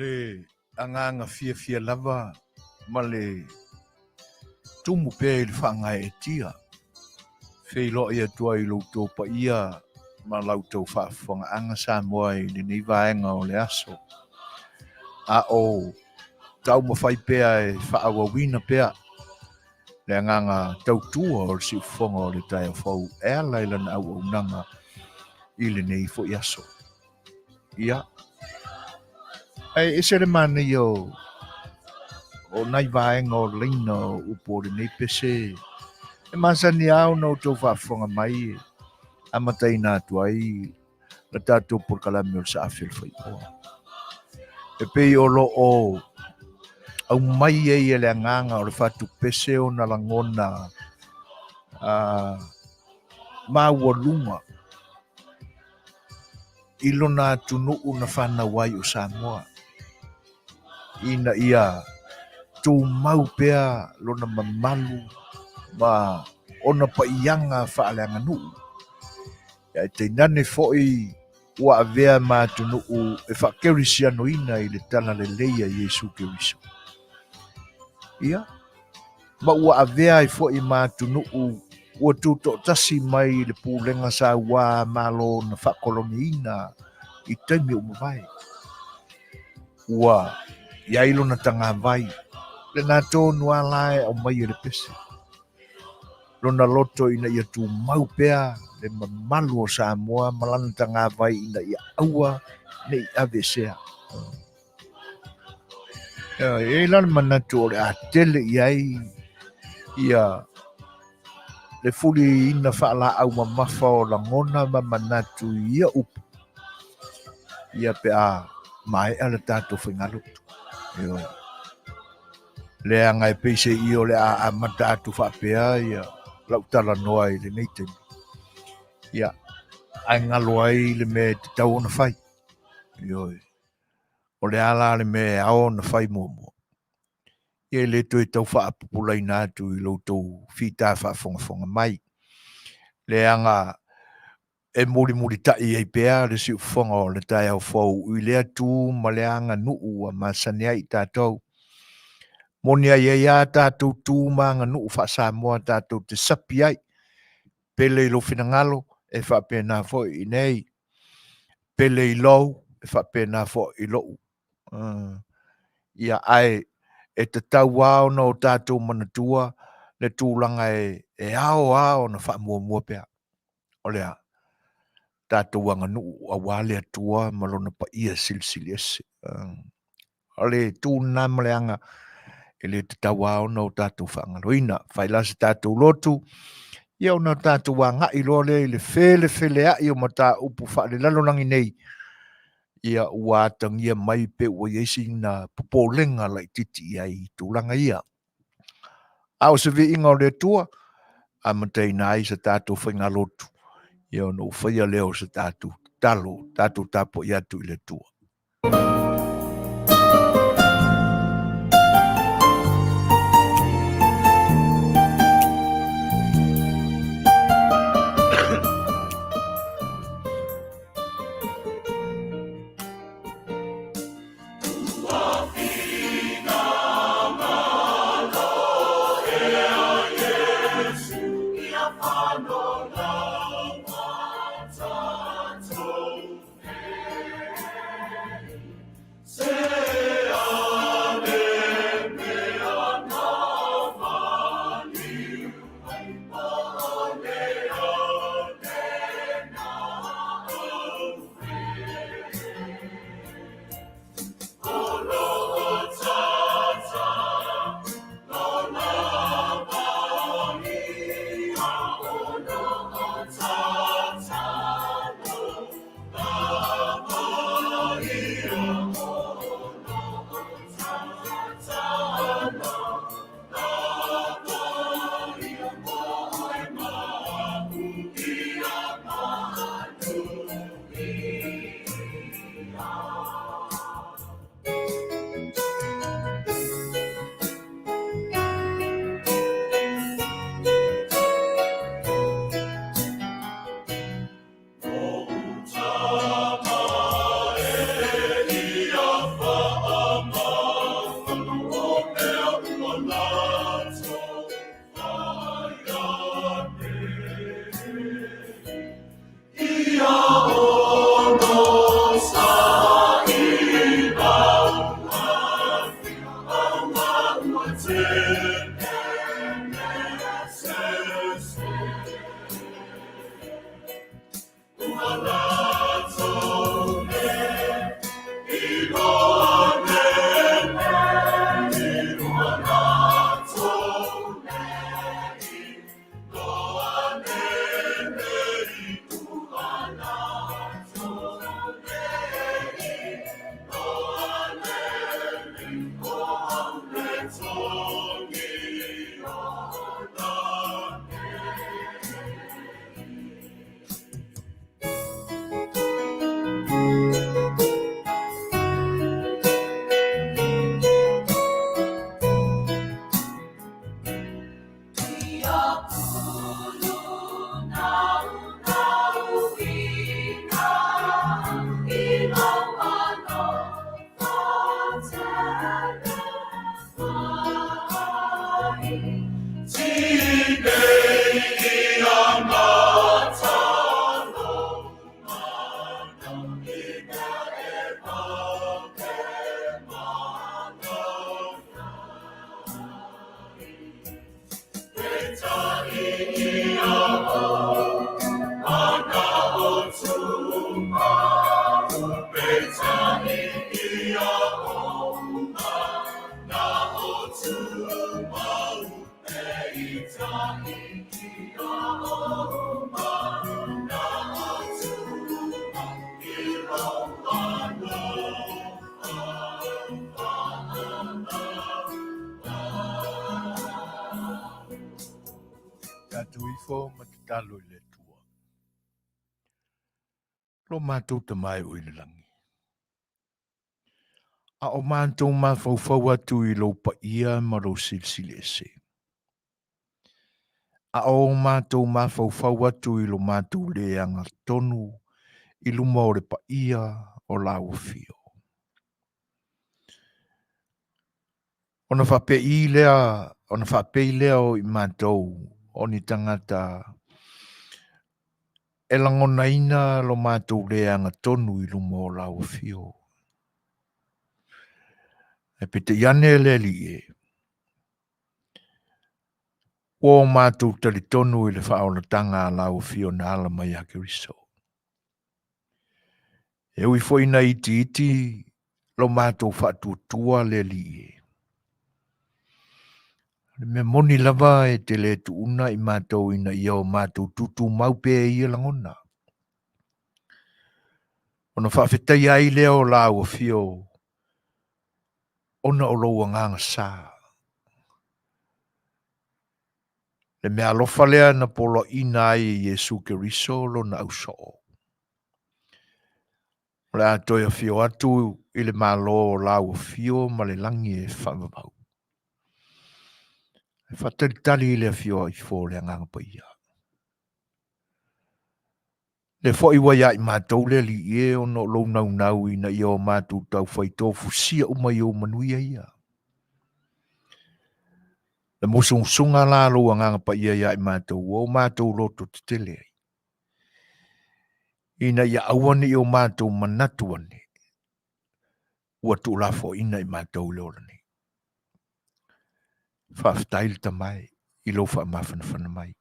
le agaga fiafia lava ma le tumu pea i le faagaeetia, feiloai atu ai i lo outou paia ma la outou faafofogaaga Samoa i lenei vaega o le aso. A o taumafai pea e faaauauina pea le agaga tautua o le siufofoga o le taeao fou e ala i lana auaunaga i lenei foi aso. Ia, ae ese le manaia o nai vaega o laina o upu o lenei pese e masani lava ona outou faafofoga mai e amataina atu ai le tatou polokalame o le Saafi o le Faitoa. E pei o lo o aumai ai e le agaga o le fatupese ona lagona maualuga i lona atunuu na fanau ai o Samoa, ina ia tumau pea lona mamalu ma ona paiaga faaleaganuu. Ae tainane foi ua avea ma atunuu e faakerisianoina i le talalelei a Iesu Keriso. Ia, ma ua avea ai foi ma atunuu ua tutoatasi mai i le pulega sauā Malo na faakoloniina i taimi ua mavae. Ua i ai lona tagavai, lena tonu lava la e aumai e le pese. Lona loto ina ia tumau pea le mamalu o Samoa ma lana tagavai ina ia aua ne i aveesea. E i ai la le manatu o le a tele i ai ia le fuliina faalaau mamafa o lagona ma manatu i ia upu ia pe a maea le tatou faigalotu. Ioe. Leaga e pei se i o le a amata atu faapea ia lau talanoa i lenei taimi. Ia, ae galo ai le mea e tatau ona fai. Ioe. O le a la le mea e ao ona fai muamua? Ia e le toe tau faapupulaina atu i lo outou fita faafogafoga mai, leaga e mulimulitai ai pea le siufofoga o le taeao fou i lea tu ma le aganuu ua masani ai i tatou. Moni ai ai a tatou tu ma aganuu faa-Samoa tatou te sapi ai, pele i lou finagalo e faapena foi i nei. Pele i lou, e faapena foi i lou. Ia, ae e tatau lava ona o tatou manatua le tulaga e ao lava ona faamuamua pea. O le a? Tatou aganuu aua le Atua ma Lona paia silisili ese. O le tu lena ma le aga e le tatau lava ona o tatou faagaloina. Fai la se tatou lotu, ia ona tatou agai loa lea i le felefeleai o mataupu faalelalolagi nei, ia ua atagia mai pe ua i ai sina popolega laitiiti i ai i tulaga ia. A o se viiga o le Atua, amataina ai se tatou faigalotu, ia ona ou faia lea o se tatou tatalo, tatou tapuai atu i le Atua. Tatou ifo ma tatalo i le Atua. Lo matou Tama e o i le lagi. A o matou mafaufau atu i lou paia ma lou silisili ese. A o matou mafaufau atu i lo matou le agatonu i luma o le paia o lau afio. Ona faapei lea, ona faapei lea o i matou o ni tagata e lagonaina lo matou le agatonu i luma o lau afio. Ae peitai ane le Alii e, ua o matou talitonu i le faaolataga a lau afio na ala mai ia Keriso. E ui foi ina itiiti lo matou faatuatua le Alii e. O le mea moni lava e te le tuuna i matou ina ia o matou tutumau pea i ia lagona. Ona faafetaia ai lea o lau afio ona o lou agaga sa. Le meaalofa lea na poloaiina ai e Iesu Keriso lona ausoo. O le a toe afio atu i le Malo o lau afio ma le lagi e faavavau. E faatalitali i le afio ifo o le Agaga Paia. Lea foi ua ia i matou le Alii e ona o lou naunau ina ia o matou taufai tofusia uma i ou manuia ia. Le musumusuga la a lou Agaga Paia ia i matou ua o matou loto tetele ai, ina ia aua ne i o matou manatu ane ua tuulafoaiina i matou i le ola nei. Faafetai le Tama e i lou faamafanafana mai.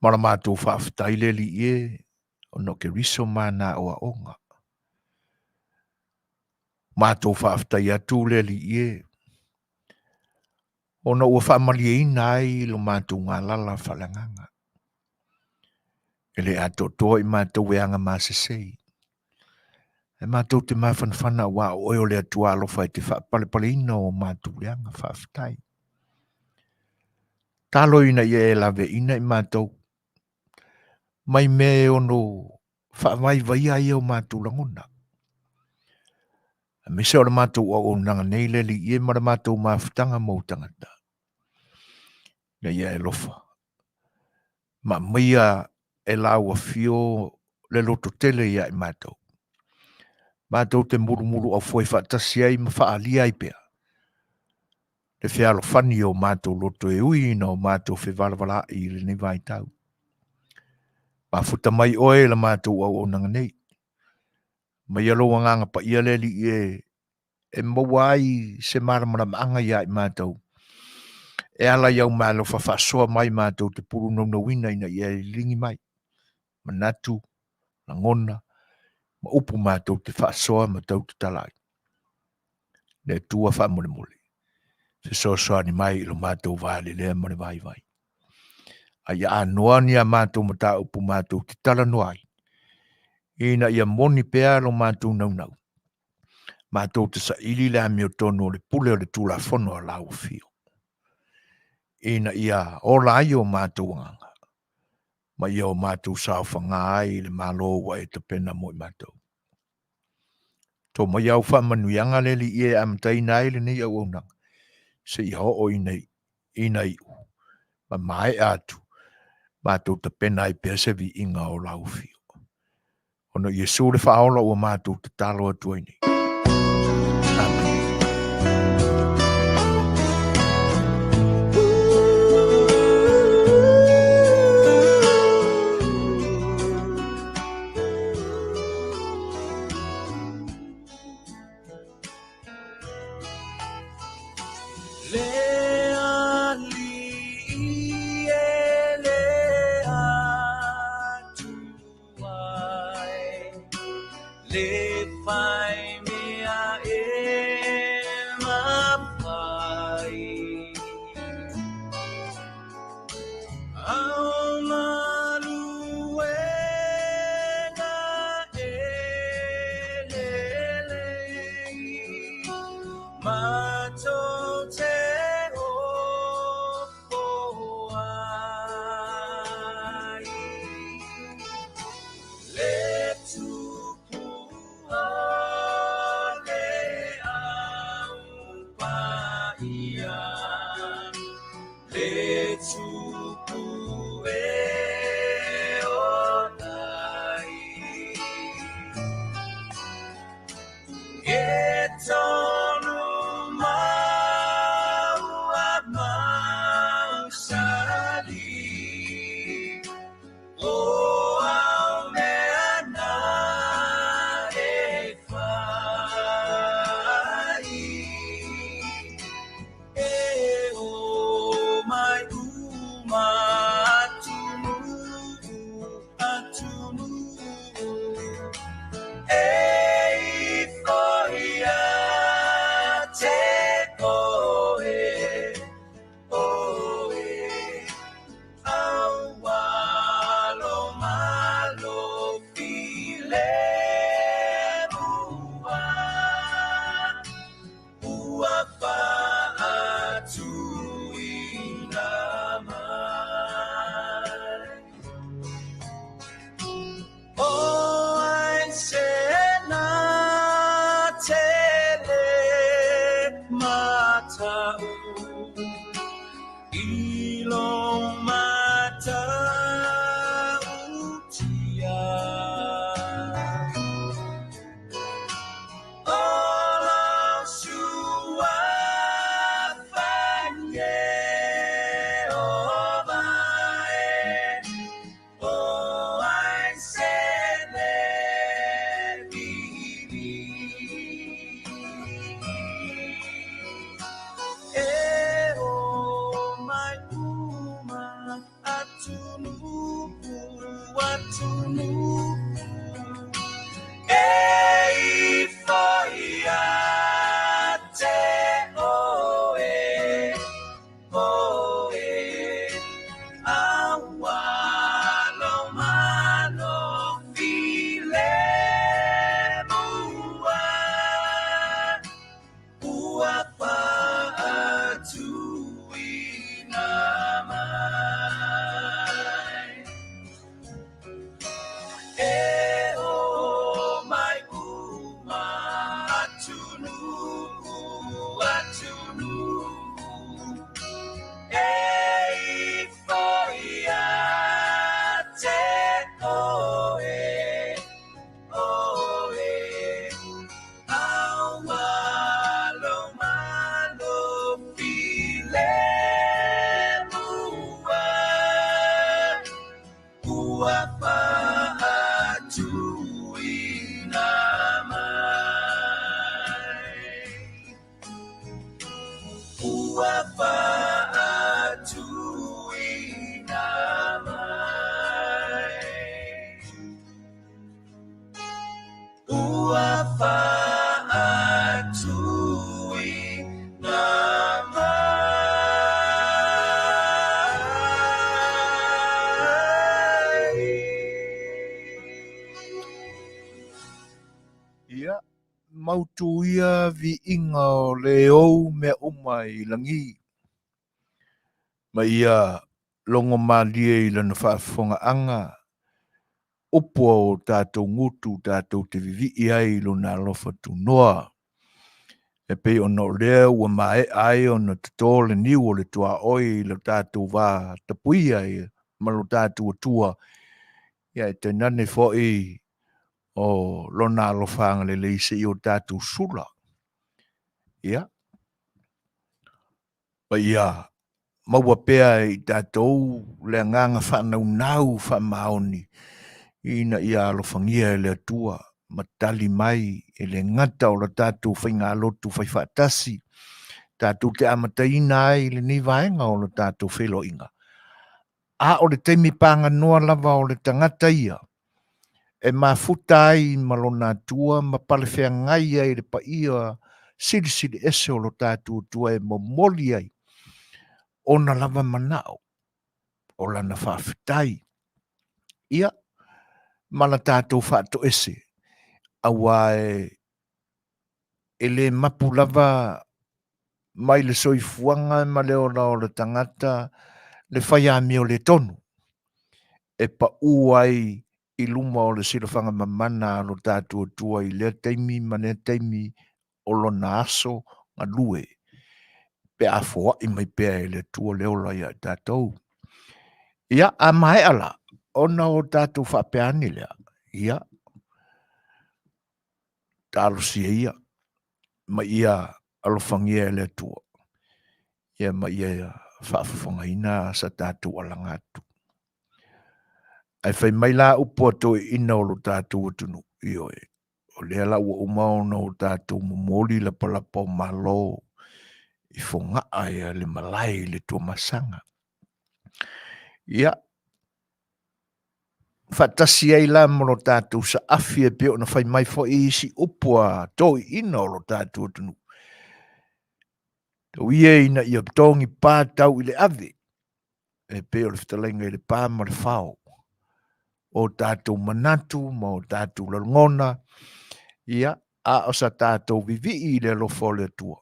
Ma la matou faafetai le Alii e, ona o Keriso ma na aoaoga. Matou faafetai atu le Alii e, ona ua faamalieina ai lo matou galala faaleagaga. E le atoatoa i matou e aga masesei. Ae matou te mafanafana aua o oe o le Atua alofa e te faapalepaleina o matou leaga. Faafetai. Talo ina ia e laveaiina i matou mai mea e ono faavaivaia ai o matou lagona. Aemaise o le matou auaunaga nei le Alii e ma le matou mafutaga ma ou tagata. Ina ia e alofa ma aumaia e lau afio le lototele ia i matou. Matou te mulumuluaufoe faatasi ai ma faaalia ai pea le fealofani o matou loto e ui ina o matou fevalavalaai i lenei vaitau. Mafuta mai oe i la matou auaunaga nei. Aumaia lou Agaga Paia le Alii e. e maua ai se malamalamaaga iā i matou e ala i au meaalofa faasoa mai matou te pulunaunauina ina ia e liligi mai manatu, lagona ma upu matou te faasoa ma tautatala ai. Le Atua faamolemole, fesoasoani mai i lo matou valelea ma le vaivai. A ia anoa ni a matou mataupu matou te talanoa ai, ina ia moni pea lo matou naunau, matou te saili le amiotonu o le pule o le Tulafono a lau Afio, ina ia ola ai o matou agaga, ma ia o matou saofaga ai i le Malo ua e tapena mo i matou. To mai au faamanuiaga le Alii e amataina ai lenei auaunaga, seia oo ina, ina iu, ma maea atu, matou tapena ai pea se viiga o lau afio. Ona o Iesu le Faaola ua matou tatalo atu ai nei. Amene. Le alii e le Atua e, le fai mea e mafai. Ao maluega e lelei, matou te ofo ai. Le tupu o le au paia, Le tupu e ola ai. E tonu mau a mausali, O au mea na e fai. E o mai uma atunuu, atunuu, E ifo ia te oe, oe, Aualo malo filemu Ua faatuina mai. O ai se na tele matau I lo matautia. O lo suafa Ieova e, o ai se le vivi. E o mai uma atunuu, atunuu, E ifo ia te oe, oe, Aualo malo filemu Ua faatuina mai. Mautu ia viiga o le ou mea uma i lagi, ma ia logo malie i lana faafofogaaga upu a o tatou gutu tatou te vivii ai i lona alofa tunoa, e pei ona o lea ua maea ai ona toto le niu o le tuaoi i lo tatou va tapuia ma lo tatou Atua, ia e tainane foi o lona alofa agalelei seia o tatou sula. Ia, ma ia maua pea e i tatou le agaga faanaunau faamaoni ina ia alofagia e le Atua ma tali mai e le gata o le tatou faigalotu faifaatasi tatou te amataina ai lenei vaega o le tatou feiloaiga, a o le taimi paganoa lava o le tagata ia e mafuta ai ma lona Atua ma palefeagai ai le paia silisili ese o lo tatou Atua e momoli ai ona lava manao o lana faafetai ia ma la tatou faatoese aua e le mapu lava mai le soifuaga ma le ola o le tagata le fai amio le tonu e pau ai i luma o le silafaga mamana a lo tatou Atua i lea taimi ma lea taimi o lona aso galue pe a foai mai pea e le Atua le ola ia i tatou. Ia, a maea la, ona o tatou faapea ane lea, ia, talosia ia, ma ia alofagia e le Atua, ia ma ia faafofogaina sa tatou alaga atu. Ae fai mai la upu a toeaiina o lo tatou atunuu, ioe, o lea la ua uma ona o tatou momoli lapalapa o Malo i Fogaa ia le malae i le Tuamasaga. Ia, faatasi ai la ma lo tatou saafi e pei ona fai mai foi isi upu a toeaiina o lo tatou atunuu. Tau ia ina ia togi pa tau i le ave, e pei o le fetalaiga i le pa ma le fao o tatou manatu ma o tatou lagona, ia, a o sa tatou vivii i le alofa o le Atua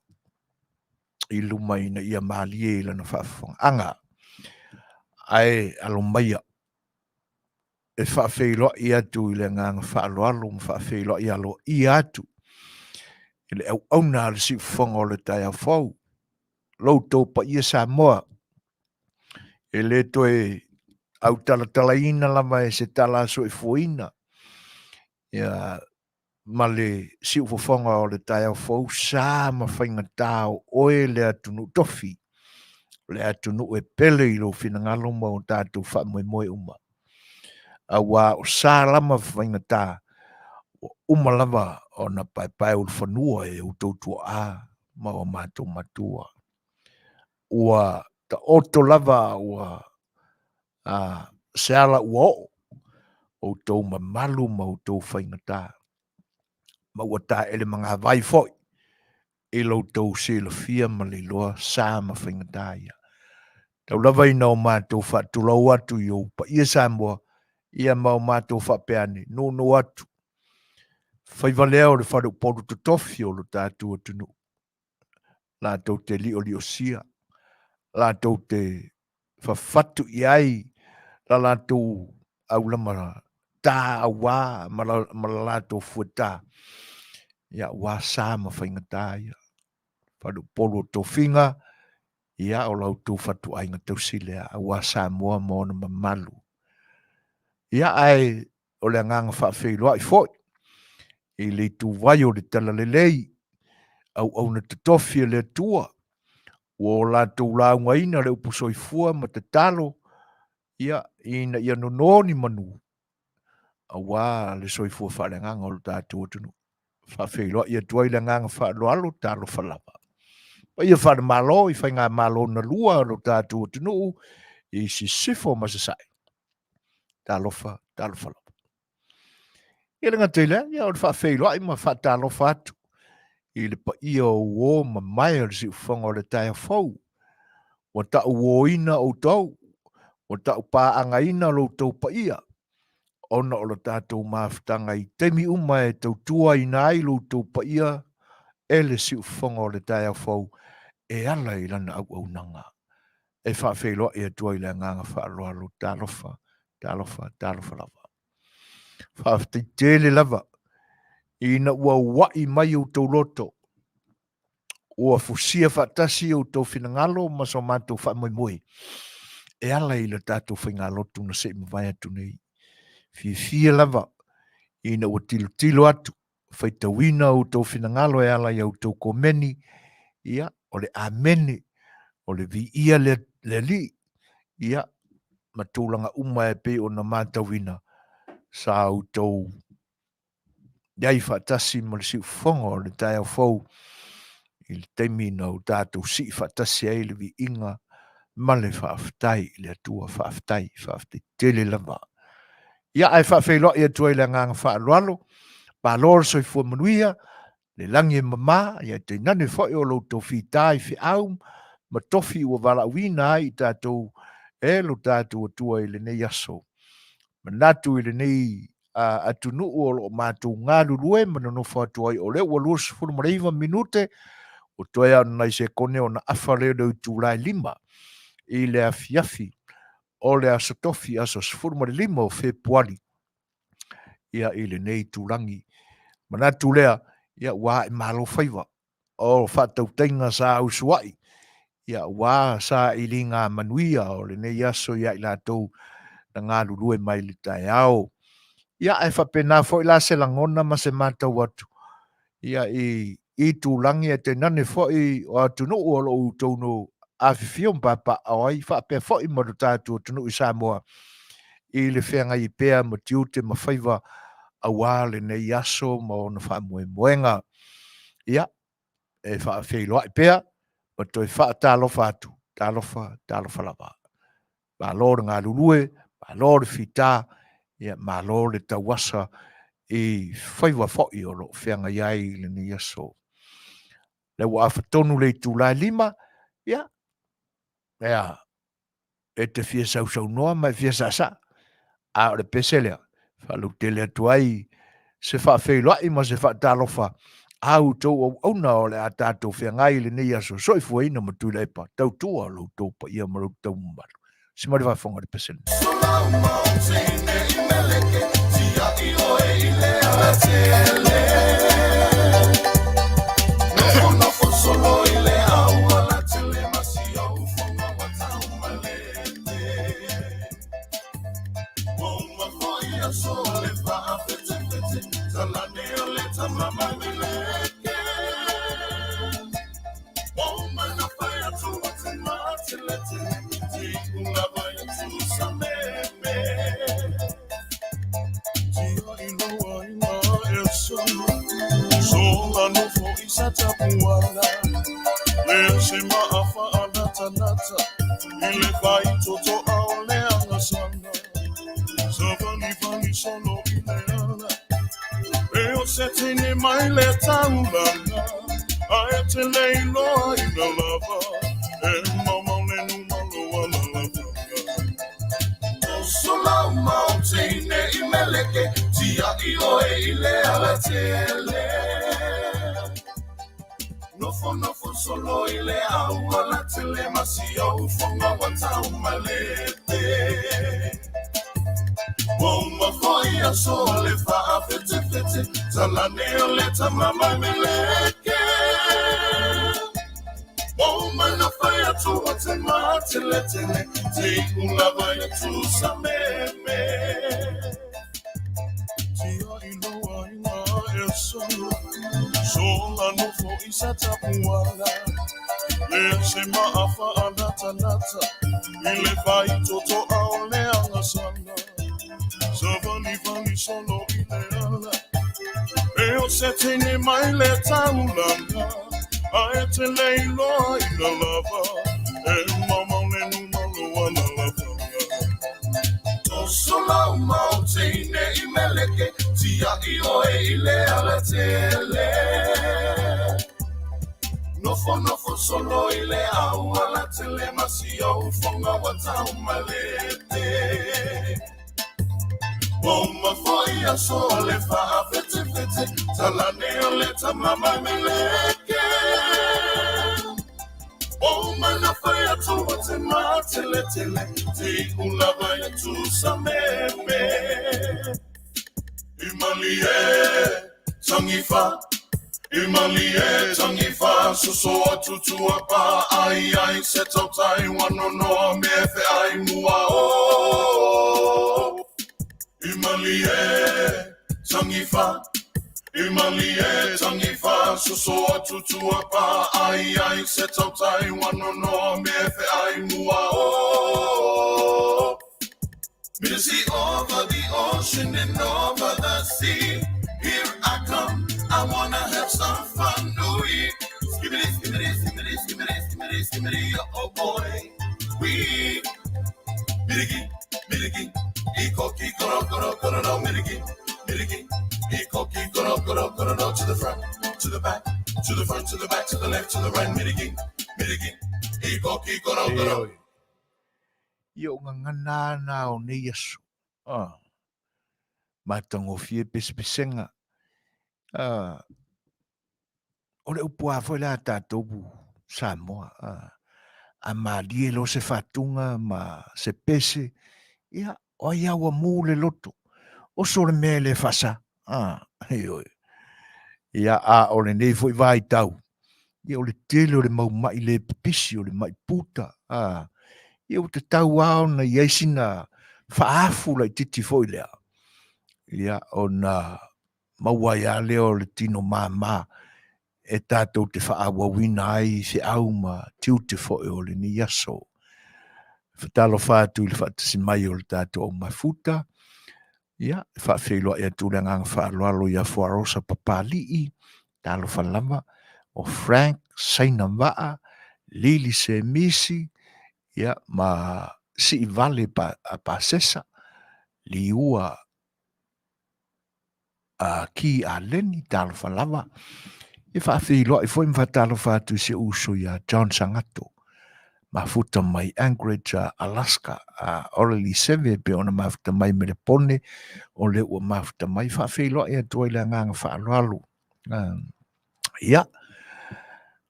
i luma ina ia malie i lana faafofogaaga. Ae alo maia e faafeiloai atu i le agaga faaaloalo ma faafeiloai aloaia atu i le auauna a le siufofoga o le taeao fou, lo outou paia Samoa, e le toe autalatalaina lava e se tala soifuaina ia ma le siufofoga o le taeao fou sa ma faigata o oe le atunuu tofi, le atunuu e pele i lou finagalo ma o tatou faamoemoe uma. Aua o sa lama faigata ua uma lava ona paepae ulufanua e outou tuaa ma o matou matua. Ua taoto lava ua se ala ua oo outou mamalu ma outou faigata, ma ua taele magavai foi i lo outou silafia ma le iloa sa ma faigata ia. Tau lava ina o matou faatulou atu i ou paia Samoa, ia ma o matou faapea ane, nuunuu atu, faiva lea o le faleupolu totofi o lo tatou atunuu, latou te lioliosia, latou te fafatu i ai la latou aulama tā auā ma la latou fuetā, ia ua sa ma faigata ia. Faleupolu o tofiga, ia o la outou fatuaiga tausi lea, aua Samoa ma ona mamalu. Ia ae o le agaga faafeiloai foi i le ituvai o le talalelei, auauna totofi a le Atua, ua o latou laugaina le upu soifua ma tatalo, ia, ina ia nono ni manu, aua le soifua faaleagaga o lo tatou atunuu. Faafeiloai atu ai le agaga faaaloalo, talofa lava. Paia faale-Malo i faigamalo na lua o lo tatou atunuu i Sisifo ma Sasae. Talofa, talofa lava. Ia le gata i lea, ia o le faafeiloai ma faatalofa atu i le paia o uo ma mae o le siufofoga o le taeao fou. Ua tau uoina outou, ua tau paagaina lo outou paia. ona o le tatou mafutaga i taimi uma e tautuaina ai lo outou paia e le siufofoga o le taeao fou e ala i lana auaunaga. E faafeiloai atu ai le agaga faaaloalo, talofa, talofa, talofa lava. Faafetai tele lava ina ua ua'i mai outou loto, ua fusia faatasi outou finagalo ma so matou faamoemoe e ala i le tatou faigalotu na se i mavae atu nei. Fiafia lava ina ua tilotilo atu, faitauina outou finagalo e ala i outou komeni, ia, o le amene, o le viia le, le Alii, ia, ma tulaga uma e pei ona matauina, sa outou i ai faatasi ma le siufofoga o le taeao fou i le taimi na o tatou sii faatasi ai le viiga ma le faafetai i le Atua. Faafetai, faafetai tele lava. Ia, ae faafeiloai atu ai le agaga faaaloalo, malo le soifua manuia, le lagi e mama, ia tainane foi o lo outou fita i feau ma tofi ua valaauina ai i tatou e lo tatou Atua i lenei aso. Manatu i lenei atunuu o lo o matou galulue ma nonofo atu ai, o lea ua 29 minute, ua toe lava o ni nai sekone ona afa lea o le itula e 5 i le afiafi o le aso Tofi, aso 15 o Fepuari, ia i lenei itulagi. Manatu lea, ia ua ae malo faiva o faatautaiga sa usuai, ia ua sailiga manuia o lenei aso ia i latou na galulue mai le taeao. Ia ae faapena foi la se lagona ma se matau atu ia i itulagi ae tainane foi o atunuu o lo o outou no afifio ma papaaao ai, faapea foi ma lo tatou atunuu i Samoa i le feagai pea ma tiute ma faiva aua lenei aso ma ona faamoemoega. Ia, e faafeiloai pea ma toe faatalofa atu, talofa, talofa lava. Malo le galulue, malo le fita, ia malo le tauasa i faiva foi o lo o feagai ai i lenei aso. Lea ua afa tonu le itula e 5, ia, ea, e te fia sausaunoa ma e fia saasaa, a o le pese lea, faalautele atu ai se faafeiloai ma se faatalofa a outou auauna o le a tatou feagai i lenei aso soifuaina ma Tuilaepa, tautua lo outou paia ma lo outou mamalu. Si ma le faafofoga le pese lenei. Uma foi aso o le faafetefete, talane o le tama mai meleke. O mana fai atu o te mateletele, te iku lava e tusa meme. I malie, tangifa, i malie, tangifa, soso atu tua pa, ai ai se tautai, wanonoa me fe ai mua o. I malie, tangifa, i malie, tangifa, soso atu tua pa, ai ai se tautai, wanonoa me fe ai mua o. Me see over the ocean and over the sea. Here I come, I wanna have some fun. Ooh, skibbity, skibbity, skibbity, skibbity, skibbity, skibbity, oh boy. We, mirigi, mirigi, ikoki, koro, koro, koro, no, mirigi, mirigi, ikoki, koro, koro, koro, no, to the front, to the back, to the front, to the back, to the left, to the right, mirigi, mirigi, ikoki, koro, koro. Ia o gagana ana o nei aso. Ah. Matagofie pesepesega. Ah. O le upu a foi le a tātou Samoa. Ah. A malie lo se fatunga ma se pese. Ia, o ai aua mū le loto. Oso le mea le fasa. Ah, ioe. Ia, a o lenei foi vaitau. Ia, o le tele o le mau mai le pipisi, o le mai puta. Ah, ia, ua tatau lava ona i ai sina faafu laitiiti foi lea. Ia, ona maua ai lava lea o le tino māmā e tatou te faaauauina ai feau ma tiute foi o lenei aso. Fatalofa atu i le faatasi mai o le tatou au mafuta. Ia, e faafeiloai atu le agaga faaaloalo ia Fuarosa Papali'i, talofa lava, o Frank Saina Vaa, Lili Semisi, ia, ma Siivale pa, Pasesa, Liua a Ki a Leni, talofa lava. E faafeiloai foi ma faatalofa atu i si ou uso ia John Sangato, mafuta mai Anchorage, Alaska, a o le Liseve pe ona mafuta mai me le pone, o le ua mafuta mai, faafeiloai atu ai le agaga faaaloalo. Ia,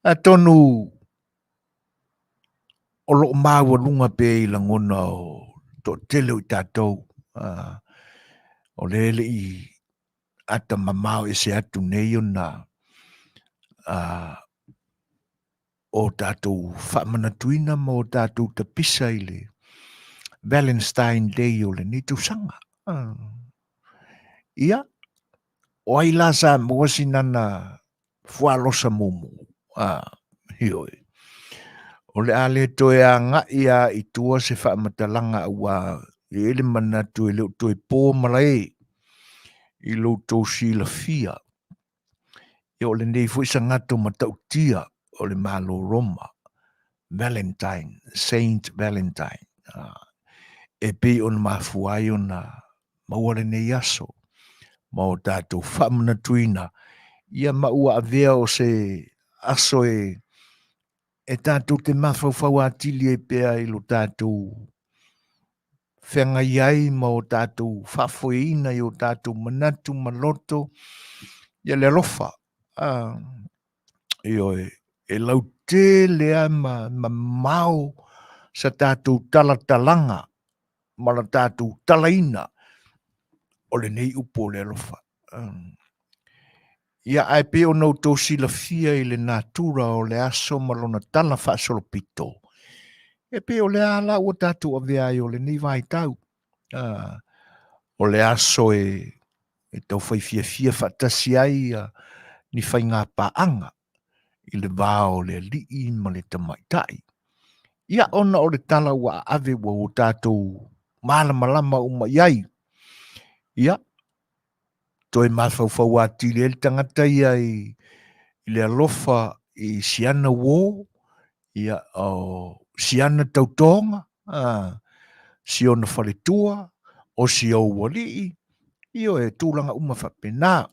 atonu o loo maualuga pea i lagona o toatele o i tatou, o le e le i ata mamao ese atu nei ona o tatou faamanatuina ma o tatou tapisa i le Valentine Day o lenei tausaga. Ia, o ai la sa maua sinana fualosa mumu? Ioe. O le a le toe agai a i tua se faamatalaga aua e i ai le manatu e le o toe po malae i lo outou silafia. Ia o lenei foi sagato matautia o le Malo Roma, Valentine, Saint Valentine, e pei ona mafua ai ona maua lenei aso ma o tatou faamanatuina ia ma ua avea o se aso e e tatou te mafaufau atili ai pea i lo tatou feagai ai ma o tatou faafoeina i o tatou manatu ma loto ia le alofa. Ioe, e lautele lava ma mamao sa tatou talatalaga ma la tatou talaina o lenei upu o le alofa. Ia, ae pei ona outou silafia i le natura o le aso ma lona tala faasolopito, e pei o le a la ua tatou avea ai o lenei vaitau. O le aso e taufai fiafia faatasi ai ni faiga paaga i le va o le alii ma le tamaitai. Ia, ona o le tala ua aave ua o tatou malamalama uma i ai. Ia, toe mafaufau atili ai le tagata ia i le alofa i siana uō, ia, o siana tautoga, si ona faletua, o si ou alii, ioe, tulaga uma faapena.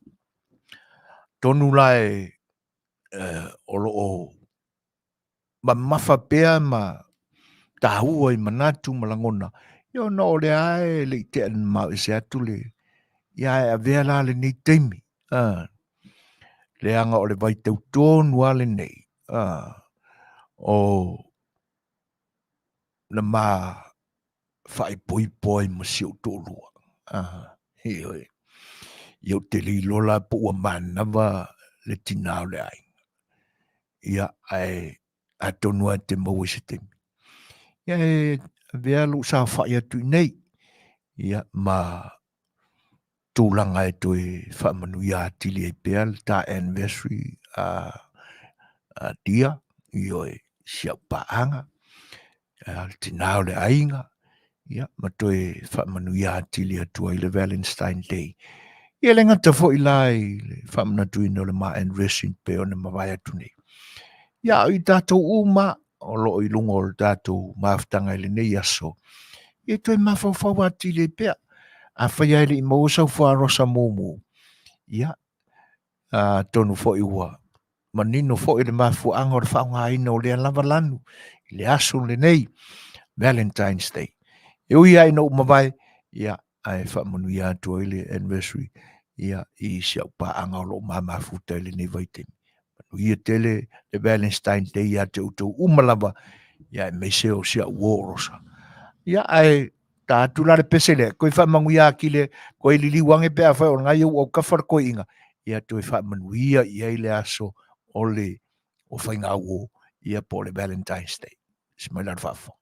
Atonu la e, o lo o mamafa pea ma taua i manatu ma lagona. Ia ona o lea e le i tea mamao ese atu le, ia ae avea la lenei taimi, leaga o le vaitau tonu lava lenei, o na ma faaipoipo ai ma si ou toalua. Ioe. Ia ou te le iloa la po ua manava le tina o le aiga. Ia, ae atonu lava e te maua i se taimi. Ia e avea lou saofai atu i nei, ia ma tulaga e toe faamanuia atili ai pea le ta anniversary a Dia, ioe, si au paaga, le tina o le aiga, ia, ma toe faamanuia atili atu ai le Valentine's Day. Ia le gata foi la i le faamanatuina o le ma anniversary pei ona mavae atu nei. Ia, o i tatou uma o lo o i luga o le tatou mafutaga i lenei aso, ia toe mafaufau atili ai pea. Afai lava e le i maua sau fuarosa mumu, ia, atonu foi ua manino foi le mafuaaga o le faaaogaina o lea lava lanu i le aso lenei, Valentine's Day. E ui lava ina ou mavae, ia, ae faamanuia atu ai le anniversary ia i si au paaga o lo o mamafuta i lenei vaitaimi. Manuia tele le Valentine's Day ia te outou uma lava, ia aemaise o si au uo o Rosa. Ia ae ta atu la le pese lea, koe faamanuia atili, koe liliu ane pe afai o lena i ou autafa le toeaina, ia toe faamanuia i ai le aso o le o faiga uo, ia po o le Valentine's Day. Se mai la le faafofoga.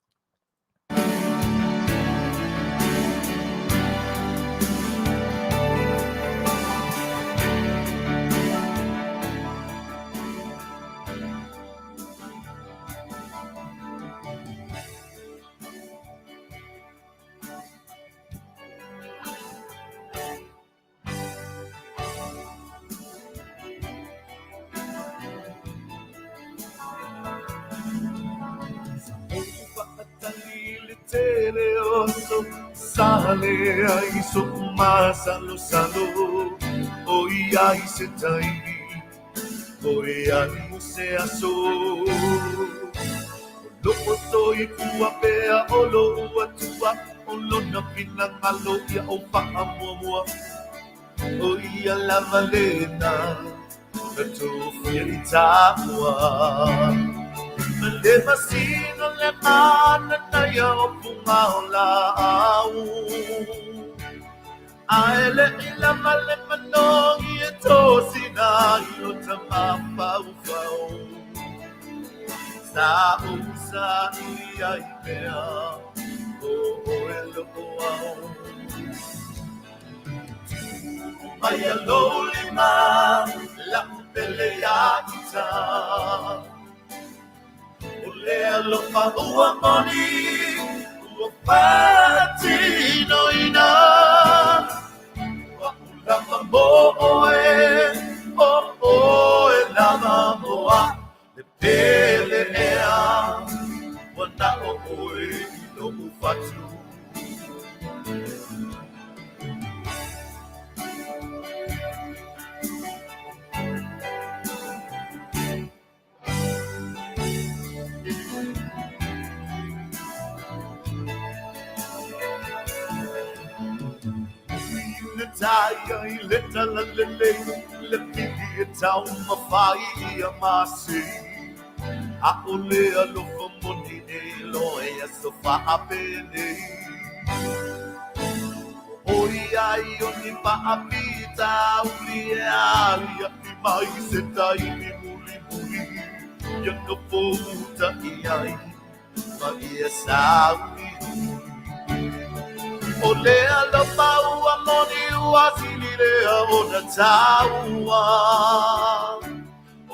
Tele o so sa le ai so masalosalo o ia i se taimi o ia i se aso o loo toi kua pea o lou atua o lona finagalo ia o faamuamua o ia lava lena na tofia i taua ma le masina le mana na ia o punga o laau ae le i lava le manogi e tosina i o tamafaufau sa ou saili ai mea o oe loko au mai a lou lima la'u pele ia ita o le alofa ua moni ua faatinoina o a'u lava mo oe o oe lava mo a'u le pele ea ua na o oe i lo'u fatu. Tai i le talalelei le pili e taumafai ia masi ʻAʻole alofa moni e loa i aso faapenei ʻOiai o ni faafitauli e aliaʻi mai se taimi mulimuli ia nofo uta i ai ma ia sauniuni O le alofa ua moni ua sili lea ona taua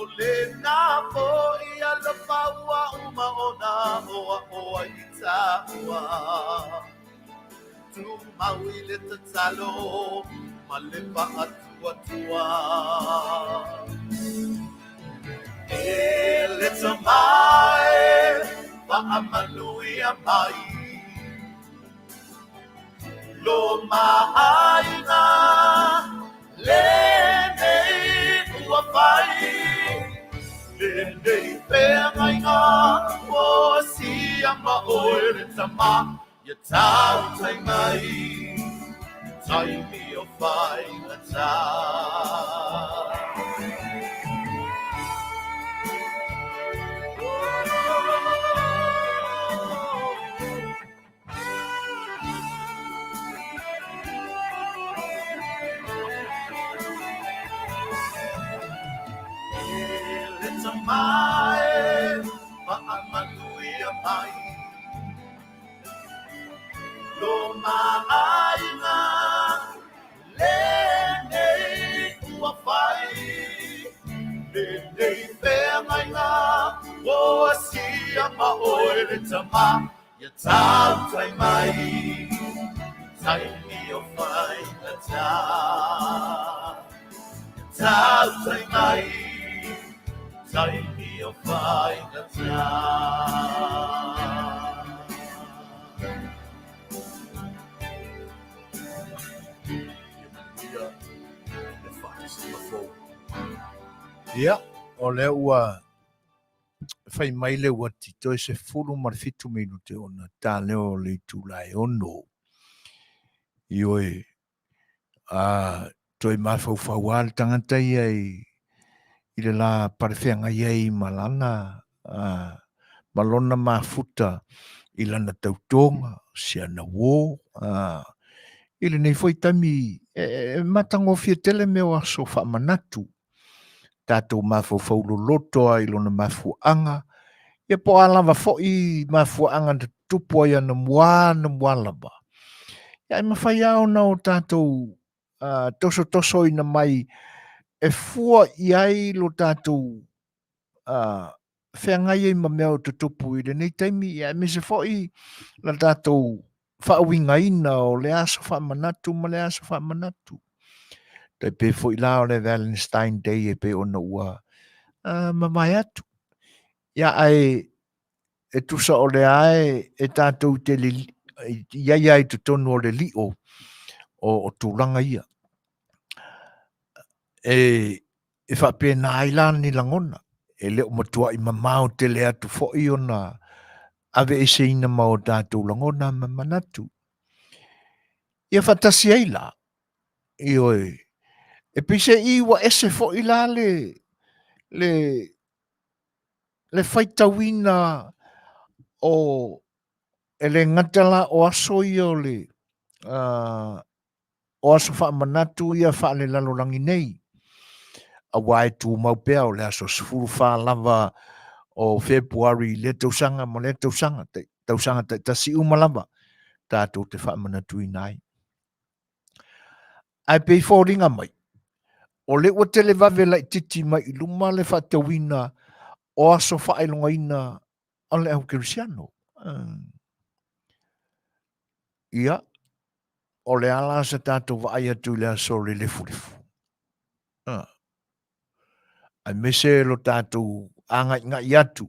O lena foi alofa ua uma ona aʻoaʻo ai i taua Tumau i le tatalo ma le faatuatua E le Tama e faamanuia mai Lo maaiga lenei ua fai Lenei feagaiga ua sia ma oe le Tama. Ia tautai mai taimi o faigata. E le tama e faamanuia mai Lo maaiga lenei ua fai Lenei feagaiga ua asia ma oe le tama Ia tautai mai taimi o faigata Ia tautai mai taimi o faigata. Ia manuia le faatasiga fou. Ia, o lea ua fai mai le uati toe 17 minute ona ta lea o le itula e 6. Ioe, a toe mafaufau lava le tagata ia i le la palefeagai ai ma lana ma lona mafuta i lana tautoga, si ana uō, i lenei foi taimi e matagofie tele mea o aso faamanatu. Tatou mafaufau loloto lava i lona mafuaaga, ia po o a lava foi mafuaaga na tutupu ai anamua anamua lava. Ia ae mafai lava ona o tatou tosotosoina mai e fua i ai lo tatou feagai ai ma mea o tutupu i lenei taimi, ia aemaise foi la tatou faauigaina o le aso faamanatu ma le aso faamanatu. Tai pei foi la o le Valentine Day e pei ona ua mavae atu. Ia ae e tusa o lea e tatou te i ai lava i totonu o le lio o tulaga ia. E faapena ai la ni lagona, e le o matuai mamao tele atu foi ona aveeseina ma o tatou lagona ma manatu. Ia faatasi ai la, ioe, e peiseai ua ese foi la le faitauina o, e le gata la o aso ia o le o aso faamanatu ia faalelalolagi nei, aua e tumau pea o le aso 14 lava o Fepuari i lea tausaga ma lea tausaga, tausaga taitasi uma lava tatou te faamanatuina ai. Ae pei foliga mai, o lea ua televave laitiiti mai i luma le faatauina o aso faailogaina o le au kerisiano. Ia, o le a la sa tatou vaai atu i le aso o le lefulefu. Aemaise lo tatou agaigai atu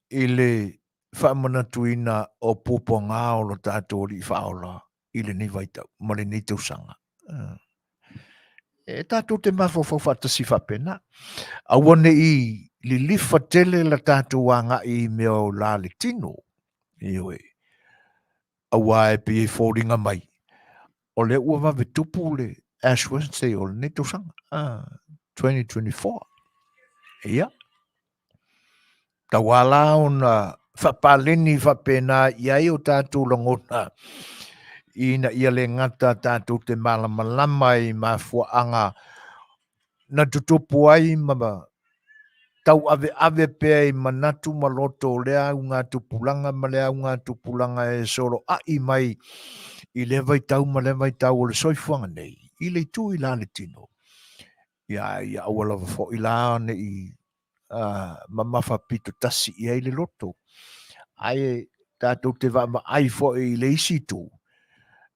i le faamanatuina o puapuaga o lo tatou Alii Faaola i lenei vaitau ma lenei tausaga. E tatou te mafaufau faatasi faapena. Aua ne i lilifa tele la tatou agai i mea o la le tino. Ioe. Aua e pei e foliga mai, o lea ua vave tupu le Ash Wednesday o lenei tausaga, 2024. Ia, tau lava ona faapaleni faapena i ai o tatou lagona ina ia le gata tatou te malamalama i mafuaaga na tutupu ai ma tauaveave pea i manatu ma loto o lea augatupulaga ma lea augatupulaga e soloai mai i lea vaitau ma lea vaitau o le soifuaga nei, i le itu i la le tino. Ia, ia aua lava foi la ne i mamafa pito tasi i ai le loto. Ae tatou te vaavaai foi i le isi itu,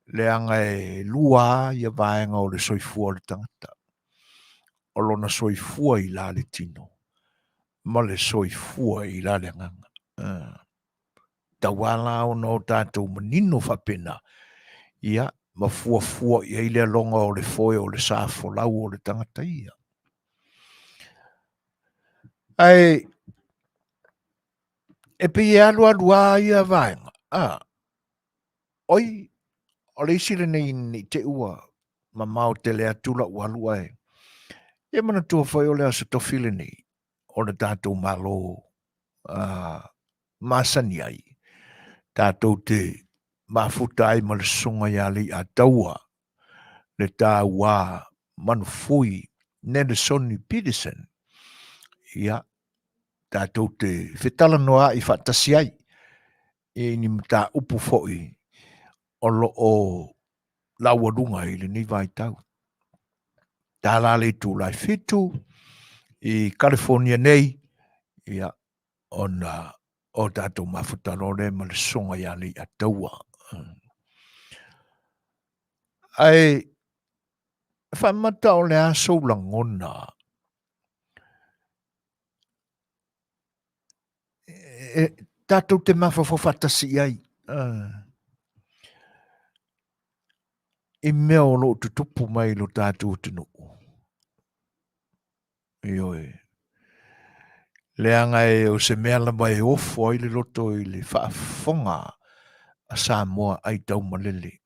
leaga e lua ia vaega o le soifua o le tagata. O lona soifua i la le tino ma le soifua i la le agaga. Tau lava la ona o tatou manino faapena, ia, ma fuafua i ai le aloga o le foe o le sa folau o le tagata ia. Ae e pei e alualu lava ia vaega, a. Oi, o le isi lenei nei te ua mamao tele atu lau alu ae ia manatua foi o le aso tofi lenei o le tatou Malo masani ai tatou te mafuta ai ma le susuga ia Leiataua le taua Manufui Nelesoni Peterson. Ia, tatou te fetalanoa'i faatasi ai i ni mataupu foi o lo o laualuga i lenei vaitau. Tala le itula e 7 i California nei, ia, ona o tatou mafuta loa lea ma le susuga ia Leiataua. Ae faamata o le a sou lagona e, tatou te mafaufau faatasi i ai i mea o lo o tutupu mai i lo tatou atunuu. Ioe. Leaga e o se mea lava e ofo ai le loto i le faafofoga a Samoa ai taumalele.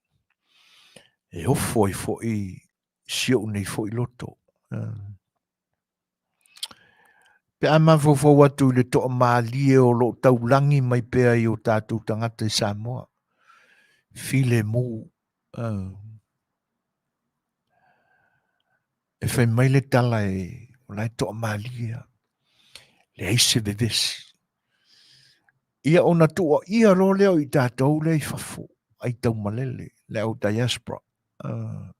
E ofo ai foi si ou nei foi loto. Pe a mafaufau atu i le toamalie o lo o taulagi mai pea i o tatou tagata i Samoa, filemu, e fai mai le tala e o la e toamalie lava, leai se vevesi. Ia ona tuuaia loa lea o i tatou lea i fafo, ai taumalele, le au diaspora,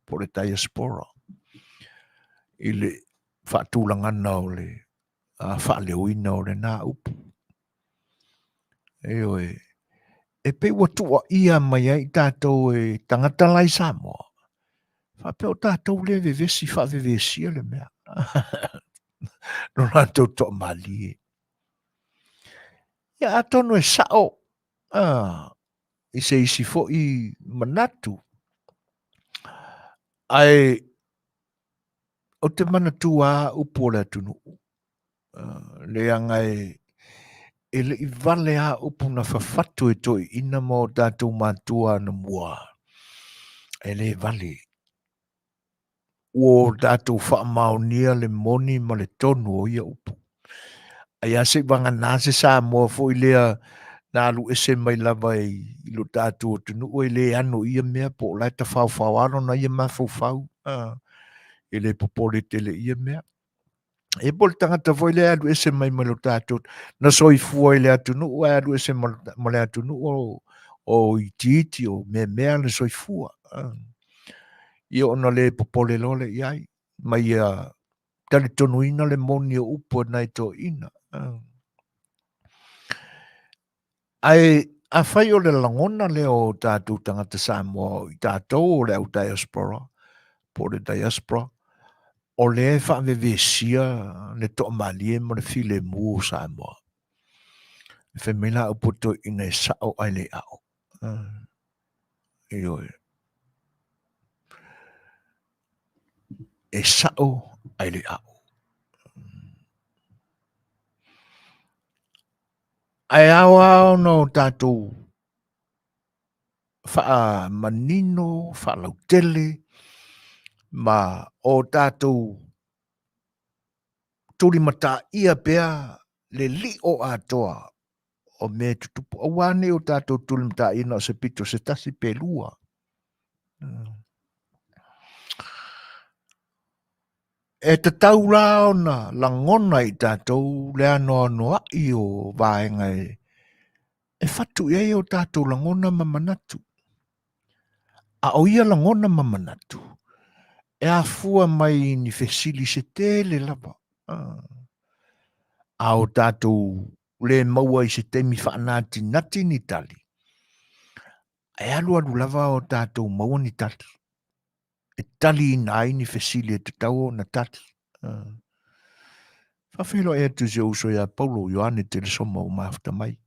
po o le diaspora, i le faatulagana o le faaleoina o lena upu. Ioe, e pei ua tuuaia mai ai tatou e tagata la i Samoa, faapea o tatou lea e vevesi faavevesia le mea. Lo latou toamalie. Ia atonu e sao i se isi foi manatu, ae ou te manatua lava upu o le atunuu, leaga e le i vale lava upu na fafatu e toeaiina ma o tatou matua anamua, e le vale. Ua o tatou faamaonia le moni ma le tonu o ia upu. Ai a se i vagana se Samoa foi lea na alu ese mai lava i lo tatou atunuu e le ano i ia mea po o la e tafaofaoa lona ia mafaufau, e le popole tele i ia mea. E po o le tagata foi lea e alu ese mai ma lo tatou, na soifua i le atunuu ae alu ese ma le atunuu o itiiti o meamea le soifua. Ia ona le popole loa lea i ai, ma ia talitonuina le moni o upu a nai toeaiina. Ae afai o le lagona lea o tatou tagata Samoa o i tatou o le au diaspora, po o le diaspora, o lea e faavevesia le toamalie ma le filemu o Samoa. E fai mai la upu a toeaiina e sao ae le ao. Ioe. E sao ae le ao. Ae ao lava ona o tatou faamanino, faalautele ma o tatou tulimataia pea le lio atoa o mea e tutupu. Aua ne i o tatou tulimataia na o se pito se tasi pe lua. E tatau la ona lagona i tatou le anoanoai o vaega e fatu i ai o tatou lagona ma manatu. A o ia lagona ma manatu, e afua mai i ni fesili se tele lava. A o tatou le maua i se taimi faanatinati ni tali, e alualu lava o tatou maua ni tali. e taliina ai ni fesili e tatau ona tali. Faafeiloai atu i si ou uso ia Paulo Ioane Telesoma ua mafuta mai.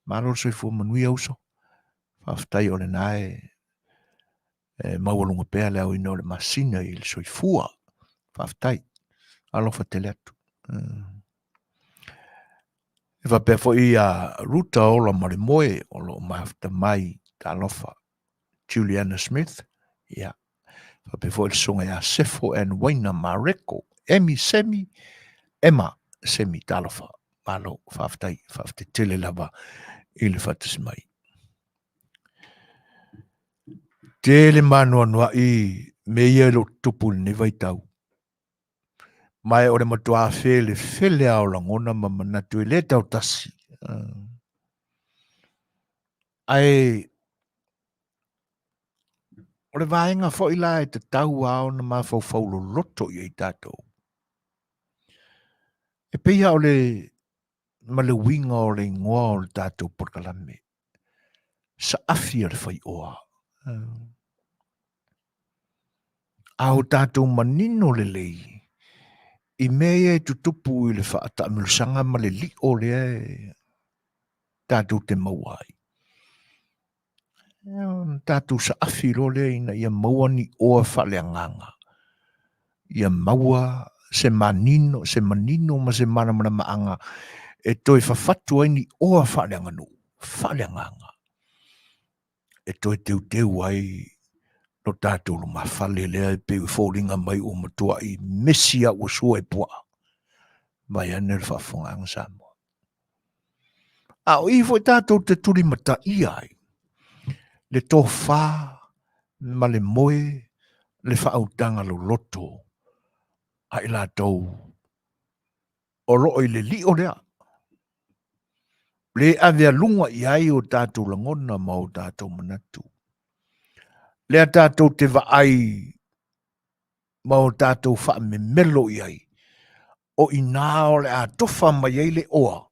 Malo le soifua manuia uso. Faafetai o lena e maualuga pea le aoina o le masina i le soifua. Faafetai. Alofa tele atu. E faapea foi ia Ruta Ola Malemoe o lo o mafuta mai. Talofa. Juliana Smith, ia, faapea foi le susuga ia Sefo and Waina Mareko, Emi Semi, Emma Semi, talofa, malo, faafetai, faafetai tele lava i le faatasi mai. Tele maanoanoa'i mea ia e le o tutupu i lenei vaitau. Ma e o le matuā felefele lava o lagona ma manatu e le tautasi. Ae o le vaega foi la e tatau lava ona mafaufau loloto i ai tatou, e pei lava o le ma le uiga o le igoa o le tatou polokalame, saafi a le faioa. A o tatou manino lelei i mea ia e tutupu i le faataamilosaga ma le lio lea e tatou te maua ai. Ona tatou saafi loa lea ina ia maua ni oa faaleagaga, ia maua se manino, se manino ma se malamalamaaga e toe fafatu ai ni oa faaleaganuu, faaleagaga, e toe teuteu ai lo tatou lumafale lea e pei e foliga mai ua matuai mesi lava ua sua i puaa, vaeane le faafofogaaga Samoa. A o i foi tatou te tulimataia ai le tofa ma le moe le faautaga loloto a i latou o lo o i le lio lea, le avealuga i ai o tatou lagona ma o tatou manatu. Lea tatou te vaai ma o tatou faamemelo i ai, o i ina o le a tofa mai ai le oa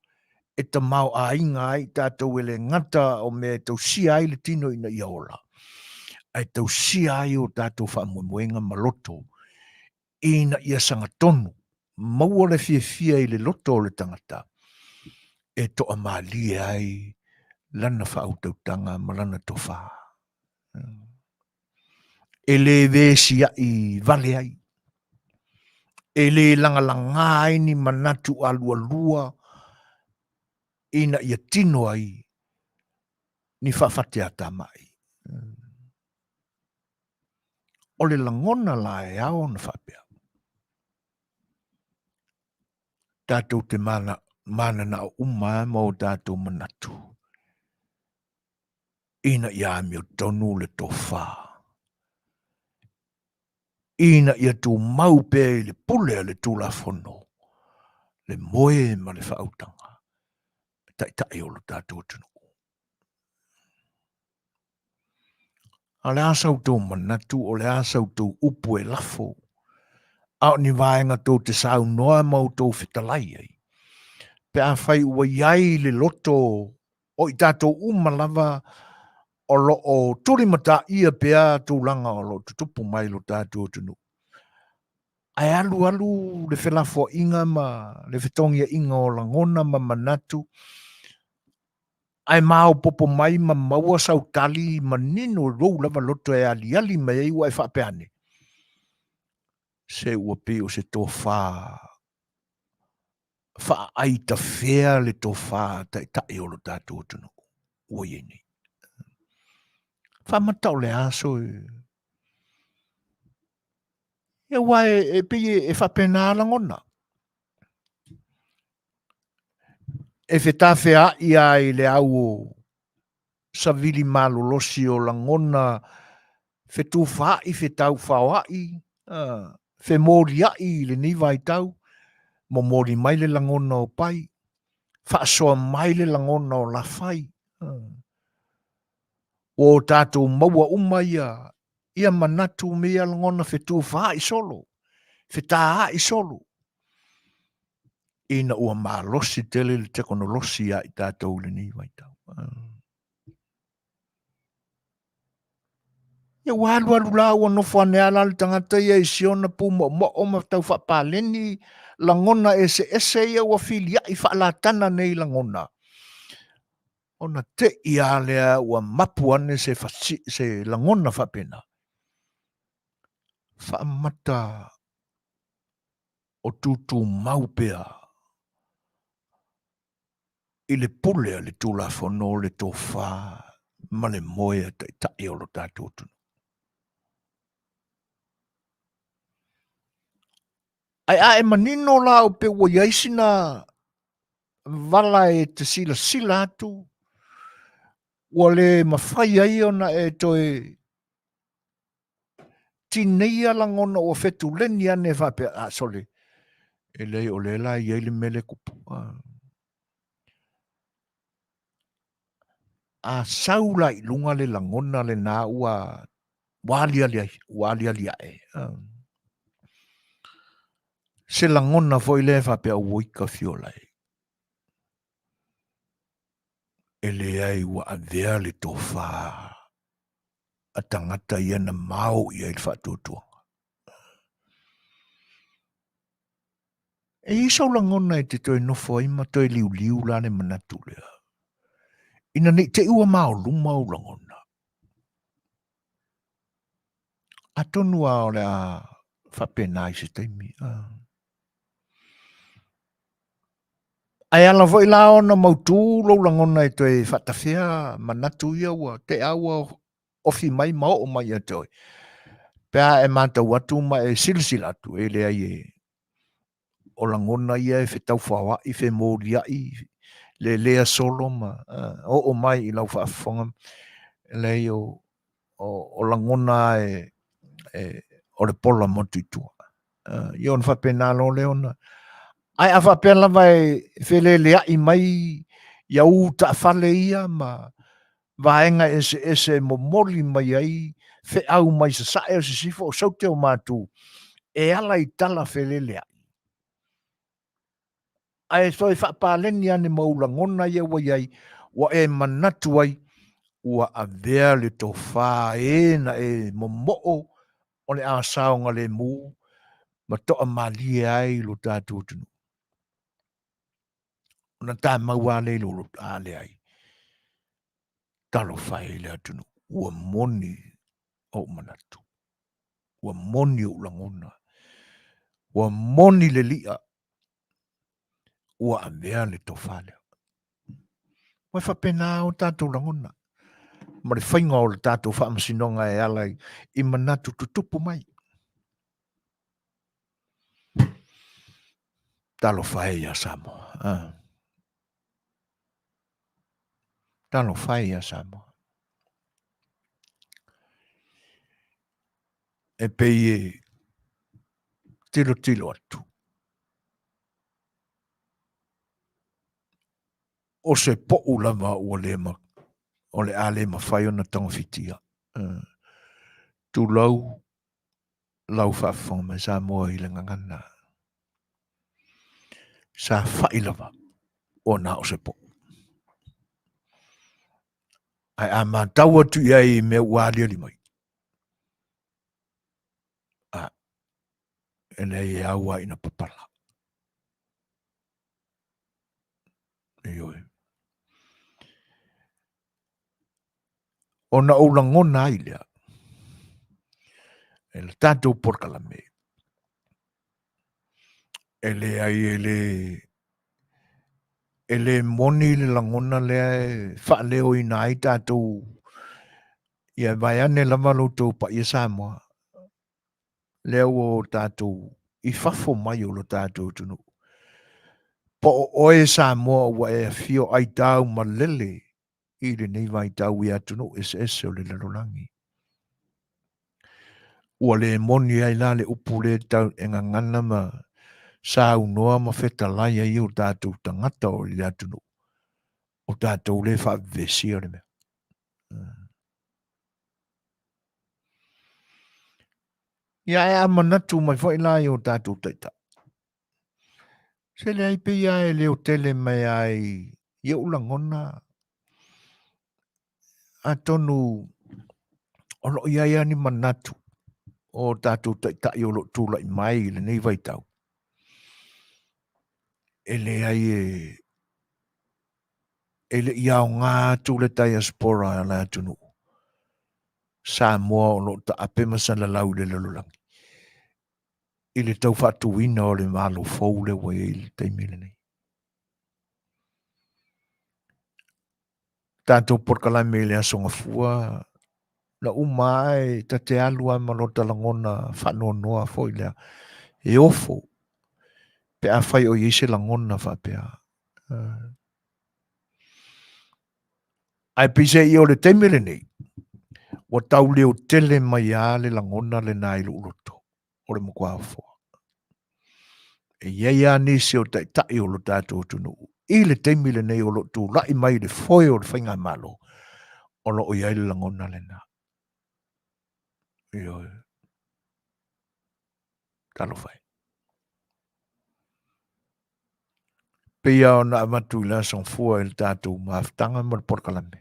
e tamaoaiga ai tatou e le gata o mea e tausia ai le tino ina ia ola, ae tausia ai o tatou faamoemoega ma loto ina ia sagatonu, maua le fiafia i le loto o le tagata e toamalie ai lana faautautaga ma lana tofa. E le vesia'i vale ai, e le lagalaga ai ni manatu alualua ina ia tino ai ni faafateatamai. O le lagona la e ao ona faapea, tatou te mananao uma ma o tatou manatu ina ia amiotonu le tofa, ina ia tumau pea i le pule a le Tulafono le moe ma le faautaga e taitai o lo tatou atunuu. A o le a sa outou manatu, o le a sa outou upu e lafo, a o ni vaega tou te saunoa ma outou fetalai ai, pe afai ua i ai le loto o i tatou uma lava o lo o tulimataia pea tulaga o lo o tutupu mai i lo tatou atunuu. Ae alu alu le felafoaiga ma le fetogiaiga o lagona ma manatu, ae maopoopo mai ma maua sau tali manino i lou lava loto e aliali mai ai ua e faapea ane, se ua pei o se tofa faaaitafea le tofa taitai o lo tatou atunuu ua i ai nei. Faamata o le aso e... Ia aua e pei e faapena lagona. E fetafea'i lava i le au o savili malolosi o lagona fetufaai, fetaufaoai, femoliai i lenei vaitau, momoli mai le lagona o pai, faasoa mai le lagona o lafai. Ua o tatou maua uma ia ia manatu me ia lagona fetufaai solo, fetaai solo, ina ua malosi tele le tekonolosi ia i tatou i lenei vaitau. Ia ua alualu la ua nofo ane lava la le tagata ia i si ona pumoomoo ma tau faapaleni lagona eseese ia ua filiai faalatana nei lagona. Ona te i lava lea ua mapu ane se, fasi, se lagona faapena. Faamata o tutumau pea i le pule a le Tulafono o le tofa ma le moe a taitai o lo tatou atunuu. Ae a e manino la o pe ua i ai sina vala e te silasila atu ua le mafai ai ona e toe tineia lagona ua fetuleni ane faapea, a sole, e leai o lea la e i ai le mea lea e tupu. A sau la i luga le lagona lena ua ua aliali ai, ua aliali ae. Se lagona foi lea e faapea, oi ka fiola e. E leai ua avea le tofa a tagata ia na mao i ai le faatuatuaga. E i ai sou lagona e te toe nofo ai ma toe liuliu la le manatu lea, ina ne i te i ua maoluma ou lagona. Atonu lava o le a faapena i se taimi. Ae ala foi la ona mautu lou lagona e toe faatafea manatu ia ua tea ua ofi mai ma oo mai ia te oe. Pe a e matau atu ma e silasila atu, e leai e o lagona ia e fetaufaoa'i, femolia'i, lelea solo ma oo mai i lau faafofoga. E leai o, o lagona e, e, o le pola motu i tua. Ia ona faapena loa lea ona... Ae a faapea lava e felelea'i mai ia u taafale ia ma vaega eseese e momoli mai ai feau mai sasae o sisifo o saute o matu e ala i tala felelea'i. Ae toe faapaleni ane ma ou lagona ia ua i ai, ua e manatu ai, ua avea le tofa e na e momoo o le a saogalemu ma toamalie ai lo tatou atunuu. Ona tamau lava lea i lou loto, a leai, talofa e i le atunuu, ua moni ou manatu, ua moni ou lagona, ua moni le li'a, ua avea le tofa lea. Ua faapena o tatou lagona ma le faiga o le tatou faamasinoga e ala i manatu tutupu mai. Talofa e ia Samoa. Ah. Talofa e ia Samoa. E pei e tilotilo atu. O se po'u lava ua le ma, o le a le mafai ona togafitia. Uh, tulou lau faafofoga mai Samoa i le gagana. Sa fa'i lava ua na o se po'u. Ae a matau atu i ai i mea ua aliali mai, a, e leai e au lava ina papala. Ioe. Ona ou lagona ai lea, e le tatou polokalame, e leai e le e le moni le lagona lea e faaleoina ai tatou ia vaeane lava lo outou paia Samoa lea ua o tatou i fafo mai o lo tatou atunuu. Po o oe Samoa ua e afio aitau malele i lenei vaitau i atunuu eseese o le lalolagi. Ua le moni ai la le upu lea tau e gagana ma saunoa ma fetalai ai o tatou tagata o le atunuu. O tatou lea e faavevesia le mea. Ia ae a manatu mai foi la i o tatou taitai. Se leai pei lava e leotele mai lava i ou lagona, atonu o lo o i ai lava ni manatu o tatou taitai o lo o tulai mai i lenei vaitau, e leai e le i aoga atu le diaspora a le atunuu Samoa o lo o taape ma salalau i le lalolagi i le tau faatuina o le Malo fou lea ua i ai i le taimi lenei. Tatou polokalame i le Aso Gafua, na uma ae ta te alu lava ma lota lagona faanoanoa foi lea, e ofo pe afai o i ai se lagona faapea. Ae peiseai o le taimi lenei, ua tau leotele mai lava le lagona lena i lou loto, o le matua ofo. E i ai lava nisi o taitai o lo tatou atunuu i le taimi lenei o lo o tulai mai i le foe o le faigamalo, o lo o i ai le lagona lena. Ioe. Talofa e. Pei lava ona avatu i le Aso Gafua i le tatou mafutaga ma le polokalame,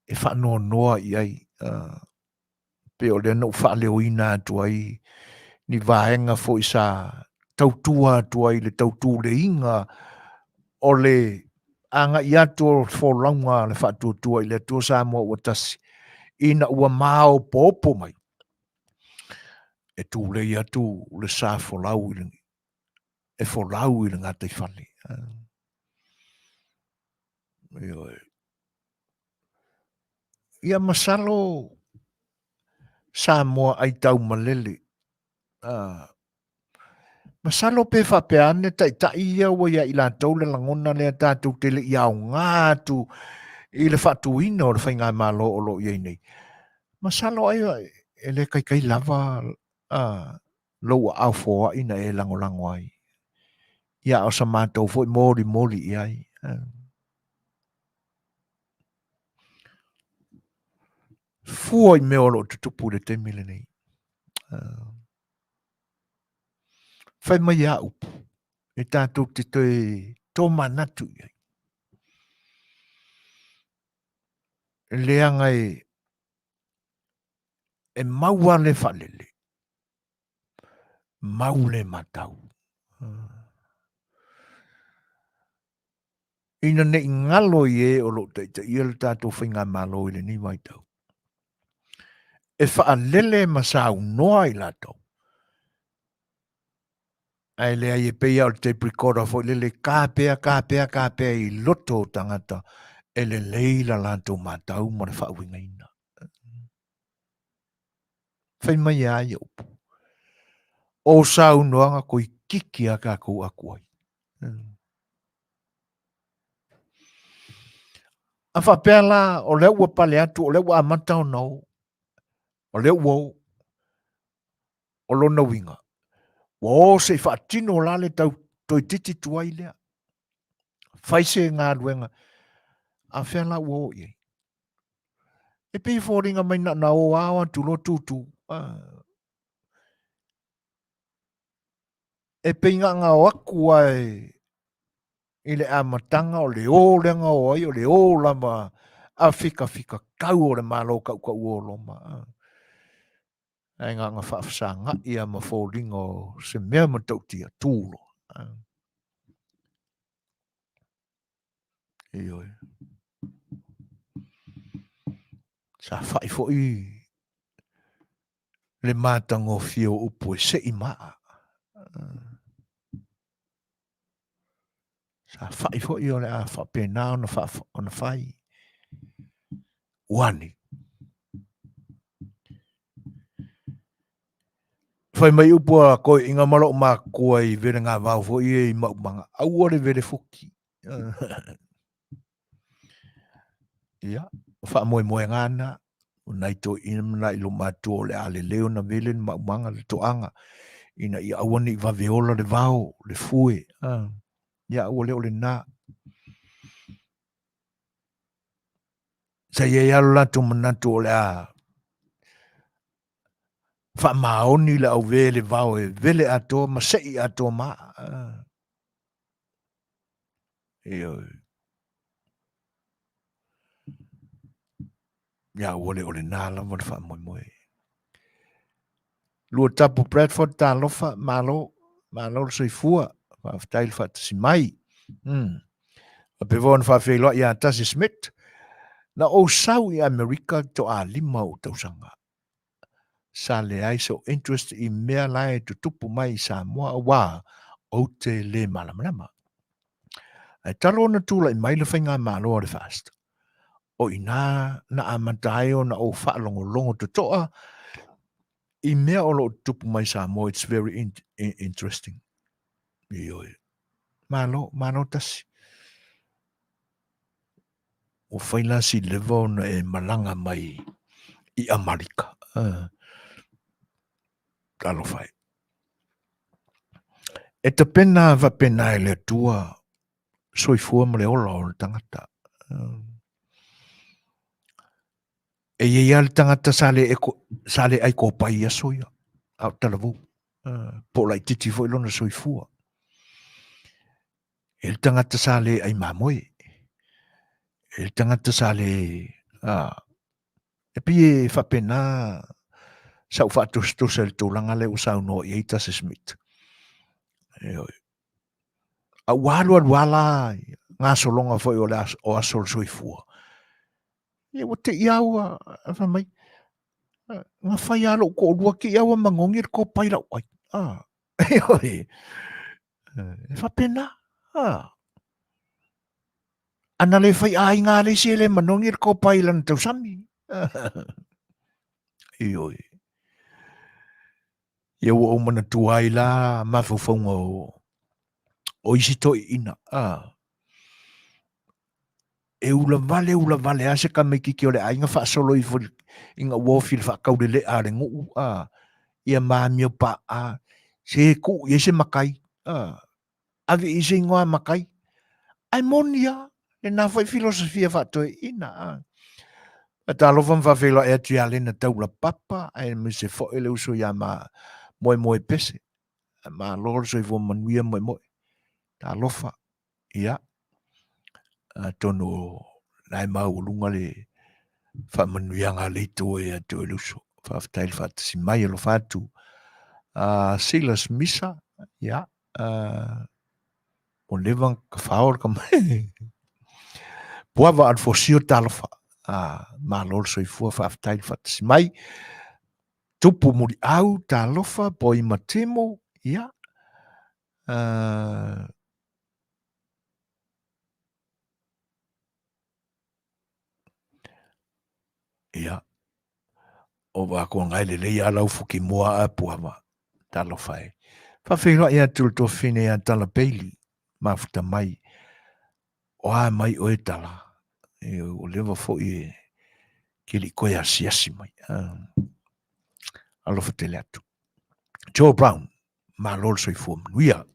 e faanoanoa i ai, pei o lea na ou faaleoina atu ai ni vaega foi sa tautua atu ai i le tautuleiga o le agai atu o le folauga a le Faatuatua i le Atua Samoa ua Tasi, ina ua maopoopo mai e tulei atu le sa folau i le, e folau i le gataifale. Ioe. Ia masalo Samoa aitaumalele. Masalo pe faapea ane taitai ia ua ia i latou le lagona lea tatou te le i aoga atu i le faatuina o le faigamalo o lo o i ai nei. Masalo ai e le kaikai lava lou aao foai na e lagolago ai. Ia a o sa matou foi molimoli i ai. Fua i mea o lo o tutupu i le taimi lenei. Fai mai a upu e tatou te toe tōmanatu i ai. Leaga e mau lava le faalele, mau le matau. Ina ne i galo i e o lo o taitaia le tatou faigamalo i lenei vaitau, e faalele ma saunoa i latou, ae leai e pei lava o le tape recorder foi lele, ka pea, ka pea, ka pea i loto o tagata e lelei la latou matau ma le faauigaina. Fai mai a ia upu, o saunoaga toeitiiti a tatou atu ai. A faapea la, o lea ua pale atu, o lea ua amata ona o, o lea ua o, o lona uiga, ua o se i faatino la le tau toeitiiti tuai lea. Fai se galuega, a fea la ua o i ai? E pei e foliga mai na ona o lava o atu loa tutu. E pei na ona o atu lava i le amataga o le o lea na o ai, o le o lava a fikafikatau o le Malo tautaua o Roma. Ae na ona faafesagai lava ma foliga o se mea matautia, tu loa. Ioe. Sa fai foi le matagofie o upu e sei maa. Sa fai foi o le a faapena ona, ona fai. Ua ane. Fai mai upu a toeaiina ma loo matua i velegavao foi ia i maumaga, aua le vele futi. Ia, o faamoemoega lava na, o nai toeaiina ma nai loomatua o le a lelei ona vele le maumaga, le toaga, ina ia aua ne i vave ola le vao, le fue. Ia, aua le o lena. Sa i ai lava lo latou manatu o le a faamaoni le auve le vao e vele atoa ma sei atoa ma aa. Ioe. Ia ua le o lena lava le faamoemoe. Luatapu Bradford, talofa, malo, malo le soifua, faafetai le faatasi mai. Faapea foi ona faafeiloai ia Tasi Smith, na ou sau i Amerika toalima ou tausaga. Sa leai sou interest i mea la e tutupu mai i Samoa aua ou te le malamalama. Ae talu ona tulai mai le faigamalo a le FAST, o i ina na amata ai ona ou faalogologo totoa i mea o lo o tutupu mai Samoa, it's very in, interesting. Ioe. Malo, malo tasi. Ua fai la si leva ona e malaga mai i Amarika. Talofa e. E tapena faapena e le Atua soifua ma le ola o le tagata. E i ai lava le tagata sa le eko, sa le ai kopai i aso ia, a o talavou. Po o laitiiti foi lona soifua. E le tagata sa le ai mamoe. E le tagata sa le... A, e pei e faapena sa ou faatosatosa i le tulaga lea ua saunoa i ai Tasi Smith. Ioe. A ua alualu lava la gasologa foi o le aso, o aso o le soifua. Ia ua te i lava ua fai mai, na fai lava lou toalua te i lava ua manogi le kopai lau ai. Ah, ioe. E faapena. Ah. Ana le fai aiga a le isi e le manogi le kopai i lana tausami. Ioe. Ia ua ou manatua ai la mafaufauga o, o isi toeaiina. Ah. E ulavale ulavale lava se tamaititi o le aiga faasolo ifo ina ua ofi i le faataulelea a le nuu a ia ma amio pa'a se tuu i ai se matai a ave i ai se igoa matai ae moni lava lena foi filosofia faatoeaina a. Talofa ma faafeiloai atu ia Lena Taulapapa aemaise foi le uso ia ma Moemoe Pese. Malo le soifua manuia Moemoe. Talofa. Ia, atonu o la e maualuga le faamanuiaga a le Atua ia te oe le uso. Faafetai le faatasi mai, alofa atu. Silas Misa, ia, ua leva ona tafao le tama. Puava Alfosio talofa. Malo le soifua, faafetai le faatasi mai. Tupu Muliau, talofa, Poi Matimo, ia, Ia, o Vakuanga e lelei a lau fuki mua a Puava. Talofa e. Faafeiloai atu le tuafafine ia Tala Bailey, mafuta mai. O a mai oe Tala? E, ua leva foi e ke le i toe asiasi mai. Alofa tele atu. Joe Brown, malo le soifua manuia.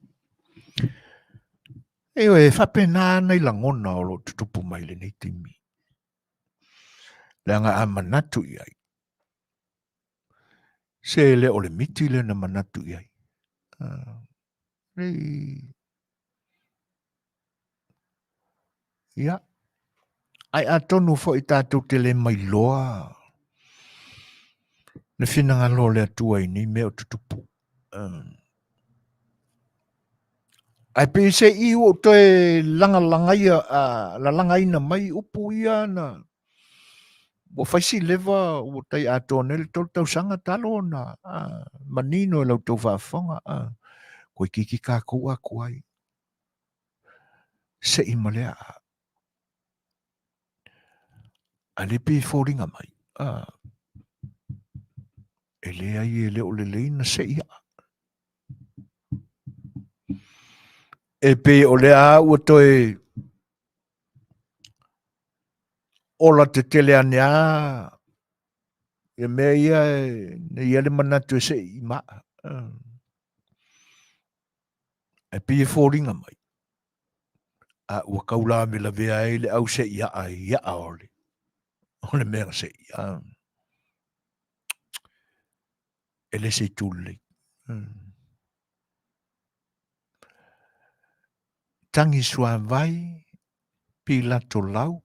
Ioe, e faapena nai lagona o lo o tutupu mai lenei taimi. Leaga a manatu i ai, se le o le miti lea na manatu i ai. Nei, ia, ae atonu foi tatou te le mailoa le finagalo o le Atua i nei mea o tutupu. Ae pei se i ua ou toe lagalagaia, lalagaina mai upu ia na ua fai si leva ua tai atoa nei le 3 tausaga talu ona manino i la outou faafofoga, toeitiiti tatou atu ai sei ma le aa. A le pei e foliga mai, e leai e le o lelei na sei aa. E pei o lea ua toe ola tetele ane lava ia mea ia e i ai le manatu e sei i maa. E pei e foliga mai, a ua tau lavelavea ai le au sei aa i aa o le, o le mea na sei. E le se itu lelei. Tangi suavai, pilato lau,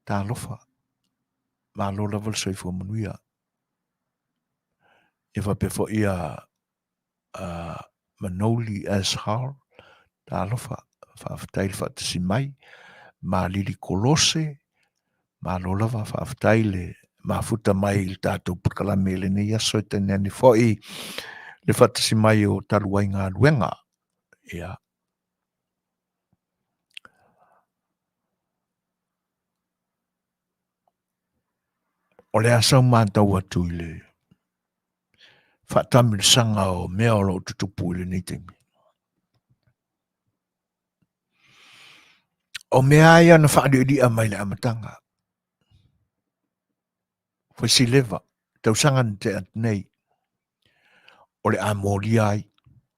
talofa, malo lava le soifua manuia. Ia faapea foi ia Manoli S. Hall, talofa, faafetai le faatasi mai, Malili Kolose, malo lava, faafetai le mafuta mai i le tatou polokalame i lenei aso e tainane foi le faatasi mai o talu ai galuega. Ia. O le a sau matau atu i le faatamilosaga o mea o lo o tutupu i lenei taimi. O mea ia na faaliulia mai le amataga. Fuesileva, tausaga na tea atu nei, o le a molia ai,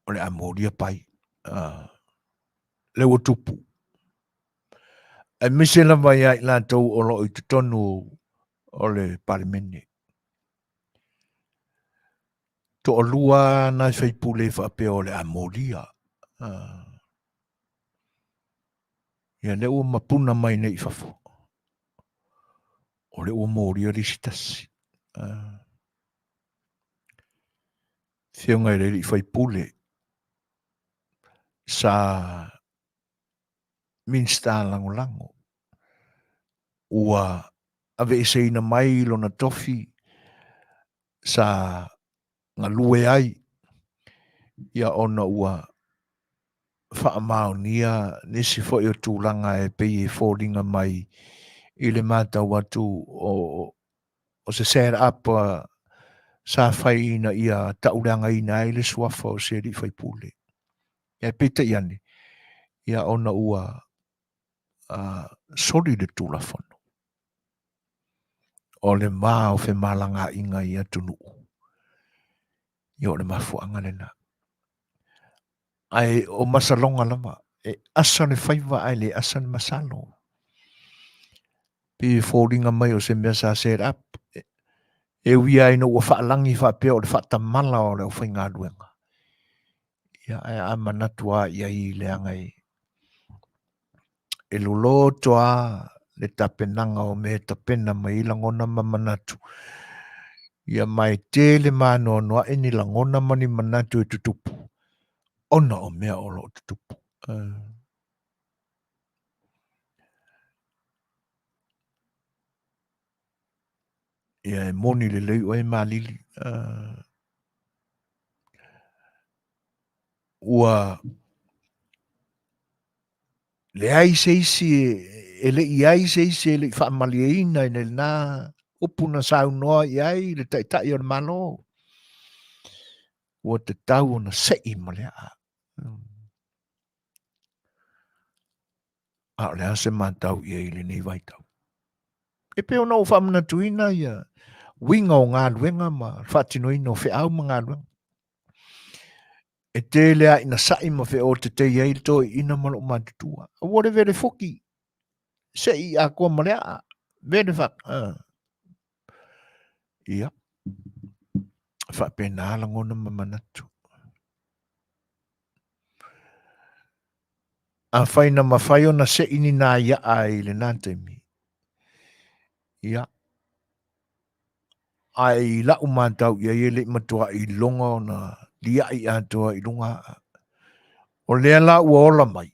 o le a molia pai. Lea ua tupu. Aemaise lava ia i latou o lo o i totonu o le Palemene. Toalua nai faipule faapea o le a molia. Ia lea ua mapuna mai nei i fafo. O lea ua molia le isi tasi. Afioga i le alii faipule sa Minisita Lagolago ua aveeseina mai lona tofi sa galue ai ia ona ua faamaonia nisi foi o tulaga e pei e foliga mai i le matau atu o se set up sa fai ina ia tauleagaina ai le suafa o se alii faipule. Ae peitai ane, ia ona ua soli le Tulafono o le va o femalagaaiga i atunuu, ia o le mafuaaga lena. Ae o masaloga lava, e asa le faiva ae le asa le masalo. Pei e foliga mai o se mea sa set up, e ui lava ina ua faalagi faapea o le faatamala o le aufaigaluega, ia ae a manatu lava i ai leaga e loloto lava le tapenaga o mea e tapena mai ai lagona ma manatu, ia ma e tele ma anoanoai ni lagona ma ni manatu e tutupu ona o mea o lo o tutupu. Ia e moni lelei oe Malili. Ua leai se isi e le i ai se isi e le i faamalieina i lena upu na saunoa i ai le Taitai o le Malo. Ua tatau ona sei ma le aa. A o le a se matau i ai i lenei vaitau? E pei ona ou faamanatuina ia uiga o galuega ma le faatinoina o feau ma galuega. E tele lava ina sa'i ma feotetei ai le toeaina ma lou matutua. Aua le vele fuki, se'i atoa ma le aa, vele fa... Ia, faapena lagona ma manatu. Afai na mafai ona se'i ni nai a'a i lena taimi, ia, ae i la'u matau i ai e le i matua'i iloga ona lia'i atoa i luga a'a. O lea la ua ola mai,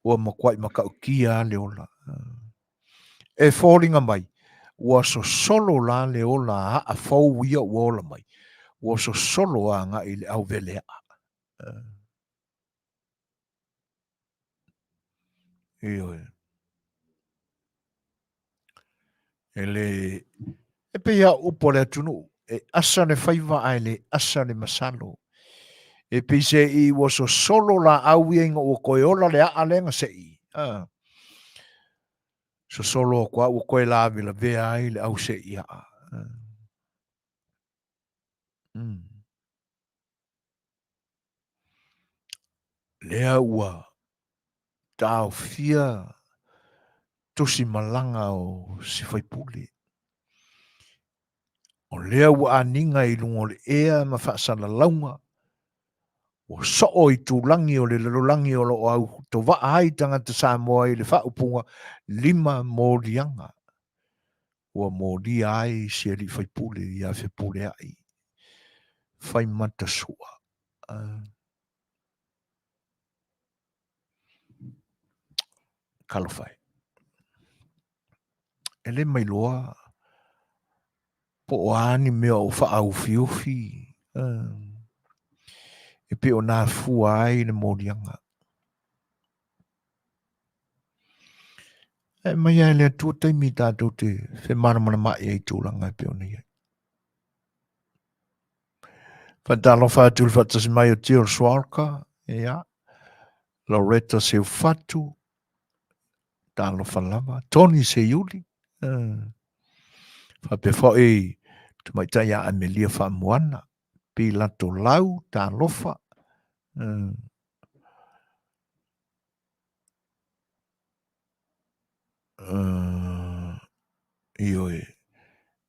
ua matua'i matautia lava le ola. E foliga mai, ua sosolo la le ola a a'a fou ia ua ola mai, ua sosolo agai i le auvele a'a. Ioe. E le e pei lava o upu a le atunuu, e asa le faiva ae le asa le masalo. E pei se i ua sosolo laau ia ina ua toe ola le aa lea na sei. A. Sosolo atu lava ua toe lavelavea ai le au sei aa. Lea ua taofia tusi malaga o si faipule. O lea ua aniga i luga o le ea ma faasalalauga, ua soo itulagi o le lalolagi o lo o autovaa ai tagata Samoa i le faaupuga lima moliaga. Ua molia ai si alii faipule ia Fepuleai Faimatasua. Talofa e. E le mailoa po o a ni mea o faaufiufi e pei ona afua ai le moliaga. E mai ai le Atua taimi tatou te femalamalamaai ai i tulaga e pei ona i ai. Faatalofa atu i le faatasi mai o Jill Swarka, ia, Loretta Seufatu, talofa lava, Tony Seiuli, faapea foi tamaitai ia Amelia Faamoana, Pilato Lau, talofa, Ioe.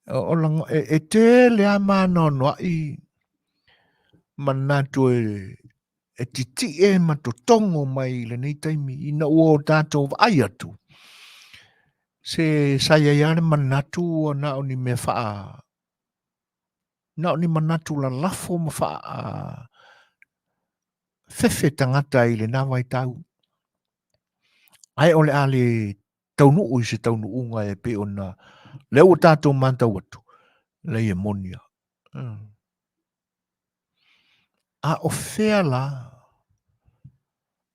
O lago, e tele lava maanoanoa'i manatu e titi'e ma totogo mai i lenei taimi ina ua o tatou vaai atu, se sa i ai lava le manatu ua na o ni mea faa na o ni manatu lalafo ma faa fefe tagata i lena vaitau. Ae o le a le taunuu i se taunuuga e pei ona lea ua tatou matau atu, leai e moni lava. A o fea la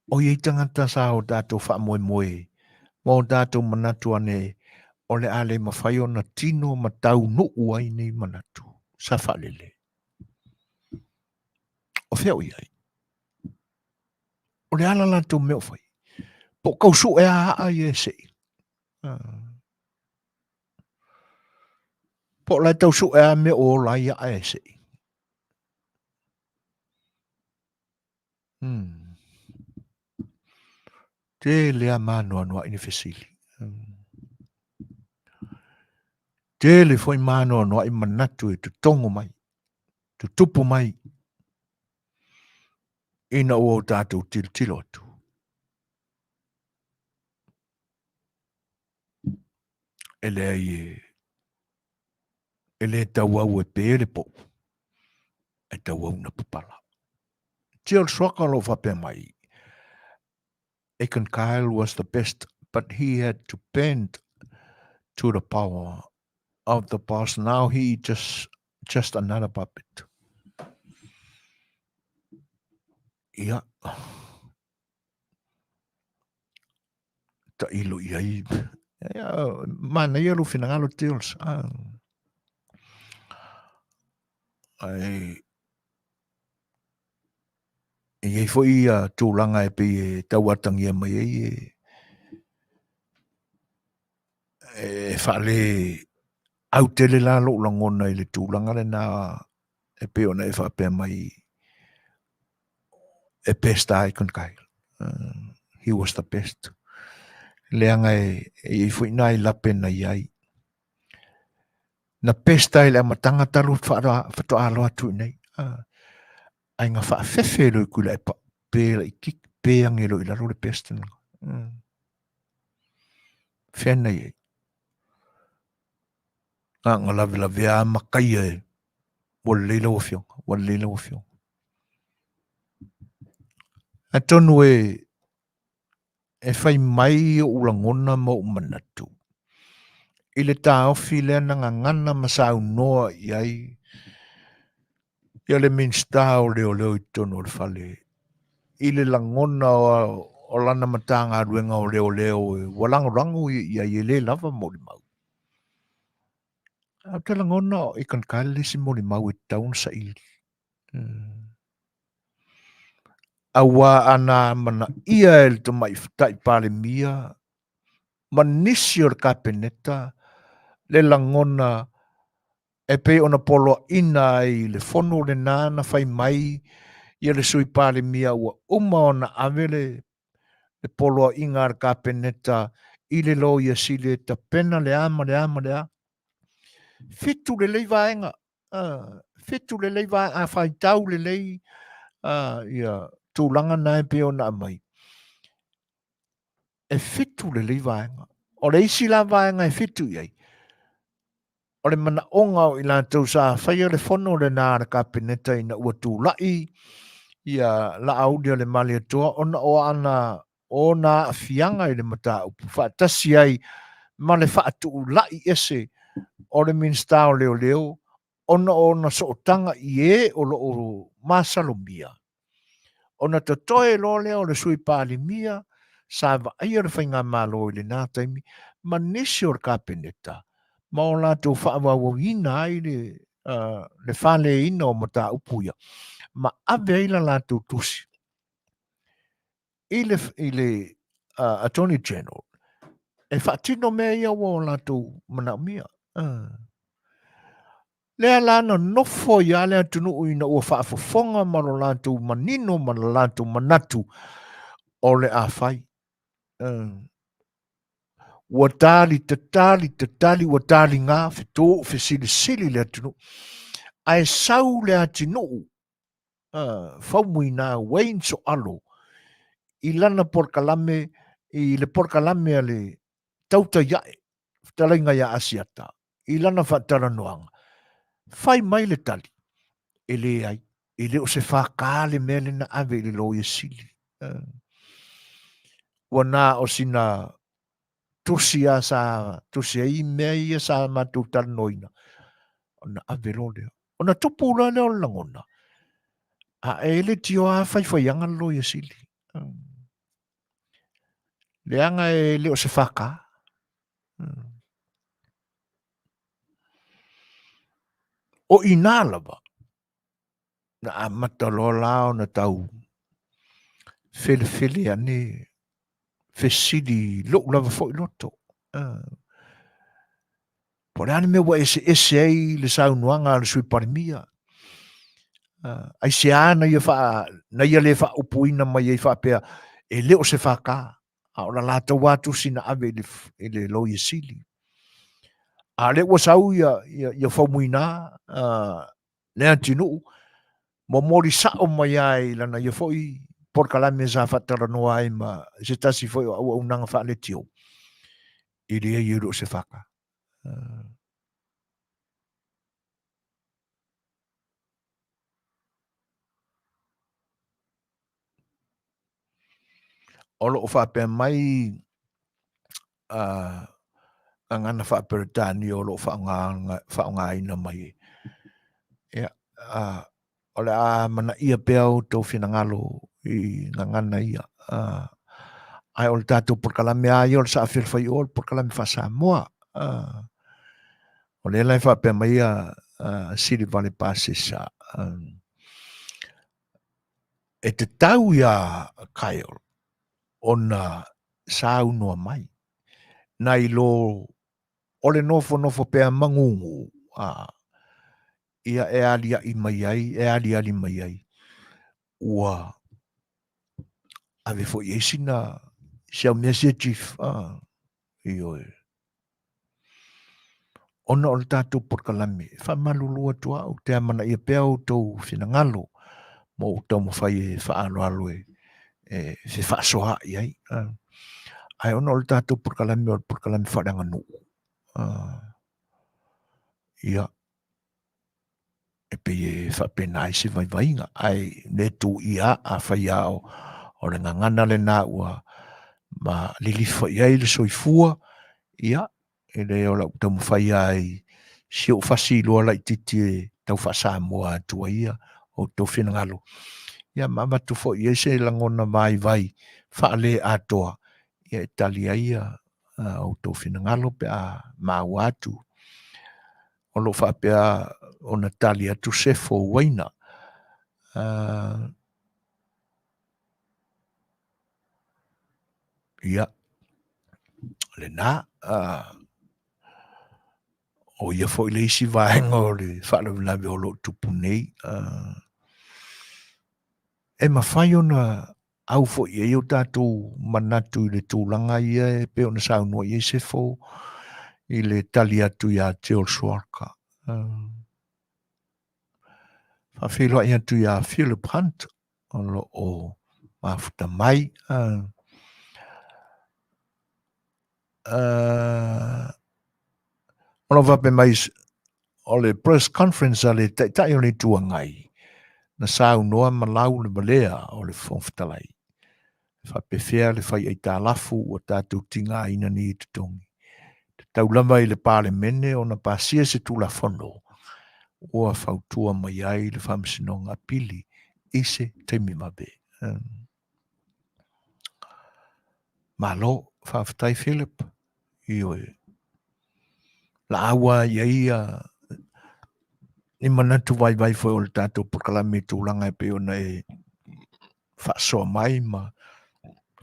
o i ai tagata sa o tatou faamoemoe ma o tatou manatu ane o le a le mafai ona tino ma taunuu ai nei manatu sa faalele? O fea o i ai? O le a la latou mea o fai? Po o tau sue a aa ia e sei. Po o la e tau sue a mea o ola ai aa e sei. Tele a maanoanoa'i ni fesili. Tele foi maanoanoa'i manatu e totogo mai, tutupu mai ina ua o tatou tilotilo atu. E leai e, e le tauau e pe le pou, e tauau na papala. Tia o le suaka o lo o faapea mai, Aiken Kyle was the best, but he had to bend to the power of the boss. Now he just another puppet. Ia. Tailo i ai. Ia, manaia lou finagalo, Tils. Ah. Ai, e i ai foi ia tulaga e pei e tauatagia mai ai e, e faale au tele la lou lagona i le tulaga lena e pei ona e faapea mai e best a Icon Kyle. He was the best. Leaga e i ai foi nai lape na i ai. Na best ai le amataga talu faatoa alo atu i nei. Ai nga faafefe lo i Tuilaepa, pe laitiiti, pe age loa i lalo le best lena. Fea na i ai? Na nga lavelavea a makaia e ua lelei lau afioga, ua lelei lau afioga. Atonu e e fai mai ou lagona ma ou manatu i le taofi lea na gagana ma saunoa i ai ia le Minisita o Leoleo i totonu o le fale i le lagona o lana Matagaluega o Leoleo ua lagolago ia i ai e le lava molimau. Ae ou te lagona o Ethan Kyle le isi molimau e tatau ona saili. Auā ana amanaia e le Tamaitai Palemia ma nisi o le Kapeneta le lagona e pei ona poloaiina ai i le fono lena na fai mai ia le Sui Palemia ua uma ona ave le poloaiga a le Kapeneta i le Loia Sili e tapena le a ma le a ma le a. 7 lelei vaega 7 lelei vaega, a faitau lelei ia tulaga na e pei ona aumai, e 7 lelei vaega. O le isi la vaega e 7 i ai, o le manaoga o i latou sa faia le fono lena a le Kapeneta ina ua tulai ia Laauli-o-le-Malietoa ona o ana ona aafiaga i le mataupu faatasi ai ma le faatuulai ese o le Minisita o Leoleo ona o ona sootaga i e o lo o masalomia, ona totoe loa lea o le Sui Palemia. Sa vaaia le faigamalo i lena taimi ma nisi o le Kapeneta ma o latou faaauauina ai le, le faleina o mataupu ia ma ave ai la latou tusi i le, i le Attorney General e faatino mea ia ua o latou manaomia. Lea la na nofo ai lava le atunuu ina ua faafofoga ma lo latou manino ma lo latou manatu o le a fai. Ua tali tatali tatali ua taliga fetu fesilisili le atunuu. Ae sau le atinuu Faumuina Wayne Soalo i lana polokalame i le polokalame a le Tautai Ae, fetalaiga ia Asiata, i lana faatalanoaga, fai mai le tali, e leai, e le o se FK le mea lea na ave i le Loia Sili. Ua na o sina tusi lava sa tusi ai mea ia sa matou talanoaina, ona ave loa lea. Ona tupu loa lea o le lagona, a e le tioa lava faifaiaga le Loia Sili. Leaga e le o se FK. O i ina lava na amata loa la ona tau felefele ane fesili i lou lava foi loto. Po o le a le mea ua eseese ai le saunoaga a le Sui Palemia? Aisea na ia, faa, na ia le faaupuina mai ai faapea e le o se FK, a o la latou lava tusi na ave i le, i le Loia Sili. A o lea ua sau ia, ia, ia Faumuina le atinuu, momoli sao mai lava i lana ia foi polokalame sa faatalanoa ai ma se tasi foi o auaunaga faaleitio, e leai e le o se FK. O lo o faapea mai gagana faa-Peretania o lo o faaaogaina mai. Ia, o le a manaia pea outou finagalo i gagana ia. Ae o le tatou polokalame lava ia o le Saafialefai'o, o le polokalame faa-Samoa. O lea la e faapea mai a Silivale Pasesa, e tatau iā Kyle ona saunoa mai, nai lo o le nofonofo pea magugu, a, ia e aliaʻi mai ai, e aliali mai ai, ua ave foi i ai sina, si au mea sia chief, a, ioe. Ona o le tatou polokalame, e faamalulu atu au, ou te amanaia pea outou finagalo ma ou taumafai e faaaloalo e fefaasoaai ai. Ae ona o le tatou polokalame o le polokalame faaleaganuu, ia, e pei e faapena ai se vaivaiga, ae le tuuia afai lava o le gagana lena ua ma lilifa i ai le soifua, ia, e le o lau taumafai lava i si ou fasi iloa laitiiti e tau faa-Samoa atu ai ia outou finagalo, ia ma avatu foi i ai se lagona vaivai faale-atoa, ia e tali ai ia outou finagalo pe a maua atu. O lo o faapea ona tali atu Sefo Uaina. Ia, lena, o ia foi le isi vaega o le faalavelave o lo o tupu nei. E mafai ona au foi i ai o tatou manatu i le tulaga ia e pei ona saunoa i ai Sefo i le tali atu iā George Walker. Faafeiloai atu iā Philip Hunt o lo o mafuta mai. O lo o faapea mai o le press conference a le Taitai o le Itu Agai na saunoa ma lau le valea o le Fofoga Fetalai e faapefea le fai aitalafu ua tatou tigaina nei e totogi. Tatau lava i le Palemene ona pasia se Tulafono ua fautua mai ai le Faamasinoga Apili i se taimi vave. Malo, faafetai Philip. Ioe. Laau lava i ai ia ni manatu vaivai foi o le tatou polokalame i tulaga e pei ona e faasoa mai ma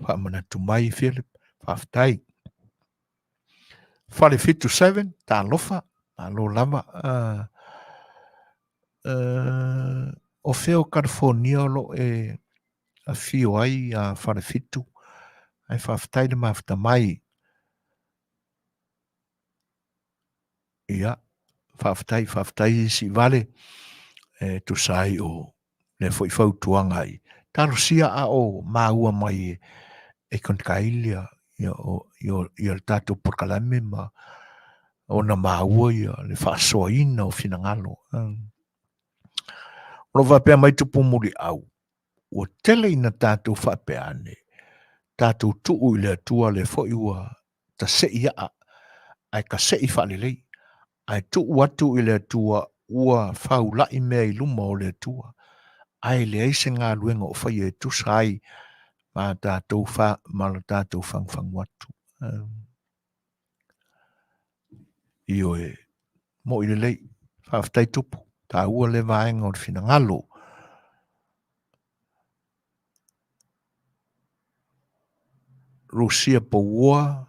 faamanatu mai Philip. Faafetai. Fale 77, talofa, malo lava. O fea o California o lo o e afio ai a Falefitu, ae faafetai le mafuta mai. Ia, faafetai, faafetai Siivale, e tusa ai o lea foi fautuaga i talosia a o maua mai e Conkail ia, ia, ia, ia le tatou polokalame ma ona maua ia le faasoaina o finagalo. O lo o faapea mai Tupu Muliau, ua tele ina tatou faapea ane, tatou tuu i le Atua lea foi ua tasei aa, ae kasei faalelei, ae tuu atu i le Atua ua faulai mea i luma o le Atua, ae leai se galuega o faia e tusa ai ma tatou fa, ma lo tatou fagufagu atu. Ioe, mo'i lelei, faafetai Tupu, taua le vaega o le finagalo. Rusia Pouoa,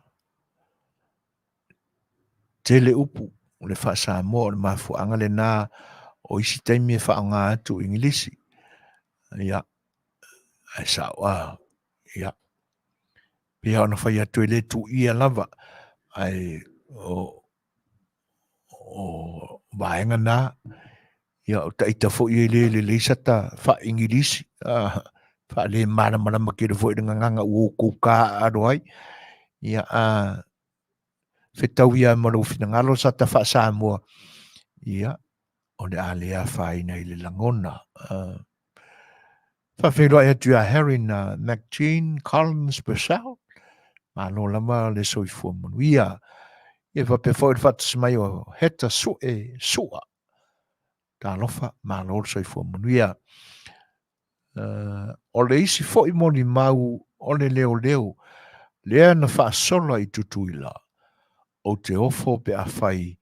tele upu o le faa-Samoa o le mafuaaga lena o isi taimi e faaaoga atu Igilisi. Ia, ae sao a, ia, pei ona fai atu e le tuia lava, ae o, o vaega na, ia o taita foi e le lelei sata faa-Igilisi, faale malamalama tele foi i le gagana ua outou taaalo ai, ia a fetau ia ma lou finagalo sata faa-Samoa, ia o le a le afaina i le lagona. Faafeiloai atu ia Harry na McJean Collins Purcell, malo lava le soifua manuia. Ia faapea foi le faatasi mai o Heta Sue Sua. Talofa, malo le soifua manuia. O le isi foi molimau o le leoleo lea na faasola i Tutuila, ou te ofo pe afai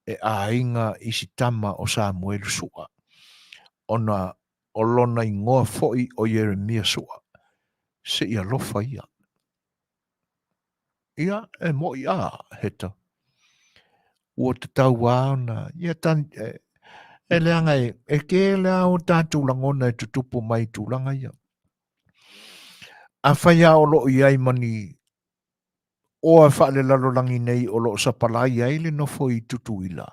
e aiga i si tama o Samuelu Sua, ona o lona igoa foi o Ieremia Sua, se i alofa ia. Ia, e mo'i a, Heta. Ua tatau lava ona, ia tan, e, e leaga e, e tele lava o tatou lagona e tutupu mai i tulaga ia. Afai lava o lo o i ai ma ni oa faalelalolagi nei o lo o sapalai ai le nofo i Tutuila,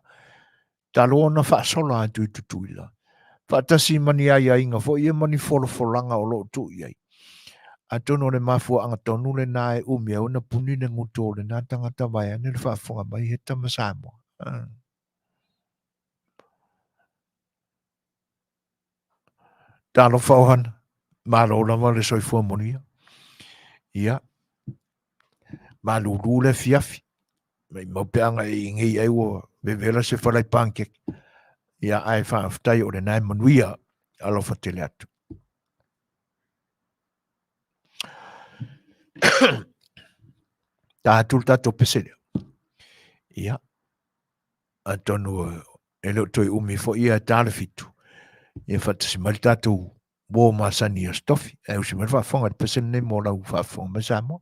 talo ona faasola atu i Tutuila, faatasi ma ni aiaiga foi ia ma ni folafolaga o lo o tuu i ai. Atonu o le mafuaaga tonu lena e umi ai ona puni le gutu o lena tagata vaeane le faafofoga mai he tama Samoa. Talofa Ohana, malo lava le soifua manuia. Ia, malulu le afiafi, maimau pe ana e ingei ai ua vevela se falai pancake. Ia, ae faafetai o lena e manuia, alofa tele atu. Ta atu le tatou pese lea. Ia, atonu e le o toe umi foi ia ta le 7. Ia faatasi mai le tatou uo masani i Aso Tofi. Ae usi mai le faafofoga i le pese lenei mo lau faafofoga mai Samoa.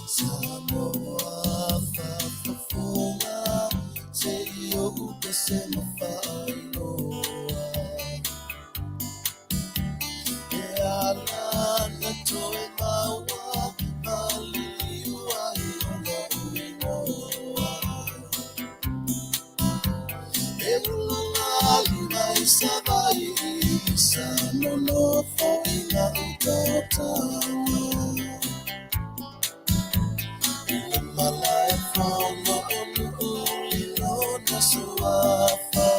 Samoa faafofoga se i ou pese ma faailoa E ala na toe maua maliliu ai o lou inoa E ula lima i Savaii sa nonofo i gauta o Taga I le malae fono o Nuʻu i lona suafa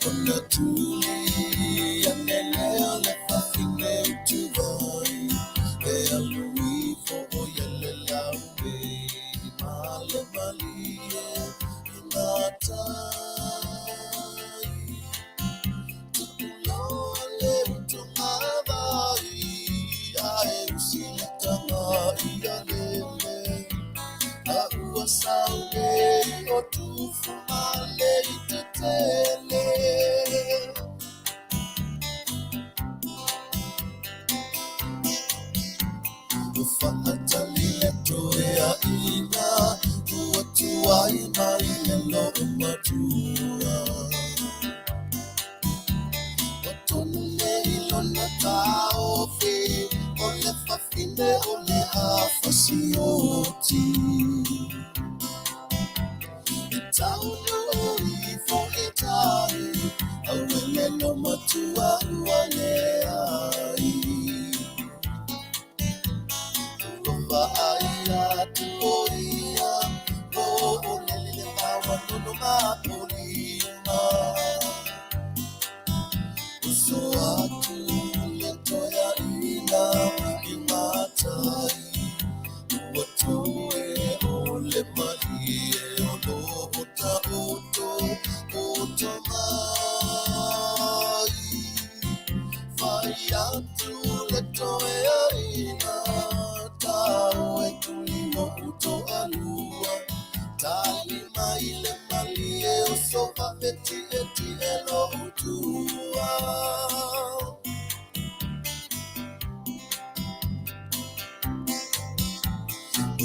Ona tuli ane lea o le fafine utuvai E alu i. matai. Tupuloa le utongavai, ae usi le taga ia lele. A ua saulei o tufu ma le itetele. Ua faatali le toeaina, ua tuai mai le loomatua. Ua tonu nei lona taofi, o le fafine o le afasioti. E taunuu ifo i tai, auele lo matua ua leai. Ua vaai atu o ia, o olele le vaoa nono mapolima. Uso atu le toeaina i matai, ua toe o le malie o loo taoto oto mai. Fai atu le toeaina, tau e tulio uto alua. Tali mai le malie o sova veti eti e lo utua.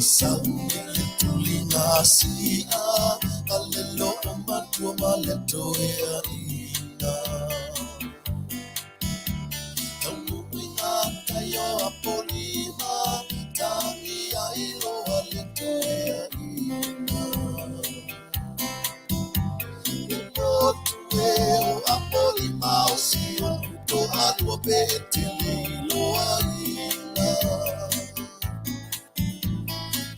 Sauni le tuliga si'a, a le loomatua ma le toeaina. Taunuuiga tai o Apolima, tagi ai loa le toeaina. Le motu e o Apolima o si o toalua pe te leiloaina.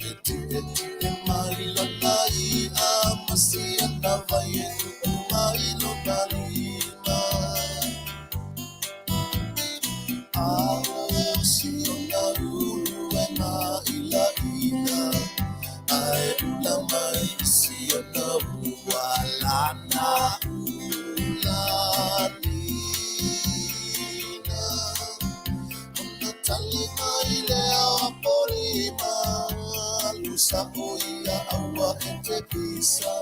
E tietie mai lana i'a, ma siana vai e uu mai lona lima. A o si ona ulu e maʻilaʻila, ae ula mai si ona ua lana ulanina. Ona tali mai lea o Apolima, lusa o ia aua e te pisa.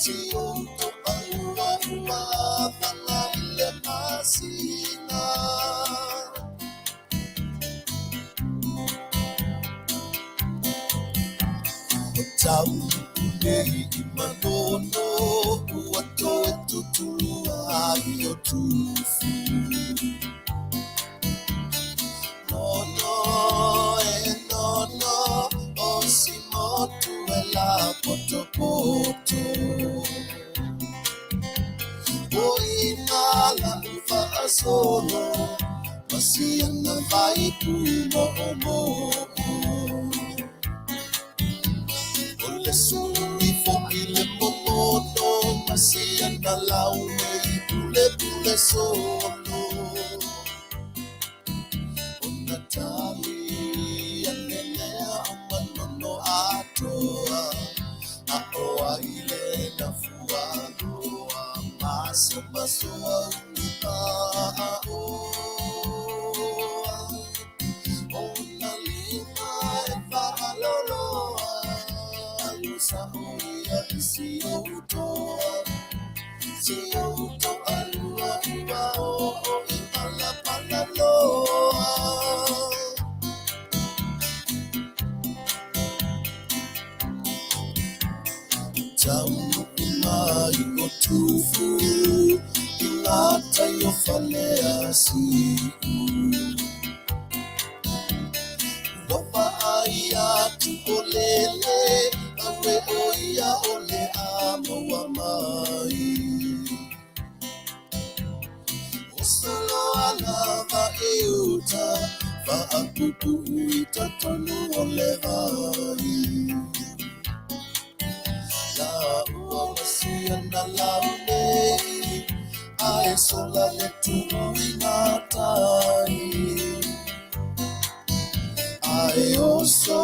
Si o toalua ua faga i le masina. O taunuu nei i Manono, ua toe tutulua ai o Tufu. Nono e nono, o si motu e la potopoto. O ina la ufaasolo, ma siana vai pumo'omo'o. O le sulu ifo i le momono, ma siana laumei pulepule solo. Ona tali ane lea o Manono atoa, a o ai le nafualoa, masomasoa ulupaoa. Ona lima e faaloloa, lusa o ia i si outoa. Si o toalua ua oo i palapalaloa. Taunuu mai o Tufu, i gatai o Faleasiu. Ua vaai atu o lele, aue o ia o le a maua mai. O solo alava i uta, faapuupuu i totonu o le vai. La ua masia na launei, ae sola le tuu i gatai. Ae oso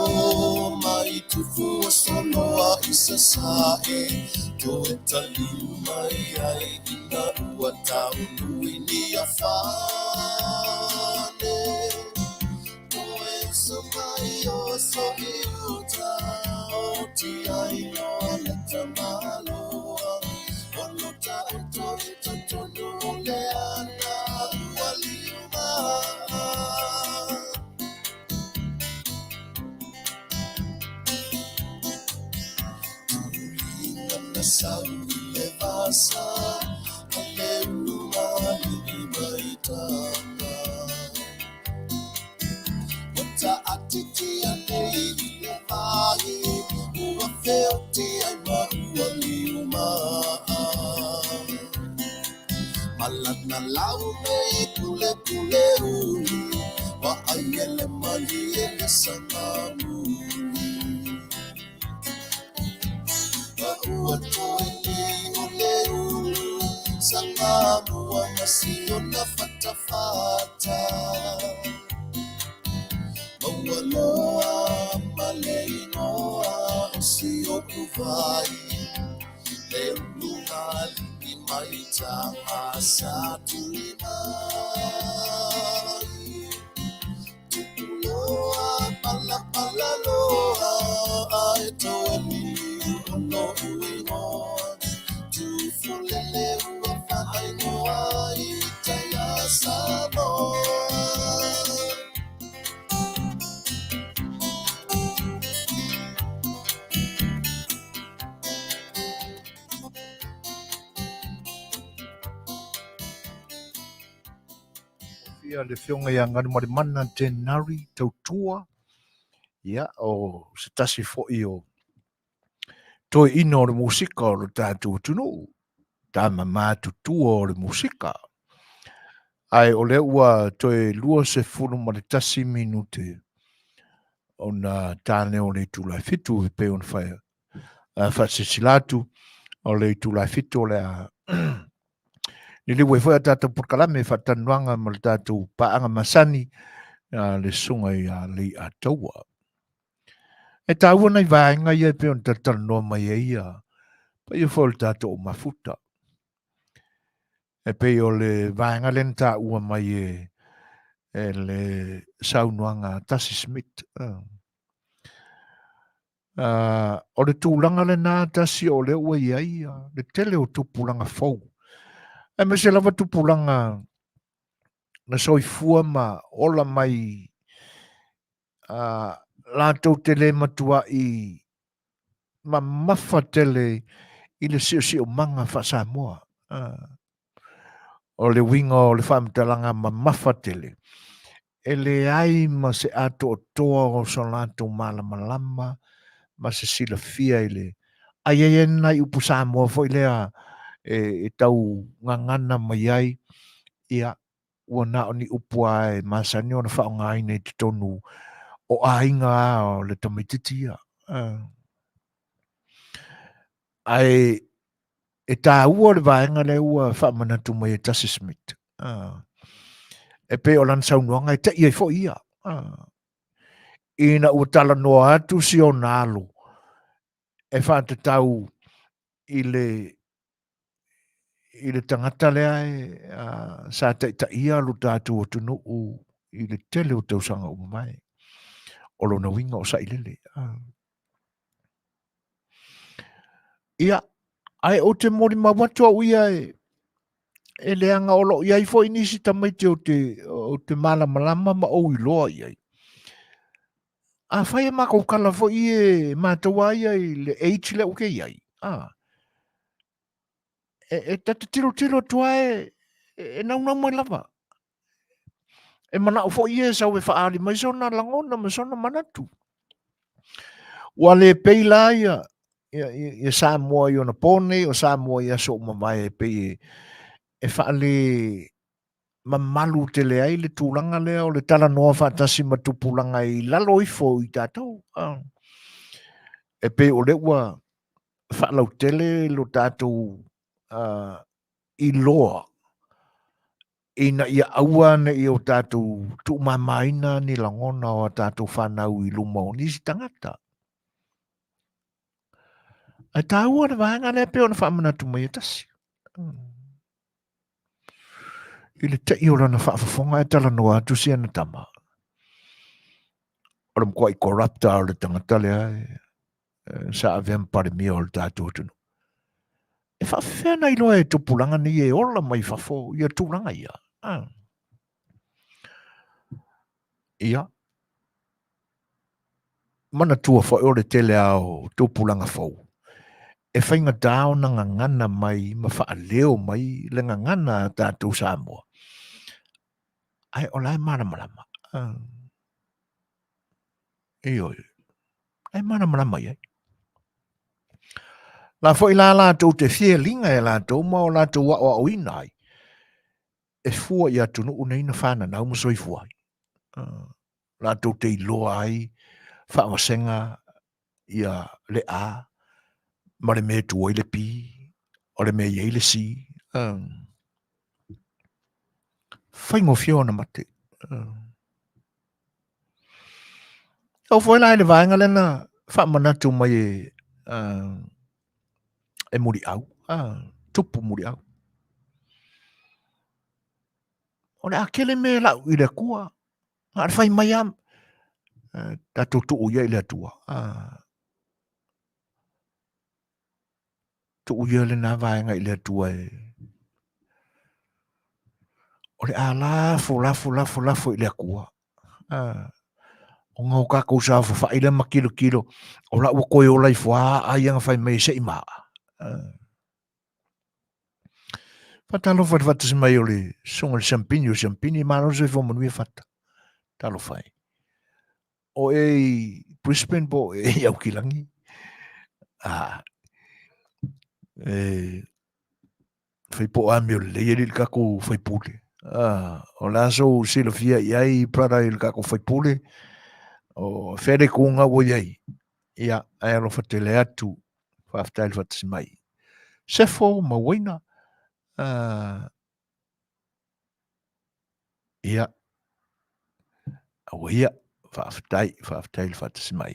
mai Tufu o solo loa i Sasae Toe taliu mai ai ina ua tau nui Niafane Toe uso mai oso i uta Oti ai loa le tamaloa O lo taoto i totonu o le ana ua liuga. Tuliga na sau i le vasa A le ulu alii mai taga Ua taatitia nei i le vai Ua feoti ai ma ua liumaa Malana lau nei pulepule uli Wa ai ele malie le sagamuli Ma ua toe liu le ulu Sagamua ma siona fatafata Maua loa ma le inoa o si o'u vai Le uluga alii mai taga sa tuli mai Tupuloa palapala loa Ae toe liliu o lo'u igoa Tufulele ua faaigoa i tai a Samoa. Ia le afioga ia Galumalemana Denari Tautua, ia o se tasi foi o toeaina o le musika o le tatou atunuu, tama matutua o le musika. Ae o lea ua toe 21 minute ona ta lea o le itula e 7 e pei ona fai faasilasila atu o le itula e 7 o le a liliu ai foi a tatou polokalame faatanoaga ma le tatou paaga masani a le susuga ia Leiataua. E taua nai vaega ia e pei ona talatalanoa mai ai ia paia foi o le tatou mafuta. E pei o le vaega lea na taua mai e le saunoaga a Tasi Smith. O le tulaga lena Tasi o lea ua i ai le tele o tupulaga fou. Aemaise lava tupulaga na soifua ma ola mai latou te le matuai mamafa tele i le siosiomaga faa-Samoa. O le uiga o le faamatalaga mamafa tele, e leai ma se atoatoa o so latou malamalama ma se silafia i le ai ai ai nai upu Samoa foi lea e tau gagana mai ai, ia, ua na o ni upu lava e masani ona faaaogaina i totonu o aiga lava o le tamaitiiti ia. Ae e taua le vaega lea ua faamanatu mai e Tasi Smith. E pei o lana saunoaga e tei ai foi ia. Ina ua talanoa atu si ona alo e faatatau i le i le tagata lea e sa taitaia lo tatou atunuu i le tele o tausaga ua mavae. O lona uiga o Sailele. Ia, ae ou te molimau atu au ia e leaga o lo o i ai foi nisi tamaiti ou te malamalama ma ou iloa i ai. Afai e matou tala foi e matou a ia i le age lea ua te i ai, a, e ta te tilotilo atu lava e naunau mai lava. E manao foi ia e sau e faaali mai sona lagona ma sona manatu. Ua le pei la ia, ia, ia Samoa i ona po nei, o Samoa i aso ua mavae e pei e faale mamalu tele ai le tulaga lea o le talanoa faatasi ma tupulaga i lalo ifo i tatou. E pei o lea ua faalautele lo tatou iloa ina ia aua ne i o tatou tuumamaina ni lagona o a tatou fanau i luma o nisi tagata. Ae taua le vaega lea pei ona faamanatu mai e tasi. I le tei o lana faafofoga e talanoa atu si ana tama. O le matuai corrupt lava o le tagata lea sa avea ma Palemia o le tatou atunuu. E faafefea ona iloa e tupulaga nei e ola mai fafo ia tulaga ia? Ia, manatua foi o le tele lava o tupulaga fou e faigata ona gagana mai ma faaleo mai le gagana a tatou Samoa, ae o la e malamalama. Ioe, e malamalama i ai. La foi la latou te fieliga e latou ma o latou aoaoina ai, e fua i atunuu nei na fananau ma soifua ai. Latou te iloa ai faavasega ia le A ma le mea e tu ai le P, o le mea e i ai le C. Faigofie ona mate. E oo foi la i le vaega lea na faamanatu mai e, e Muliau, tupu Muliau. O le a tele mea e lau i le Atua, na o le fai mai lava, tatou tuu ia i le Atua. Tuu ia lena vaega i le Atua e o le a lafo lafo lafo lafo i le Atua. Ona o tatou saofafai lea ma tilotilo, o la ua toe ola ifo lava aa ia na fai mai se i maa. Faatalofa i le faatasi mai o le susuga i le Siampini o Siampini, malo le soifua manuia Fata. Talofa e. O e i Brisbane po o e i Aukilagi? Ah, e fai po o amio lelei alii le tatou faipule. Ah, o le a sou silafia i ai, brother, i le tatou faipule? O fea le tuga ua i ai? Ia, ae alofa tele atu. Faafetai le faatasi mai. Sefo ma Uaina. Uh, ia, aua ia, faafetai, faafetai le faatasi mai.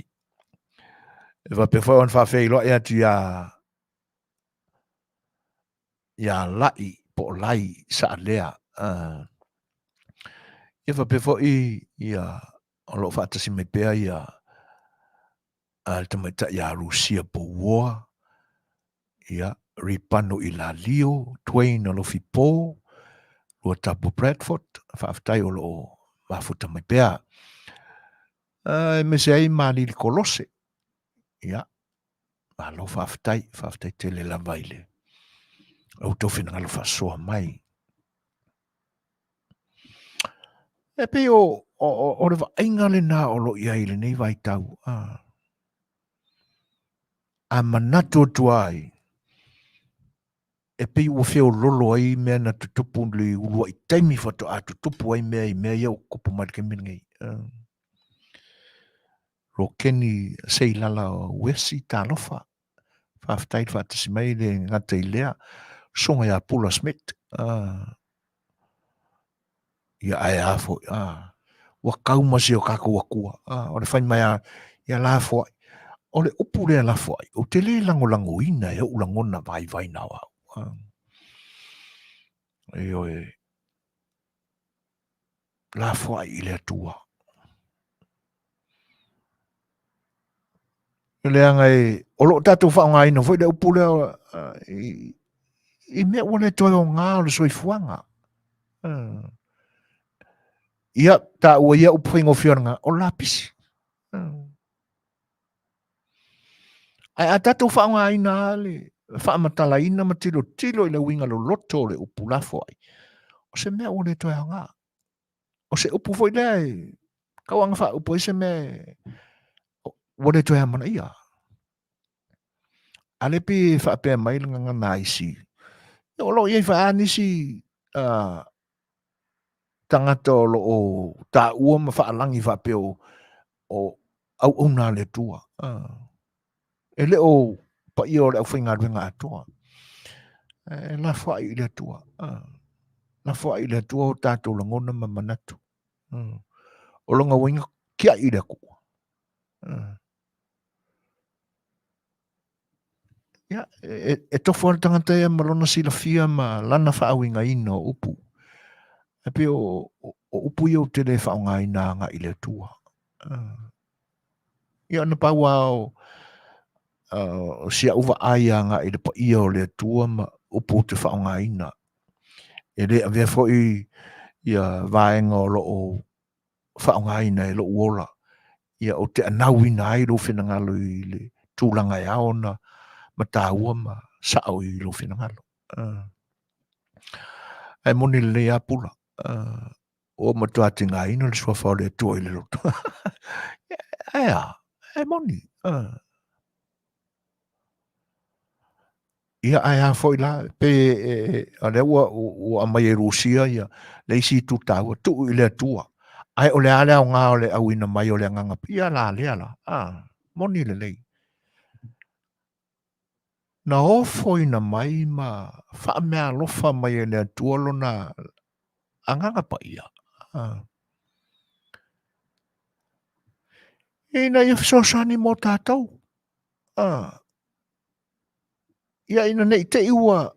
E faapea foi ona faafeiloai atu ia ia Lai po o Lai Saalea. Uh, ia faapea foi ia o lo o faatasi mai pea ia a le tamaitai ia Rusia Pouoa, ia Ripano Ilalio, Dwayne Alofipo, Luatapu Bradford, faafetai o lo o mafuta mai pea. Aemaise ai Malili Kolose, ia, malo faafetai, faafetai tele lava i le outou finagalo faasoa mai. E pei o, o, o le vaaiga lena o lo o i ai i lenei vaitau. A, a manatu atu ai, e pei ua feololo ai mea na tutupu le uluai taimi faatoa tutupu ai mea i mea ia ua tutupu mai le taimi lenei. Rokeni Seilala Uesi, talofa. Faafetai le faatasi mai le gata i lea. Susuga ia Pula Smith. Ia ae a foi. Ua kau ma si o tatou Atua. O le fai mai a, ia lafoai. O le upu lea lafoai, ou te le lagolagoina e ou lagona vaivai na o au. Ioe. Lafoai i le Atua. Leaga e, o lo o tatou faaaogaina foi le upu lea i, i mea ua le toe aoga o le soifuaga. Ia, taua ia upu faigofie o lena, o le lapisi. Ae a tatou faaaogaina lava le faamatalaina ma tilotilo i le uiga loloto o le upu lafoai, o se mea ua le toe aoga. O se upu foi lea e tau aga faaupu ai se mea ua le toe amanaia. A lea pei e faapea mai le gagana a isi, o lo o i ai foi lava nisi tagata o lo o taua ma faalagi faapea o auauna a le Atua. E le o paia o le aufaigaluega atoa. E lafoai i le Atua. Lafoai i le Atua o tatou lagona ma manatu. O lona uiga, tiai i le Atua. Ia, e, e tofu le tagata ia ma lona silafia ma lana faauigaina o upu. E pei o, o, o upu ia ou te le faaaogaina agai i le Atua. Uh, ia na pau lava o, uh, o si au vaai agai i le paia o le Atua ma upu ou te faaaogaina. E le avea foi ia vaega o loo faaaogaina e lou ola, ia ou te anauina ai lou finagalo i le tulaga e ao ona mataua ma sao i lou finagalo. Uh. Ae moni lelei a pula. Uh, ua matua tigaina le suafa o le Atua i le loto. Ae a, e moni. Uh. Ia ae a foi la, pe e, e, o lea ua, ua aumai e Rusia ia le isi itu taua, tuu i le Atua. Ae o le a le aoga o le auina mai o le Agaga Paia la lea la, a, moni lelei. Na ofoina mai ma faameaalofa mai e le Atua lona Agaga Paia. A. Ina ia fesoasoani mo tatou. A. Ia ina ne i te i ua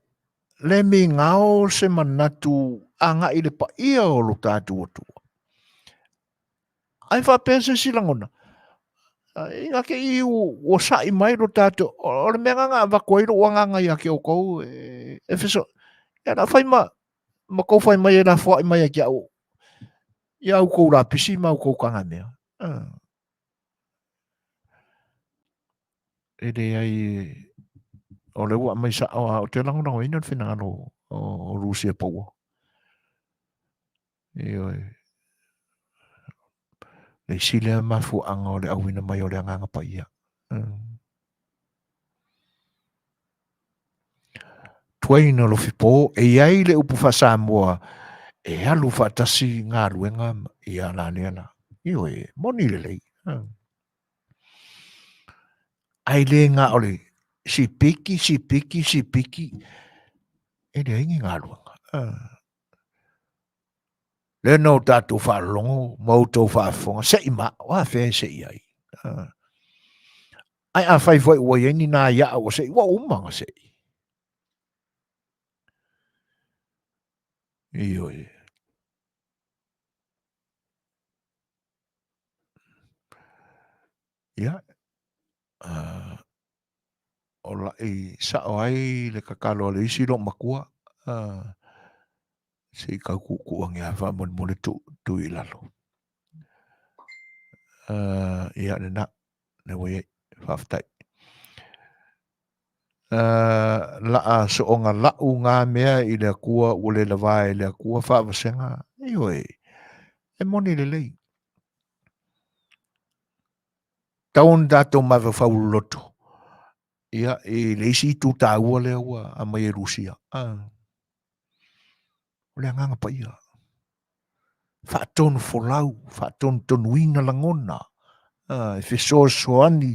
le migao se manatu agai i le paia o lo tatou Atua. Ae faapea se isi lagona, ina te i ua sa'i mai lo tatou, o le mea lena na avatu ai lou agaga ia te outou e feso, ia na fai ma, ma tou fai mai e lafoai mai ia te au, ia outou lapisi ma outou tagamea. E leai, o lea ua aumai sao lava, ou te lagolagoina le finagalo o Rusia Paua. Ioe. Le isi lea mafuaaga o le auina mai o le Agaga Paia. Mm. Tuaina Lofipo, e i ai le upu faa-Samoa e alu faatasi galuega ia la lea la. Ioe, moni lelei. Mm. Ae le na o le sipiki, sipiki, sipiki, e leai ni galuega. Uh. Lea na o tatou faalogo ma outou faafofoga, sei ma, o afea e sei ai. Uh. Ae afai foi ua i ai ni nā iaa ua sei, ua uma na sei. Ioe. Ia, uh, o laʻi sao ai le tatalo a le isi loomatua, uh, se i tau tuutuu ane lava faamolemole tuu, tuu i lalo. Uh, ia lena, lea ua i ai, faafetai. Uh, laa soonga lau ngā mea i le Atua ua le lavā e le Atua faavasega, ioe, e moni lelei. Tau ona tatou mafaufau loloto ia i le isi itu taua lea ua aumai e Rusia. Ah. O le Agaga Paia. Faatonu folau, faatonutonuina lagona, ah, e fesoasoani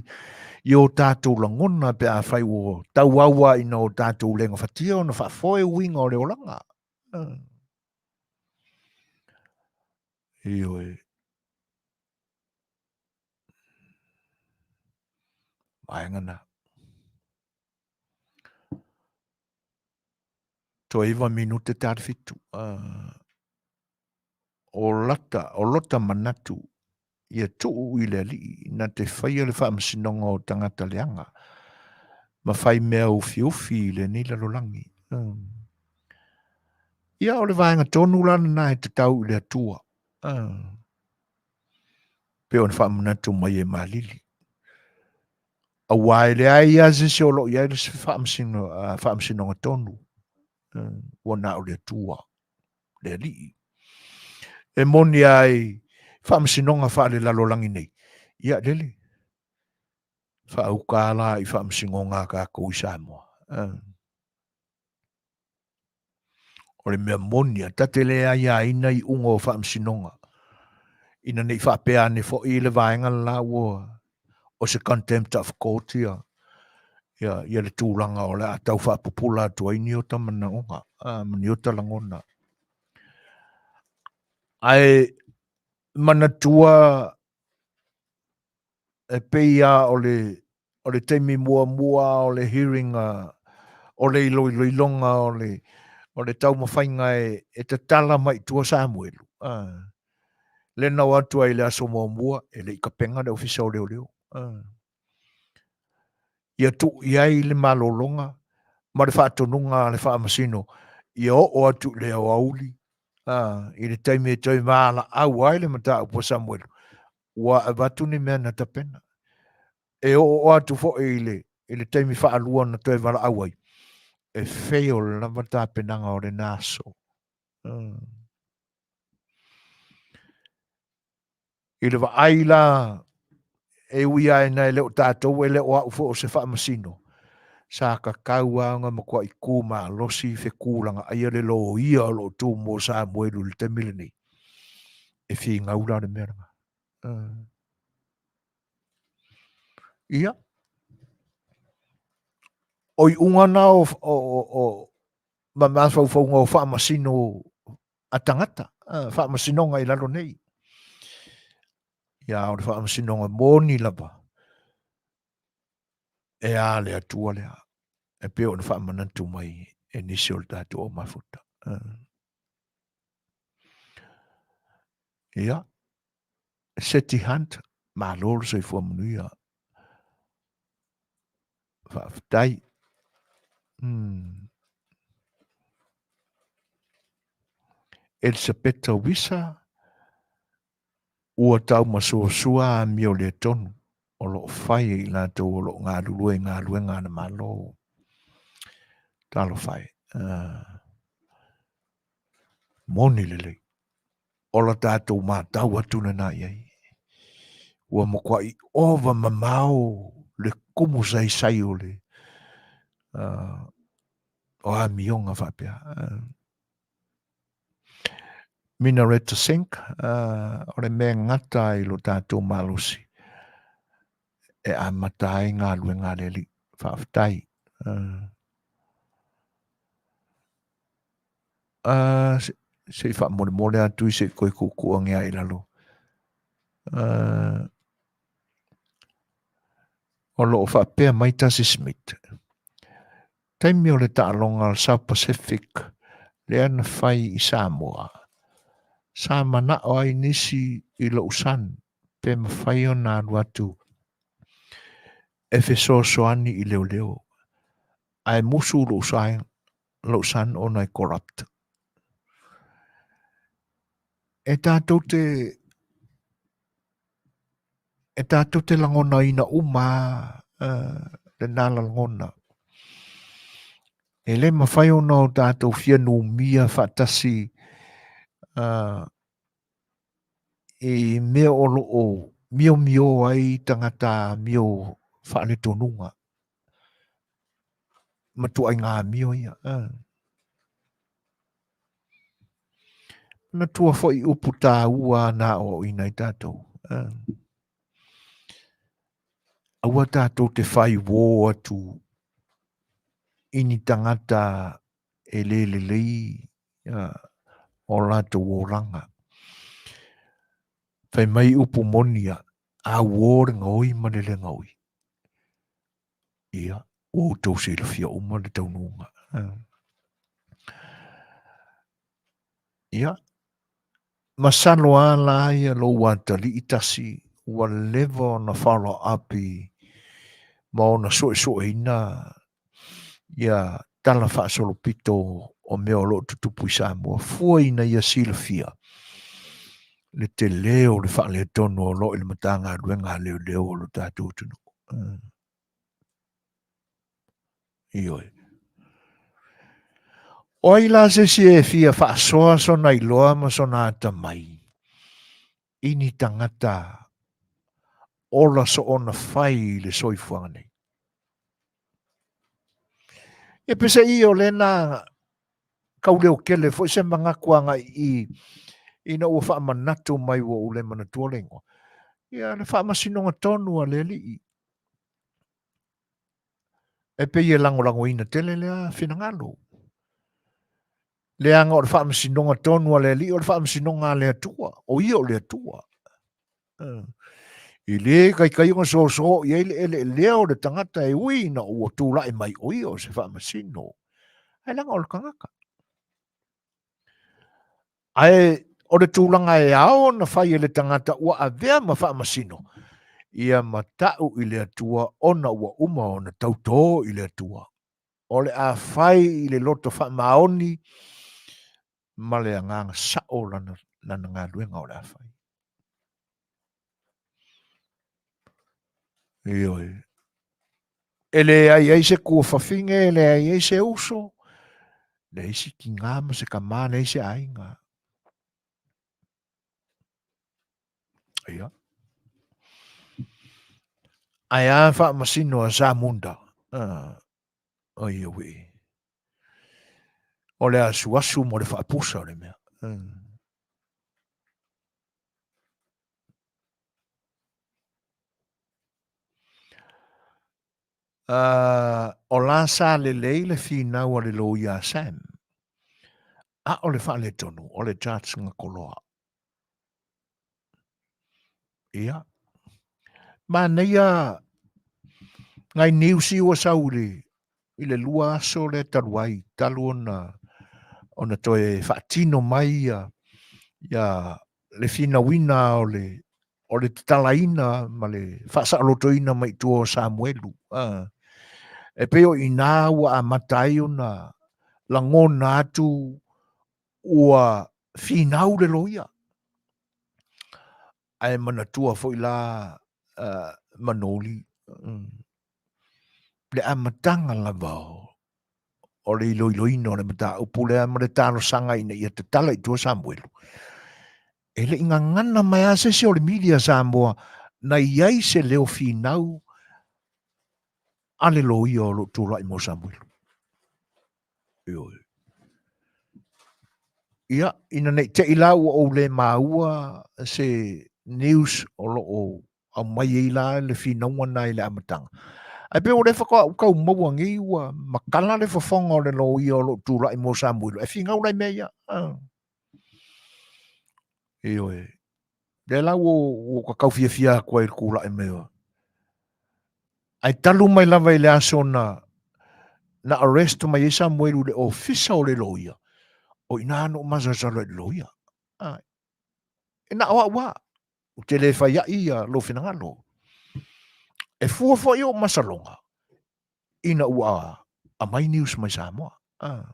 i o tatou lagona pe afai ua tauaua ina o tatou le gafatia ona faafoe uiga o le olaga. Ah. Ioe. Vaega na. Toe 9 minute ta le fitu. Uh, o lata, o lota manatu ia tuu i le alii na te faia le faamasinoga o tagata leaga ma fai mea ufiufi i lenei lalolagi. Mm. Ia o le vaega tonu la lena e tatau i le Atua. Uh. Pei ona faamanatu mai e Malili. Auā e leai lava se isi o lo o i ai le faamasinoga tonu, ua na o le Atua, le Alii. E moni lava i faamasinoga faalelalolagi nei, ia lele, faauka la i faamasinoga a tatou i Samoa. O le mea moni a, ta te le aiaina iuga o faamasinoga, ina ne i faapea ane foi le vaega le la ua o se contempt of court ia, ia, ia le tulaga o le a tau faapupula atu ai ni ota manaoga, a, ma ni ota lagona. Ae manatua e pei lava o le. O le taimi muamua o le hearing o le iloiloiloga o le o le taumafaiga e, e tatala mai i tua Samuelu. Le na o atu ai i le aso muamua, e le i tapena le Ofisa o Leoleo. Ia tuu i ai le malologa ma le faatonuga a le Faamasino ia oo atu i le aoauli i le taimi e toe valaau ai le mataupu a Samuelu, ua avatu ni mea na tapena. E oo atu foi i le, i le taimi faalua na toe valaau ai, e fail lava tapenaga o lena aso. I le vaai la, e ui lava ina e le o tatou, e le o au foi o se faamasino, sa tatau lava ona matuai tu malosi fetuulagaia le loia o lo o tu mo Samuelu i le taimi lenei. E finau la le mea lena. Ia, o iuga na o, o, o, ma mafaufauga o faamasino a tagata, faamasinoga i lalo nei. Ia, o le faamasinoga moni lava, e a le Atua lea, e pei ona faamanatu mai e nisi o le tatou au mafuta. Ia, Seti Hunt, malo le soifua manuia. Faafetai. Elisapeta Wisa, ua taumasoasoa amio le tonu o lo o fai e i latou o lo o galulue i galuega a le Malo. Talofa e. Moni lelei. O la tatou matau atu lena i ai. Ua matuai ova mamao le kumu saisai o le o amioga faapea. Minareta Sink, o le mea e gata ai lo tatou malosi e amata ai galuega a le Alii. Faafetai. Se i faamolemole atu i se i toe tuutuu ane lava i lalo. O lo o faapea mai Tasi Smith, taimi o le taaloga o le South Pacific lea na fai i Samoa, sa manao ai nisi i lou son pe mafai ona alu atu e fesoasoani i leoleo, ae musu lou lou son ona e corrupt. E tatou te e tatou te lagonaina uma lena lagona. E le mafai ona o tatou fia numia faatasi i mea o lo o miomio ai tagata amio faaletonuga ma tuaiga amio ia. Manatua foi upu taua na aoaoina ai tatou. Aua tatou te whai wō atu i ni tagata e le lelei o latou olaga. Fai mai upu moni ia, a uō le gaoi ma le le gaoi. Ia, ua outou silafia uma le taunuuga. Ia, masalo lava la ia lou atalii tasi ua leva ona follow up i ma ona suesueina ia tala faasolopito o mea o lo o tutupu i Samoa, fua ina ia silafia le tele o le faaletonu o lo o i le Matagaluega a Leoleo o lo tatou atunuu. Ioe. O ai la se isi e fia faasoa sona iloa ma sona atamai i ni tagata ola soona fai i le soifuaga nei? Ia pese'i o lena kau leo kele foi se manatu agai i ina ua faamanatu mai ua ou le manatua le igoa. Ia le faamasinoga tonu a le Alii. E pei e lagolagoina tele lea finagalo. Leaga o le faamasinoga tonu a le Alii o le faamasinoga a le Atua, o ia o le Atua. E le taitai ona soso i ai le eleelea o le tagata e ui ina ua tulai mai o ia o se faamasino, ae leaga o le tagata. Ae o le tulaga e ao ona fai e le tagata ua avea ma faamasino, ia mata'u i le Atua ona ua uma ona tautō i le Atua. O le a fai i le loto faamaoni ma le agaga sa'o lana, lana galuega o le a fai. Ioe. E leai ai se tuafafine, e leai ai se uso, leai se tina ma se tama, leai se aiga. Ia. Ae a faamasino a Samunda? Ah, oi ui. O le asuasu mo le faapusa o le mea. Uh, o la sa lelei le finau a le loia a Sam. A o le faaletonu, o le judge Gakoloa. Ia. Manaia nai news ua sau i le, i le lua aso lea talu ai, talu ona, ona toe faatino mai ia, ia le finauina o le, o le tatalaina ma le faasaolotoina mai i tua o Samuelu. Ah. E pei o i inā ua amata ai ona lagona atu ua finau le loia. Ae manatua foi la uh, Manoli, mm, le amataga lava o, o le iloiloina o le mataupu lea ma le talosaga ina ia tatala i tua Samuelu. E le i gagana mai lava se isi o le media Samoa na i ai se leo finau a le loia o lo o tulai mo Samuelu. Ioe. Ia, ina nei te i la ua ou le maua se news o lo o aumai ai la le finauga na i le amataga. Ae pei o lea faatoa ou tau maua nei ua matala le fofoga o le loia o lo o tulai mo Samuelu. E finau la i mea ia. Ah. Ioe. Lea la ua ua tau fiafia atu ai i le tulai mai o. Ae talu mai lava i le aso na na arrest mai ai Samuelu i le ofisa o le loia, o i ina na ou masalosalo ai i le loia. Ah. E na o au lava. Ou te le fai ai ia lou finagalo. E fua foi ou masaloga ina ua aumai news mai Samoa. Ah.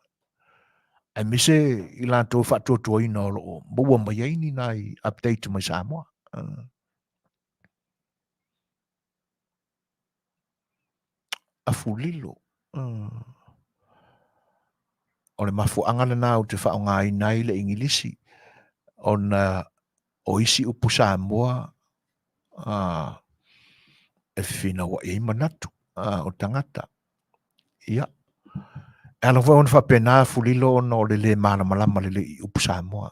Aemaise i latou faatuatuaina o lo o maua mai ai ni nai update mai Samoa. Ah. Afulilo. Ah. O le mafuaaga lena ou te faaaogaina ai le Igilisi ona o isi upu Samoa e fefinauai ai manatu o tagata. Ia, e ala foi ona faapena Fulilo ona o le le malamalama lelei i upu Samoa.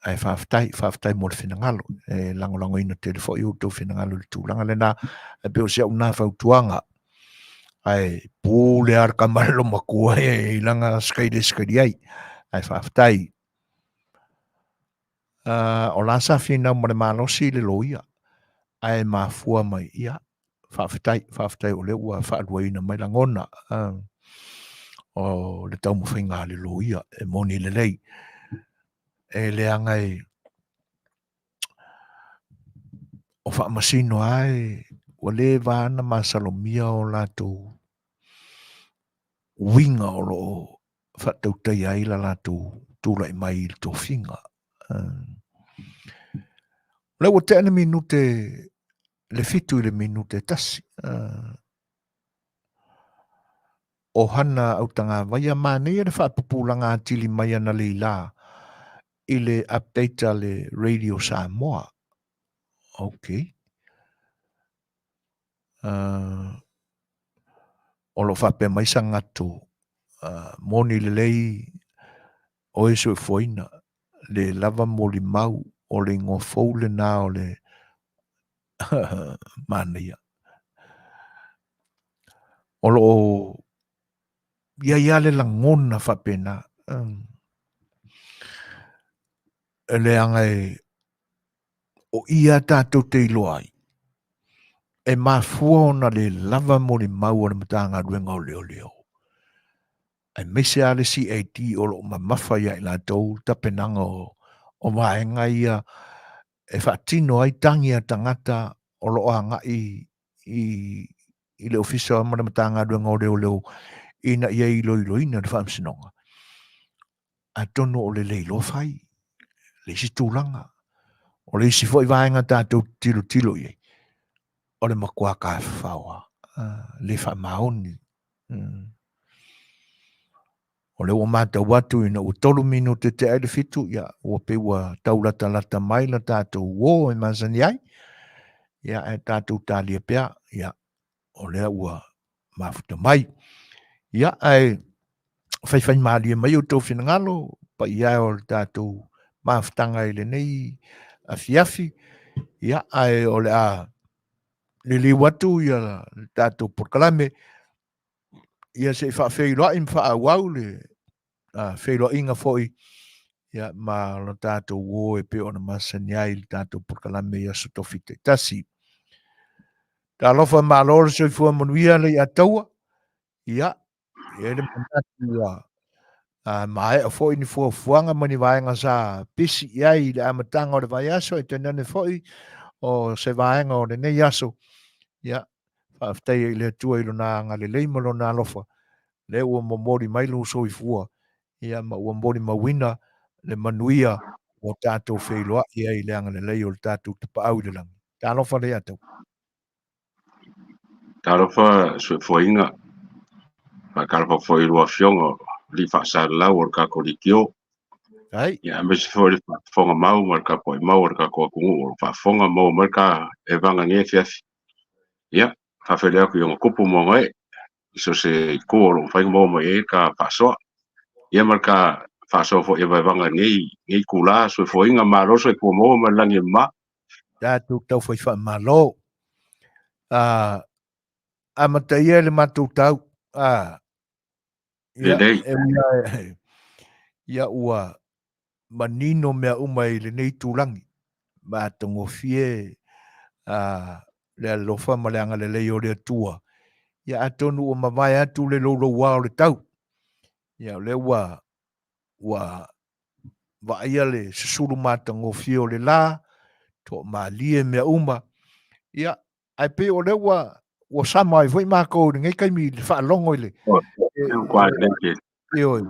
Ae faafetai, faafetai mo le finagalo. E lagolagoina tele foi outou finagalo i le tulaga lena. Ae pei o si au na fautuaga. Ae pule lava le tama i le matua e i lana sikaili e sikaili ai. Ae faafetai. Uh, o la sa finau ma le malosi le loia, ae mafua mai, ia, faafetai, faafetai o lea ua faaluaina mai lagona uh, o le taumafaiga a le loia e moni lelei. E leaga e o faamasino lava e ua leva ona masalomia o latou uiga o lo o faatautaia ai la latou tulai mai i le tofiga. O lea ua tea le minute le 7 i le minute 1. O Hana Autagavaia manaia le faapupulaga atili mai analeila i le update a le Radio Samoa. Okay. Uh, o lo o faapea mai Sagatu, uh, moni lelei oe soifuaina, le lava molimau o le igoa fou lena o le manaia. O lo o i ai lava le lagona faapena. Um, e leaga e O ia tatou te iloa ai, e mafua ona le lava molimau a le Matagaluega o Leoleo, aemaise lava le CAD o lo o mamafa ia i latou le tapenaga o vaega ia e faatino ai tagi a tagata o lo o agai i le Ofisa ma le Matagaluega o Leoleo ina ia iloiloina le faamasinoga. Atonu o le le iloa fai le isi tulaga. O le isi foi vaega tatou tilotilo i ai, o le matua tafafao lava, le faamaoni. O lea ua matau atu ina ua 3 minute tea ai le 7, ia, ua pei ua tau latalata mai la tatou uō e masani ai. Ia, ae tatou talia pea, ia, o lea ua mafuta mai. Ia, ae faifaimalie mai outou finagalo, paia e o le tatou mafutaga i lenei afiafi. Ia, ae o le a liliu atu ia le tatou polokalame, ia se i faafeiloai ma faaauau le feiloaiga foi ia ma lo tatou uō e pei ona masani ai le tatou polokalame i aso tofi taitasi. Talofa malo le soifua manuia le Iataua. Ia, e i ai le manatu ua maea foi ni fuafuaga ma ni vaega sa pisi i ai i le amataga o le vaiaso, e tainane foi o se vaega o lenei aso. Ia, faafetai i le Atua i lona agalelei ma lona alofa, lea ua momoli mai lou soifua, ia ma ua molimauina le manuia ua tatou feiloai ai i le agalelei o le tatou Tapaau i le lagi. Talofa le Iataua. Talofa soifuaina. Faatalofa foi i lua afioga o alii faasalalau o le tatou leitio. Ai. Ia, aemaise foi le faafofoga mau ma le tapuai mau a le tatou atunuu o lo o faafofoga ma maua mai le ta evaga i lenei afiafi. Ia, faafeiloai atu i ona tupu ma ona ee i so o se itu o lo o mafai ona maua mai ai le ta faasoa. Ia ma le ta faasoa foi e vaevaga i lenei itula soifuaina, malo le soifua maua ma le lagi e mama. Tatou taufai faamalo. Amata ia le matou tau. Ia, Lelei. e ui lava ia ua manino mea uma i lenei itulagi, matagofie le alofa ma le agalelei o le Atua. Ia atonu ua mavae atu le louloua o le tau. Ia o lea ua vaaia le susulu matagofie o le la, toamalie mea uma. Ia, ae pei o lea ua sama ai foi makou i lenei taimi i le faalogo i le ioe,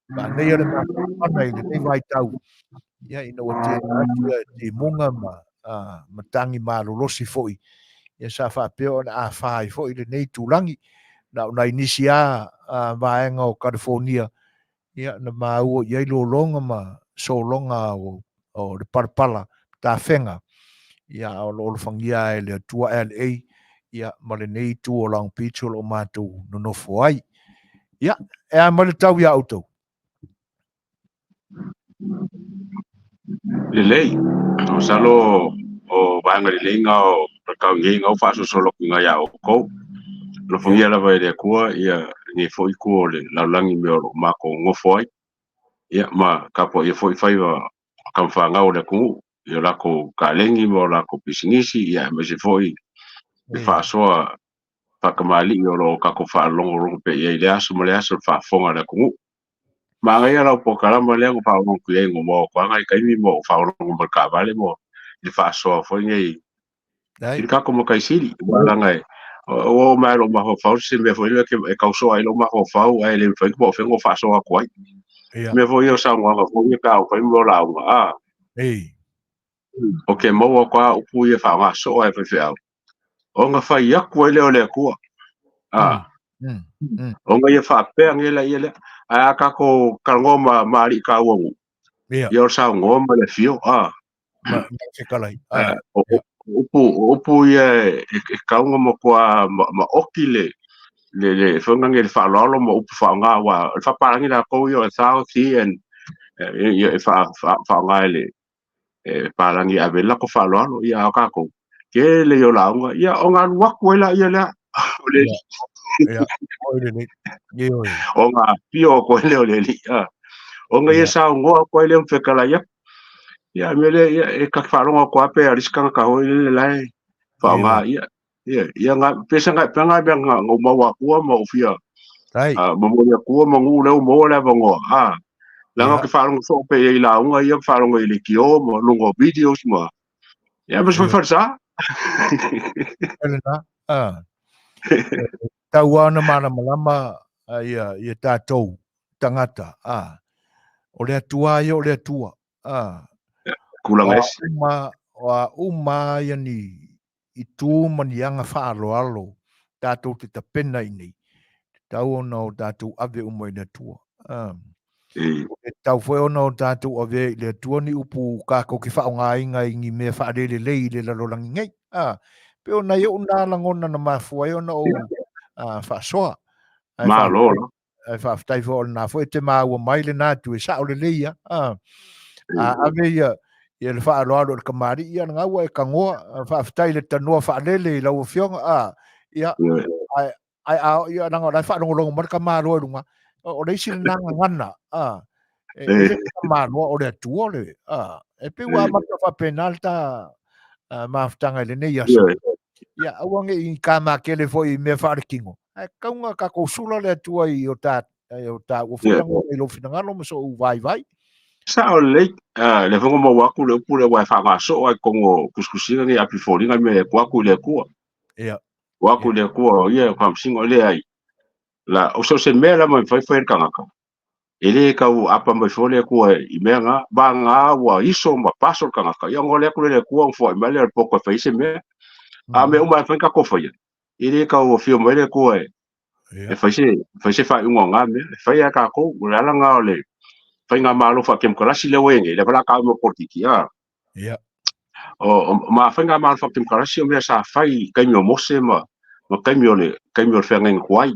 manaia le mafaufana i lenei vaitau, ia, ina ua tena atu ia timuga ma matagi malolosi foi, ia sa faapea ona afa ai foi lenei itulagi. Na o nai nisi lava vaega o California, ia, na maua i ai lologa ma sologa o le palapala tafega, ia, o lo o alofagia e le Atua LA, ia, ma lenei itu o Long Beach o lo o matou nonofo ai. Ia, e a mai le tau iā outou? Lelei, masalo o vaega lelei na o tau nei na o faasolosolo atu iā outou. Alofagia lava e le Atua ia lenei foi itu o le lalolagi mea o lo o matou nofo ai. Ia ma tapuaia foi faiva o tamafanau o le atunuu i o latou kalegi ma o latou pisinisi, ia aemaise foi le faasoa faatamalii o lo o tatou faalogologo pea i ai i le aso ma le aso le faafofoga a le atunuu. Manaia lau polokalama lea na faalogologo atu i ai no maua atu ai taimi ma ou faalogologo ma le taavale mo le faasoa foi nei i le tatou matai sili. Ua laga e ua oo mai lou mafaufau se mea foi lea e tausoa ai lou mafaufau ae le mafai po o fea na faasoa atu ai. Mea foi ia o saunoaga foi ia pe a fai mo lauga a. O ke maua atu a upu ia faaaoga soo e faifeau. Ona fai atu ai lea o le Atua. Ona ia faapea nei la ia lea. Ae a tatou talanoa ma alii taua nuu. Ia o le saunoa ma le afio. Ma fetalai. Upu ia e tatau ona matua maoti le foi lea le faaaloalo ma upu faaaoga aua o le faapalagi latou ia o authority and ia e faaaoga e le palagi e ave ai le latou faaaloalo. Ia a o tatou tele ia o lauga ia ona alu atu ai laia lea o le ona afio atu ai lea o le alii ona ia saunoa atu ai lea ma fetalai atu. Ia mea lea ia e ka faalogo atu lava pe a le isi tagata foi lele la e faaaoga ia. Ia ia nga pe sa nga pe nga mea nga nga maua atua ma ou fia Tai. momoli atua ma nuu lea ua maua le avanoa. Leaga ou te faalogo soo pe i ai lauga ia ou te faalogo i leitio ma luga o videos ma ia ma se Ia. falesa. E lena. Tau lava ona malamalama ia ia tatou tagata. O le Atua ia o le Atua. Tulaga ese. O a uma ia ni itu ma ni aga faaaloalo tatou te tapena i nei, tatau ona o tatou ave uma i le Atua. E tatau foi ona o tatou avea i le Atua ni upu kakou te faaaogaina i ni mea faalelelei i le lalolagi nei. Pei ona i ou na lagona na mafua ai ona ou faasoa. Malo la. Ae faafetai foi o lena foi e te maua mai lena atu e sao lelei ia. A ave ia ia le faaaloalo i le kamali'i ia lena ua e tagoa. Faafetai i le tanoa faalele i lau Afioga. Ia, ae ae a ia leaga o la e faalogologo mai le tamaloa i luga. O le isi lena gagana. E le tamaloa o le Atua le e pei ua amata faapena le ta mafutaga i lenei aso. Ia aua ne i kamakele foi i mea faaletino. Ae tatau ona tatou sula le Atua i o ta i o taua foi lagona i lou finagalo ma sou vaivai. Sao lelei, lea foi na maua atu le upu lea aua e faaaoga soo lava i totonu o tusitusiga nei api foliga mea e tuu atu i le Atua. Tuu atu i le Atua o ia e faamasino, e leai. La, o so o se mea lava e mafai fai e le tagata, e le tau apa mai fua le Atua i mea na, vagana ua iso ma paso le tagata, ia ona ole atu lea i le Atua ona foai mai lea o le poto e fai ai se mea. A o mea uma lava e mafai ona tatou faia, e le tau afio mai le Atua e fai se, fai se faaiuga o na mea, e fai lava e tatou. O le ala lena o le faigamalo faatemokarasi lea ua i ai nei, lea foi o le a taua mo polokiki, a. O ma faigamalo faatemokarasi o mea sa fai i taimi o Mose ma taimi o le taimi o le feagaiga tuai.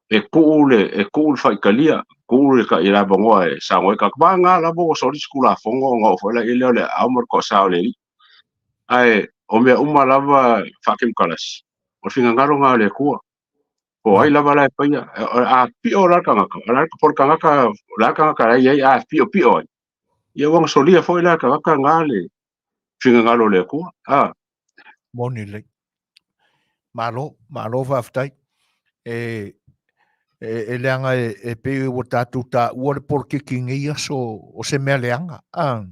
E tuu le e tuu le faitalia, tuu le i le avanoa e saunoa ai tagata. Vagana lava ua soli se Tulafono ona oo foi lea o le aao ma le toasa o le alii. Ae o mea uma lava faatemokarasi, o le finagalo lena o le Atua. Po o ai lava la e faia, a pio la le tagata, o le po o le tagata, o le a le tagata la e i ai, a piopio ai, ia ua na solia foi la le tagata lena le finagalo o le Atua. A. Moni lelei. Malo, malo faafetai. E, e, e leaga e, e pei ua tatou taua le polokiki i nei aso o se mea leaga. Ah.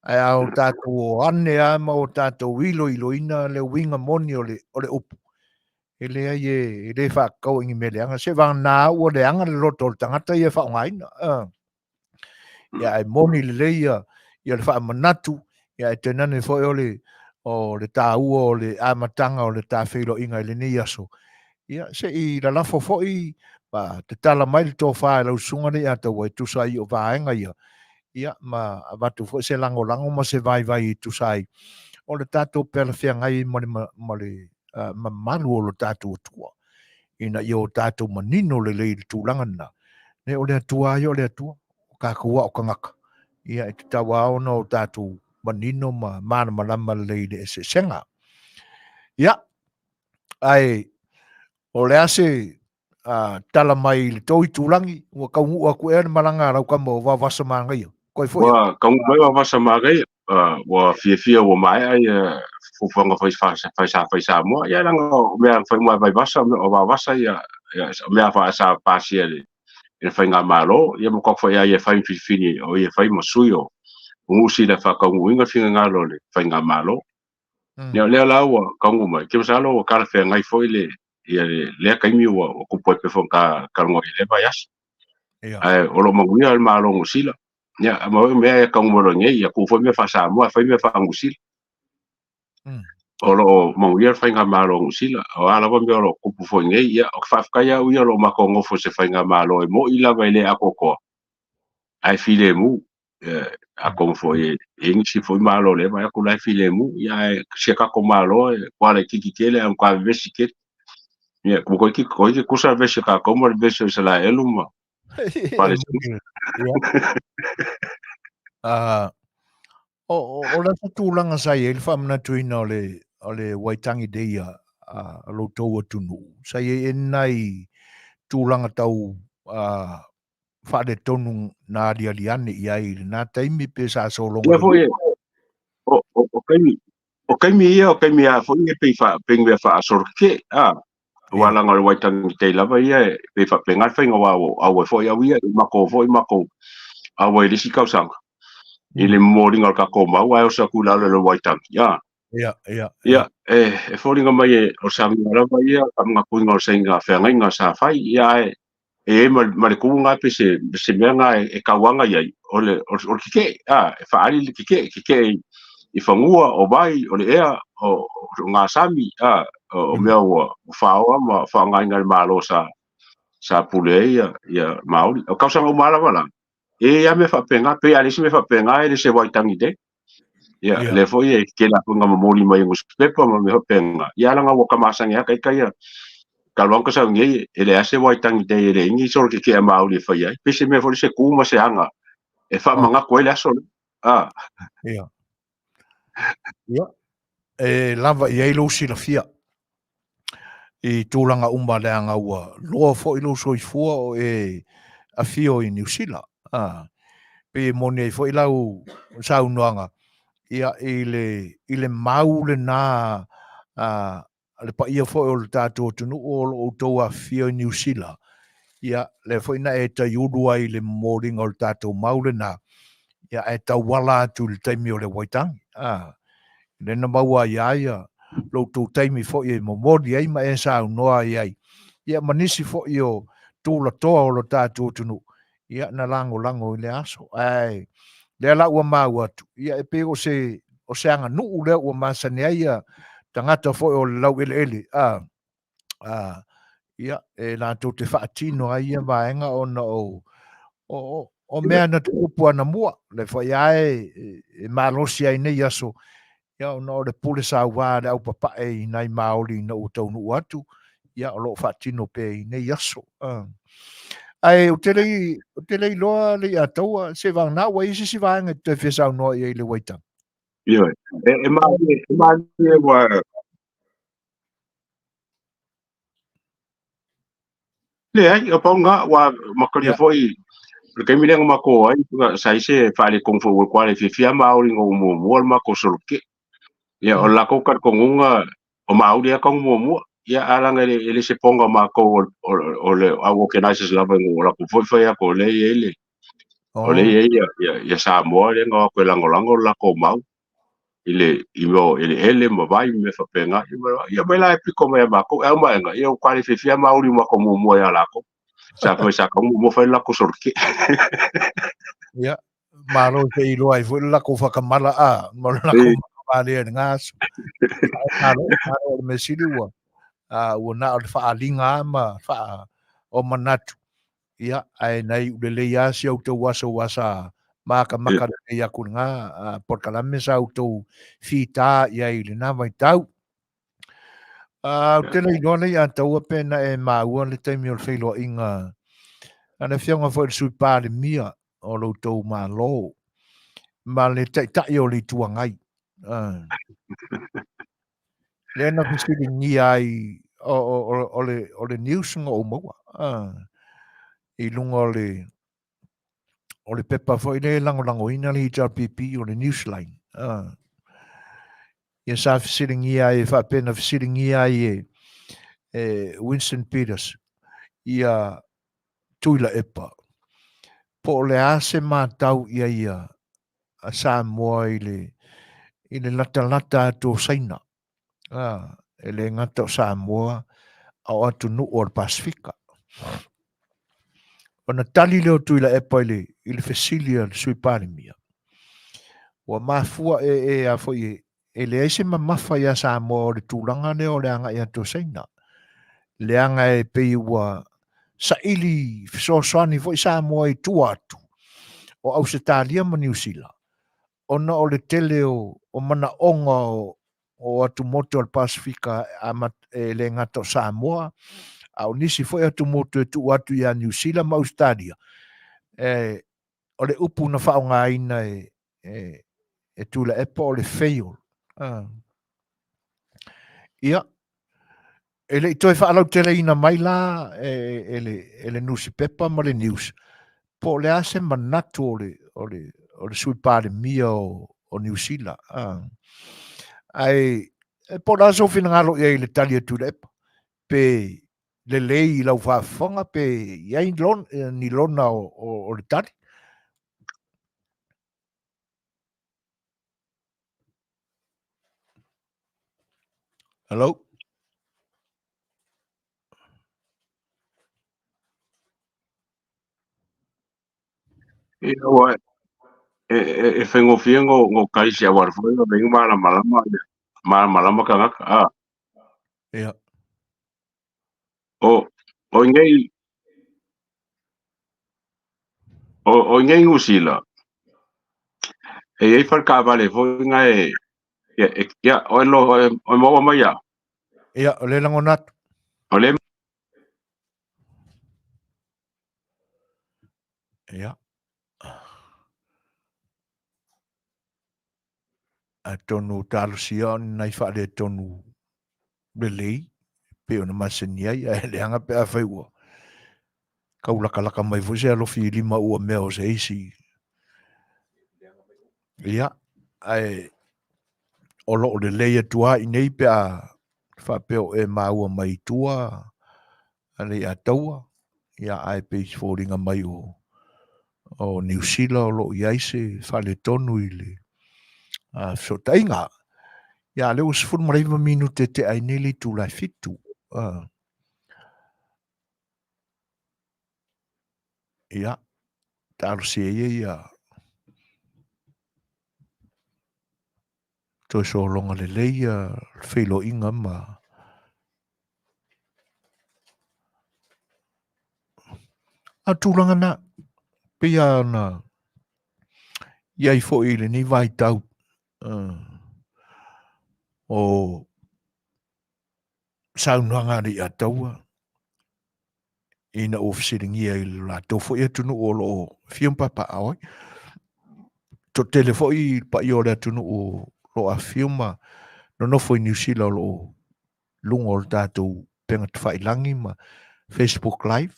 Ae a o tatou o ane a ma o tatou iloiloina le uiga moni o le, o le upu, e leai e, e le faatatau i ni mea leaga. Seiavagana ua leaga le loto o le tagata ia e faaaogaina. Ah. Ia ae moni lelei ia, ia le faamanatu, ia ae tainane foi o le, o le taua o le amataga o le ta feiloaiga i lenei aso. Ia se i lalafo foi ma tatala mai le tofa e lau susuga Leiataua e tusa ai o vaega ia, ia ma avatu foi se lagolago ma se vaivai e tusa ai o le tatou pealafeagai ma le, ma le mamalu o lo tatou Atua, ina ia o tatou manino lelei i le tulaga lena. Nei, o le Atua lava ia o le Atua, o tatou lava o tagata, ia e tatau lava ona o tatou manino ma malamalama lelei i le eseesega. Ia, ae o le a se tala mai i le tou itulagi, ua taunuu atu ea le malaga a lau tama o Vaovasa Manaia? Koe foi. Ua taunuu mai Vaovasa Manaia, ua fiafia ua maea ia fuafuaga fai fai sa fai Samoa. Ia leaga o mea fai uma e Vaivasa, o Vaovasa ia o mea fa sa pasia i le faigamalo, ia ma koa foi ia fai filifili o ia fai ma sui o Niu Sila faataunuuina finagalo o le faigamalo. Ia lea la ua taunuu mai, ke masalo ua talafeagai foi le ia lea taimi ua tupu ai pei foi ona talanoa i lea vaiaso. Ae o lo o manuia le Malo o Niu Sila. Ia ma oi mea e taunuu mai loa nei, ia tuu foi mea faa-Samoa, fai mea faa-Niu Sila. O lo o manuia le faigamalo o Niu Sila. O a lava mea o lo o tupu foi nei, ia ou te faafetai au ia o lo o matou nofo i se faigamalo e moni lava e le atoatoa, ae filemu. Atonu foi e i ai nisi foi malo o lea e vaai atu la e filemu, ia ae si a tatou Malo e matua laitiiti tele ae matua vevesi tele. Ia, toeitiiti tutusa le vevesi o tatou ma le vevesi o Isaraelu ma Palestina. O le ata tulaga sa i ai le faamanatuina o le, o le Waitangi Day a, a lo outou atunuu, sa i ai e nai tulaga tau faaletonu na aliali ane i ai i lena taimi pe sa sologa Ia foi o taimi o taimi ia o taimi a foi e pei fa pei mea faasolokeke a aua leaga o le Waitangi Day lava ia e pei faapena le faiga aua ua auai foi au ia i matou foi matou auai i le isi tausaga i le momoliga o le tatou mau ae oso atu i lalo i le Waitangi a Ia, ia. Ia, e foliga mai e o le sauniga lava ia, faamanatuina o le saina feagaiga sa fai, ia ae e i ai ma le tu lena pe se se mea lena e tauaga i ai, o le o le keke'e, a, e faaali le keke'e, keke'e i fanua, o vai, o le ea, o gasami, a, o mea ua faoa ma faaaogaina e le Malo sa sa pule ai ia Māori. O tausaga uma lava la, e i ai lava mea faapena, pei a le isi mea faapena e le se Waitangi Day. Ia, lea foi e tele lava foi ina momoli mai e nusipepa ma mea faapena. Ia leaga ua tamasani lava ita ia, talu lava ona sau nei, e leai se Waitangi Day e leai ni solo keke'a Māori e fai ai. Pei se mea foi lea se tu ma se aga e faamanatu ai le aso lea. Ah. Ia. Ia. E lava i ai lou silafia i tulaga uma leaga ua loa foi lou soifua o e afio i Niu Sila. A, pei e moni ai foi lau saunoaga, ia, i le mau lena a le paia foi o le tatou atunuu o lo o outou afifio i Niu Sila, ia, lea foi na e taiulu ai i le momoliga o le tatou mau lena, ia, ae tauala atu i le taimi o le Waitangi. A, lea na maua ai lava ia lo outou taimi foi e momoli ai ma e saunoa ai ai, ia ma nisi foi o tulatoa o lo tatou atunuu, ia na lagolago i lea aso. Ae lea la ua maua atu, ia e pei o se, o se aganuu lea ua masani ai ia tagata foi o le laueleele, a, a, ia, e latou te faatino ai ia vaega ona o, o, o mea na tutupu anamua, le foi lava e, e malosi ai nei aso, ia ona o le pule saua a le aupapae i nai Māori ina ua taunuu atu, ia o lo o faatino pea i nei aso. Ae ou te le i, ou te le iloa le Ataua, seiavagana ua i ai se isi vaega e te toe fia saunoa i ai i le Waitangi. Ioe, e malie, e malie ua Leai, o pau lena, ua makalia foi o le taimi lea na matou o ai, sa i ai se faaletonu foi ua kuala e fiafia Māori ina ua muamua le matou soloke. Ia, o le latou talitonuga, o Māori lava tau muamua. Ia, ae leaga e le se poga o matou o le au organizers lava ina ua latou foi fai atu o lea e i ai le, o lea e i ai ia Samoa lea na o atu e lagolago le latou mau. I le i mea o eleele ma vai ma mea faapena, ia mai la e pito mai ia matou. E ao maega, ia ua tale fiafia Māori ua matou muamua ia latou. Sa fai sa tau muamua fai le latou soloke. Ia, malo se i iloa ai foi le latou whakamala a, ma le latou whakamālia i le ngā aso. Malo, malo o le mea sili ua, ua na o le whaaliga a ma wha o manatu. Ia, ae na iu lelei lava si a outou aso aua sa makamaka lelei atu i lena polokalame sa outou fita i ai i lena vaitau. Ou te le iloa nei Ataua pe na e maua le taimi o le feiloaiga a le Afioga foi i le Sui Palemia o lo outou Malo ma le Taitai o le Itu Agai. Lea na fesiligia ai o le news na ou maua i luga o le o le pepa foi lea e lagolagoina le HRPP o le Newsline. Ia sa fesiligia ai e faapea na fesiligia ai e Winston Peters ia Tuilaepa po o le a se matau i ai a Samoa i le i le latalata atu o Saina, a, e le gata o Samoa a o atunuu o le Pasefika. Ona tali lea o Tuilaepa i le, i le fesili a le Sui Palemia, ua mafua e, e a foi e, e leai se mamafa iā Samoa o le tulaga lea o le agai atu o Saina, leaga e pei ua saili fesoasoani foi Samoa i tua atu o Ausetalia ma Niu Sila, ona o le tele o, o manaoga o, o atumotu o le Pasefika e le gata o Samoa, a o nisi foi atumotu e tuu atu iā Niu Sila ma Ausetalia, e, o le upu na faaaogaina e, e, e Tuilaepa o le fail. Ia, e le i toe faalauteleina mai la e, e, le, e le nusipepa ma le news, Po o le a se manatu o le, o le, o le sui palemia o, o Niu Sila. Ae, e po o le a sou finagalo i ai i le tali a Tuilaepa, pe lelei i lau faafofoga pe i ai lon, ni lona o, o, o le tali. Hello? Ia ua e e e faigofie ngo ngo kai si awal foi o le malamalama malamalama tagata a. Ia. O o nei o o nei Niu Sila e i ai fale taavale foi na e ia ia o lo o maua mai ia. Ia, o le lagona atu. O le Ia. Atonu talosia o ni nai faaletonu lelei pei ona masani ai, ae leaga pe afai ua tau lakalaka mai foi se alofi i lima ua mea o se isi. Ia, ae o lo o lelei atu lava i inei pe a faapea o e maua mai i tua a le Ataua, ia ae pei se foliga mai o o Niu Sila o lo o i ai se faaletonu i le fesootaiga. Ia a lea ua 19 minute tea ai nei le itula e 7. Ia, talosia ia ia toe sologa lelei ia le feiloaiga ma a tulaga na pei lava ona i ai foi i lenei vaitau o saunoaga a le Ataua ina ua fesiligia i lo latou foi atunuu o lo o afio ma papaaao ai. Toatele foi le paia o le atunuu o lo o afifio ma nonofo i Niu Sila o lo o luga o le tatou upega tafailagi ma Facebook Live.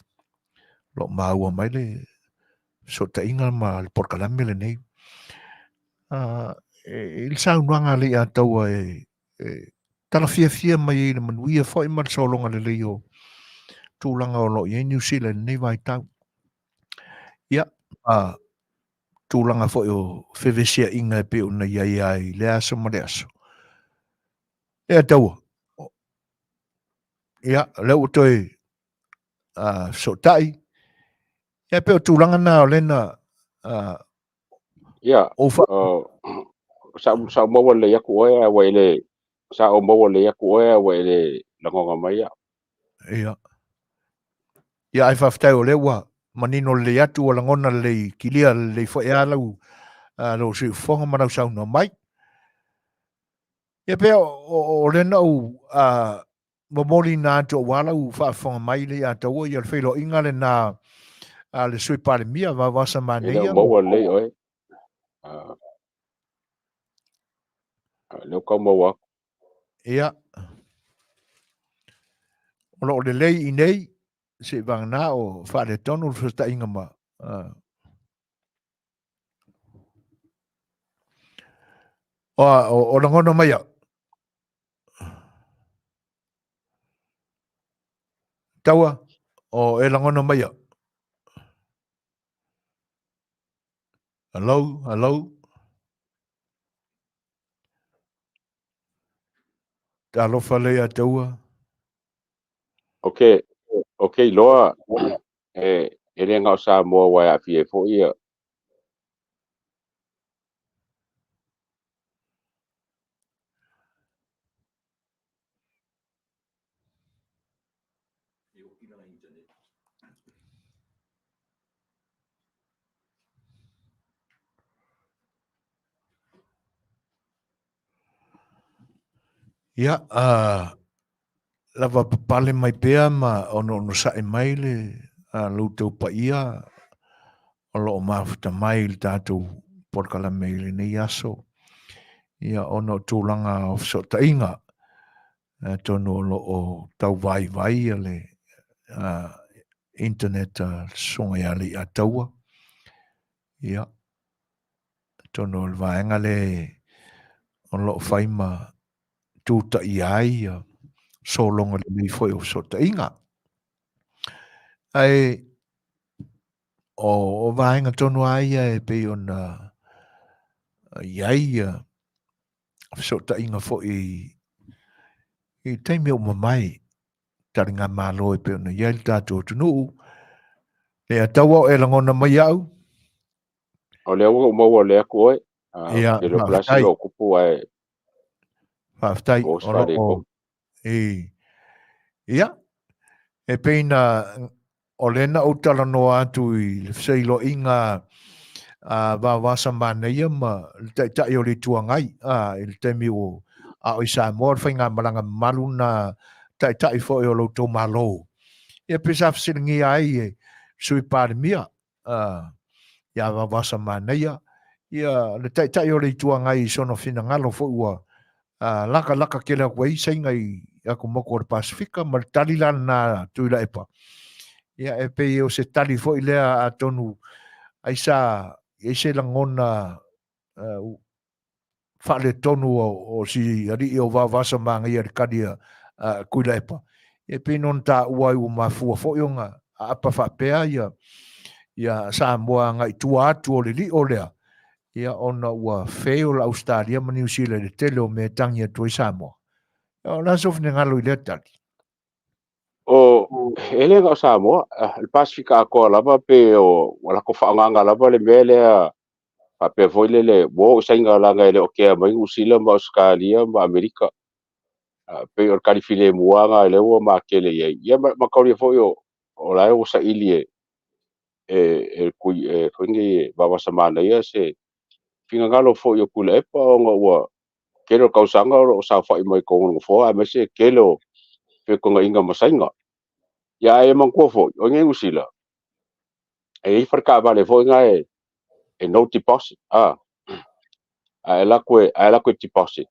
O lo o maua mai le fesootaiga ma le polokalame lenei. I le saunoaga a Leiataua e e tala fiafia mai ai i le manuia foi ma le sologa lelei o tulaga o lo o i ai Niu Sila i lenei vaitau. Ia, ma tulaga foi o fevesiaiga e pei ona i ai ai i lea aso ma lea aso. Lea taua. Ia, o lea ua toe fesootai. Ia, pei o tulaga na o lena Ia, o fa... sa, sa maua lelei atu oe ae ua e le, sa ou maua lelei atu oe ae ua e le lagona mai au. Ia. Ia, ai faafetai o lea ua manino lelei atu, ua lagona lelei kilia lelei foi lava lau, lou siufofoga ma lau saunoa mai. Ia pei o, o, o lea na ou momoliina atu aua lau faafofoga mai le ia taua ia le feiloaiga lena a le Sui Palemia Vaovasa E le o Manaia. maua lelei oe. Lea ua tau maua atu. Ia. O lo o lelei i nei, seivagana o faaletonu le fesootaiga ma o lagona mai au. Taua, o e lagona mai au. Hello, hello. Talofa lea ia taua. Ok, ok, iloa e, e le na o Samoa ua e aafia ai foi ia. Ia, lava papale mai pea ma onosai mai le lo outou paia o lo o mafuta mai i le tatou polokalame i lenei aso. Ia, ona o tulaga o fesootaiga, atonu o lo o tau vaivai le internet a le Susuga ia Leiataua. Ia, atonu o le vaega lea o lo o fai ma tutaia ai ia sologa lelei foi o fesootaiga. Ae o vaega tonu lava ia e pei ona i ai ia fesootaiga foi i taimi ua mavae, taligamalo e pei ona i ai le tatou atunuu. Leiataua o e lagona mai au? O lea ua ou maua lea atu oe. Ia, e le o plasi lou kupu ae faafetai. O lo o i ia e pei na o lea na ou talanoa atu i le fesailoaiga a Vaovasa Manaia ma le Taitai o le Itu Agai a, i le taimi ua a o i Samoa le faigamalaga mamalu na Taitai foi o lo outou Malo. Ia pei sa fesiligia ai e Sui Palemia a, ia Vaovasa Manaia ia le Taitai o le Itu Agai i sona finagalo foi ua lakalaka tele atu ai saiga i atumotu o le Pasefika ma le tali la lena Tuilaepa. Ia e pei o se tali foi lea atonu ai sa i ai se lagona faaletonu o si alii o Vaovasa Manaia i le tali a Tuilaepa. Ia e pei ona taua ai ua mafua foi ona aapa faapea ia Samoa agai tua atu o le lio lea, ia ona ua fail Ausetalia ma Niu Sila i le tele o mea e tagi atu ai Samoa. O le a sou finagalo i lea tali? O, e le na o Samoa, le Pasefika atoa lava pe o ua latou faaaogaina lava le mea lea faapea foi lele ua oo i Saina leaga e le o kea mai Niu Sila ma Ausetalia ma Amerika. Pei o le tali filemu lava lena lea ua matele i ai. Ia ma taulia foi o la e ua saili e e kui e foi nei e Vaovasa Manaia se finagalo foi o Tuilaepa ona ua tele o tausaga o lo o saofai mai totonu o le nofoa aemaise le tele o feutagaiga ma Saina. Ia ae manatua foi, o nei Niu Sila, e i ai fale taavale foi na e no deposit, a e alu atu e, ae alu atu e deposit,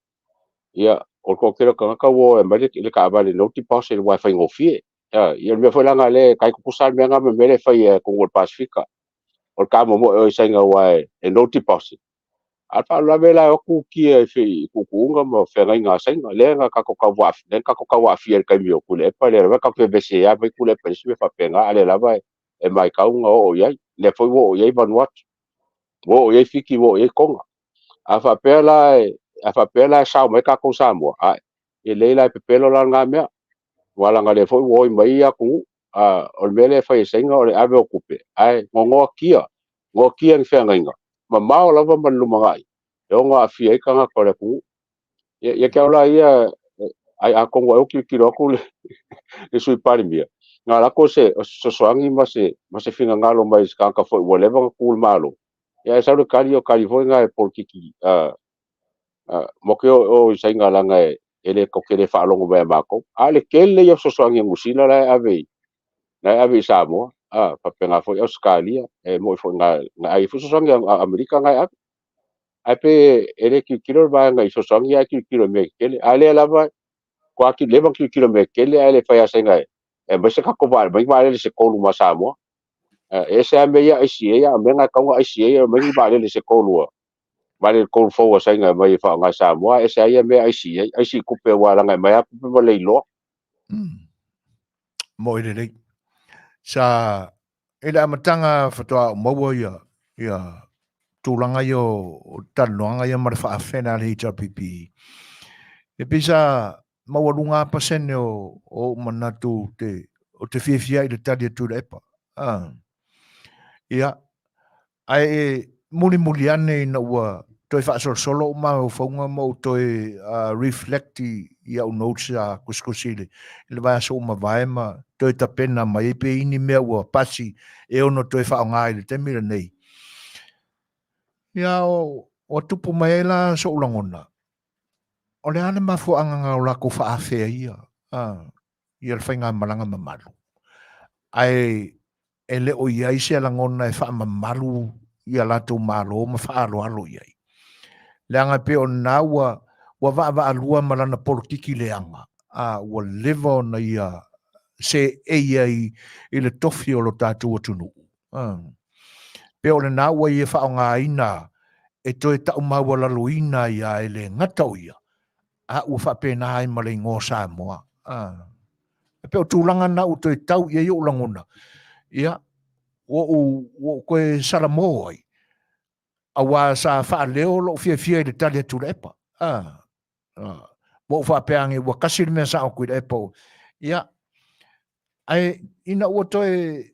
ia, o le toatele o tagata ua o e aumai le taavale no deposit aua e faigofie. Ia, o le mea foi la lena lea e tai tutusa lava le mea lena ma le mea lea e fai e atunuu o le Pasefika. O le tamomoe o i Saina aua e no deposit. A o le faalavelave la e o atu kia i tuutuuga ma feagaiga a Saina, lea na tatou tau lea na tatou tau aafia i le taimi o Tuilaepa, lea lava tatou te vevesi ai lava mai Tuilaepa i le isi mea faapena, a o lea lava e matau na oo i ai. Lea foi ua oo i ai Vanuatu, ua oo i ai Fiti, ua oo i ai Toga. A faapea la e, a faapea la e sao mai tatou Samoa, ae, e lelei la e pepelo la lena mea. Aua leaga o lea foi ua oi mai ia atunuu. A, o le mea lea e fai e Saina o le ave o tupe, ae nonoa kia, nonoa kia ni feagaiga, mamao lava ma le lumanai, e ono aafia ai tagata o le atunuu. Ia, ia te au la ia, ai atonu ai o tilotilo atu le, le Sui Palemia, na ala atu o se fesoasoani ma se, ma se finagalo mai se tagata foi ua leva ona tu i le Malo, ia ae sau le tali o tali foi na e polokiki mo ke o i Saina leaga e le tatou te le faalogo mai ia matou. A o le tele ia o fesoasoani a Niu Sila la e ave i la e ave i Samoa, a faapena foi Ausetalia, e moni foi na na ai foi fesoasoani a Amerika na e ave. Ae pe e le tilotilo le vaega i fesoasoani ae tilotilo i mea tetele. A lea lava matua leva ona tilotilo i mea tetele ae le fai a Saina e aumai se tatou vaalele, aumai vaalele se tolu ma Samoa. E ese lava mea ia ICA, a o mea na e tatau ona ICA, e aumai ni vaalele se tolu a vaalele tolu fou a Saina e aumai e faaaoga e Samoa, e ese lava ia mea ICA, IC tupe aua leaga e aumai lava tupe ma leiloa. Moe lelei. Sa i le amataga faatoa ou maua ia ia tulaga ia o talanoaga ia ma le faafena a le HRPP. E pei sa maualuga lava pasene o ou manatu te, o te fiafia i le tali a Tuilaepa. Ah. Ia, ae e mulimuli ane ina ua toe faasolosolo ou mafaufauga ma ou toe reflect i au notes a kusikusi i le vaiaso ua mavae ma toe tapena mai ai pe i ni mea ua pasi e ono toe faaaoga i le taimi lenei. Ia, ua tupu mai ai la so'u lagona, o le a le mafuaaga o latou faaafea ia, ia le faigamalaga mamalu, ae e le o i ai se lagona e faamamalu ia latou malo ma faaaloalo i ai. Leaga e pei o lena ua ua vaavaalua ma lana polokiki leaga, a ua leva ona ia seei ai i le tofi o lo tatou atunuu. Pe o lena ua ia faaaogaina e toe taumaualaloina ai a e le gata o ia, a ua faapena ai ma le igoa Samoa. E pei o tulaga na ua toe tau i ai ou lagona, ia, ua ou toe salamo ai, auā sa faaleo lou fiafia i le tali a Tuilaepa. Ua ou faapea ane ua tasi le mea sao Tuilaepa. Ia, ae ina ua toe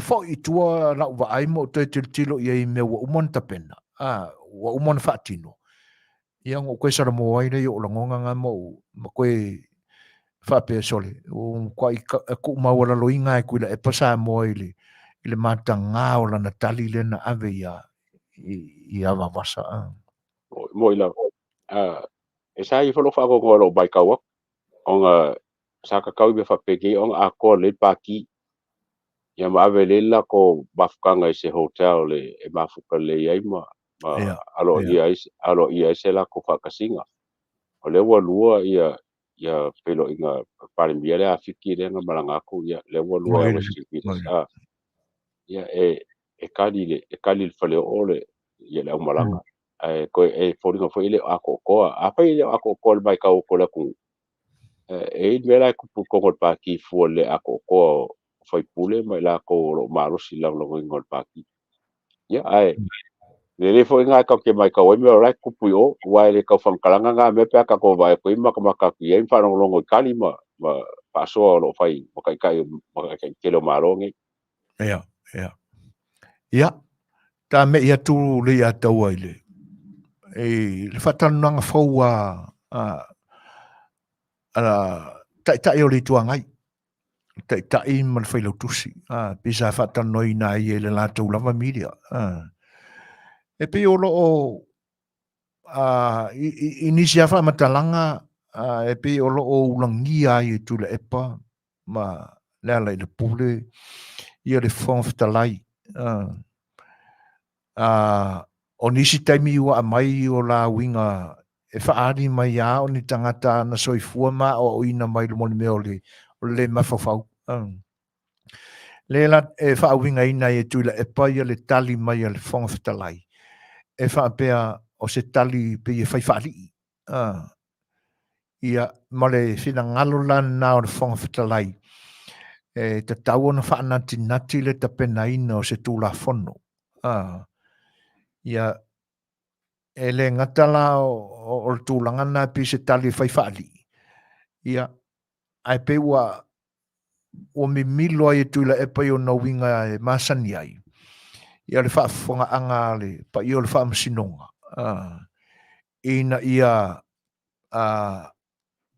foi i tua lau vaai ma ou toe tilotilo i ai i mea ua uma ona tapena, ua uma ona faatino, ia ona ou toe salamo ai lea i ou lagona na ma ou ma toe faapea, sole, ua matuai tuumaualaloina lava e Tuilaepa Samoa i le i le mataga o lana tali lea na ave ia ia Vavasa. Moi lava. E sa i foi lou faanoanoa i lou matau atu, ona sa tatau i mea faapenei ona atoa lelei le pati, ia ma ave lelei le latou mafutaga i se hotel e mafuta lelei ai ma aloaia ai, aloaia ai se latou faatasiga. O lea ua lua ia ia feiloaiga Palemia lea a Fiti lea na malaga atu, ia lea ua lua ia Western Leaders. Ia e kali le e kali le faleoo le ia le aumalaga. Ae toe e foliga foi e le o atoatoa. Afai e le o atoatoa le vaitau o le atunuu, e i ai le mea la e tupu i totonu o le pati fua i le le atoatoa o faipule ma i latou o lo o malosi i le lagolagoina o le pati. Ia, ae lelei foi lena tatou te matau ai mea o la e tupu i o, aua e le tau faamatalaga na mea pe a tatou vaai atu i ai ma matamata atu i ai ma faalogologo i tali ma faasoa o lo o fai ma taitai ma taitai tele o Malo nei. Ia, ia. Ia, ta me'i atu le ia taua i le i le faatalanoaga fou a a Taitai o le Itu Agai, le Taitai ma le Failautusi, a, pei sa faatalanoaina ai e le latou lava media. A, e pei o lo o a, i nisi lava faamatalaga, a, e pei o lo o ulagia ai e Tuilaepa ma Lealailepule ia le Fofoga Fetalai. O nisi taimi ua aumai o la uiga e faaali mai lava o ni tagata na soifua ma aoaoina mai le mea o le le mafaufau. Le la e faauigaina ai e Tuilaepa ia le tali mai a le Fofoga Fetalai e faapea o se tali pei e fai faalii. Ia, ma le finagalo la lena o le Fofoga Fetalai, e tatau ona faanatinati le tapenaina o se Tulafono. Ia, e le gata la o le tulaga lena e pei se tali e fai faalii, ia, ae pei ua ua mimilo ai e Tuilaepa i ona uiga e masani ai, ia le faafofogaaga a le paia o le Faamasinoga, ina ia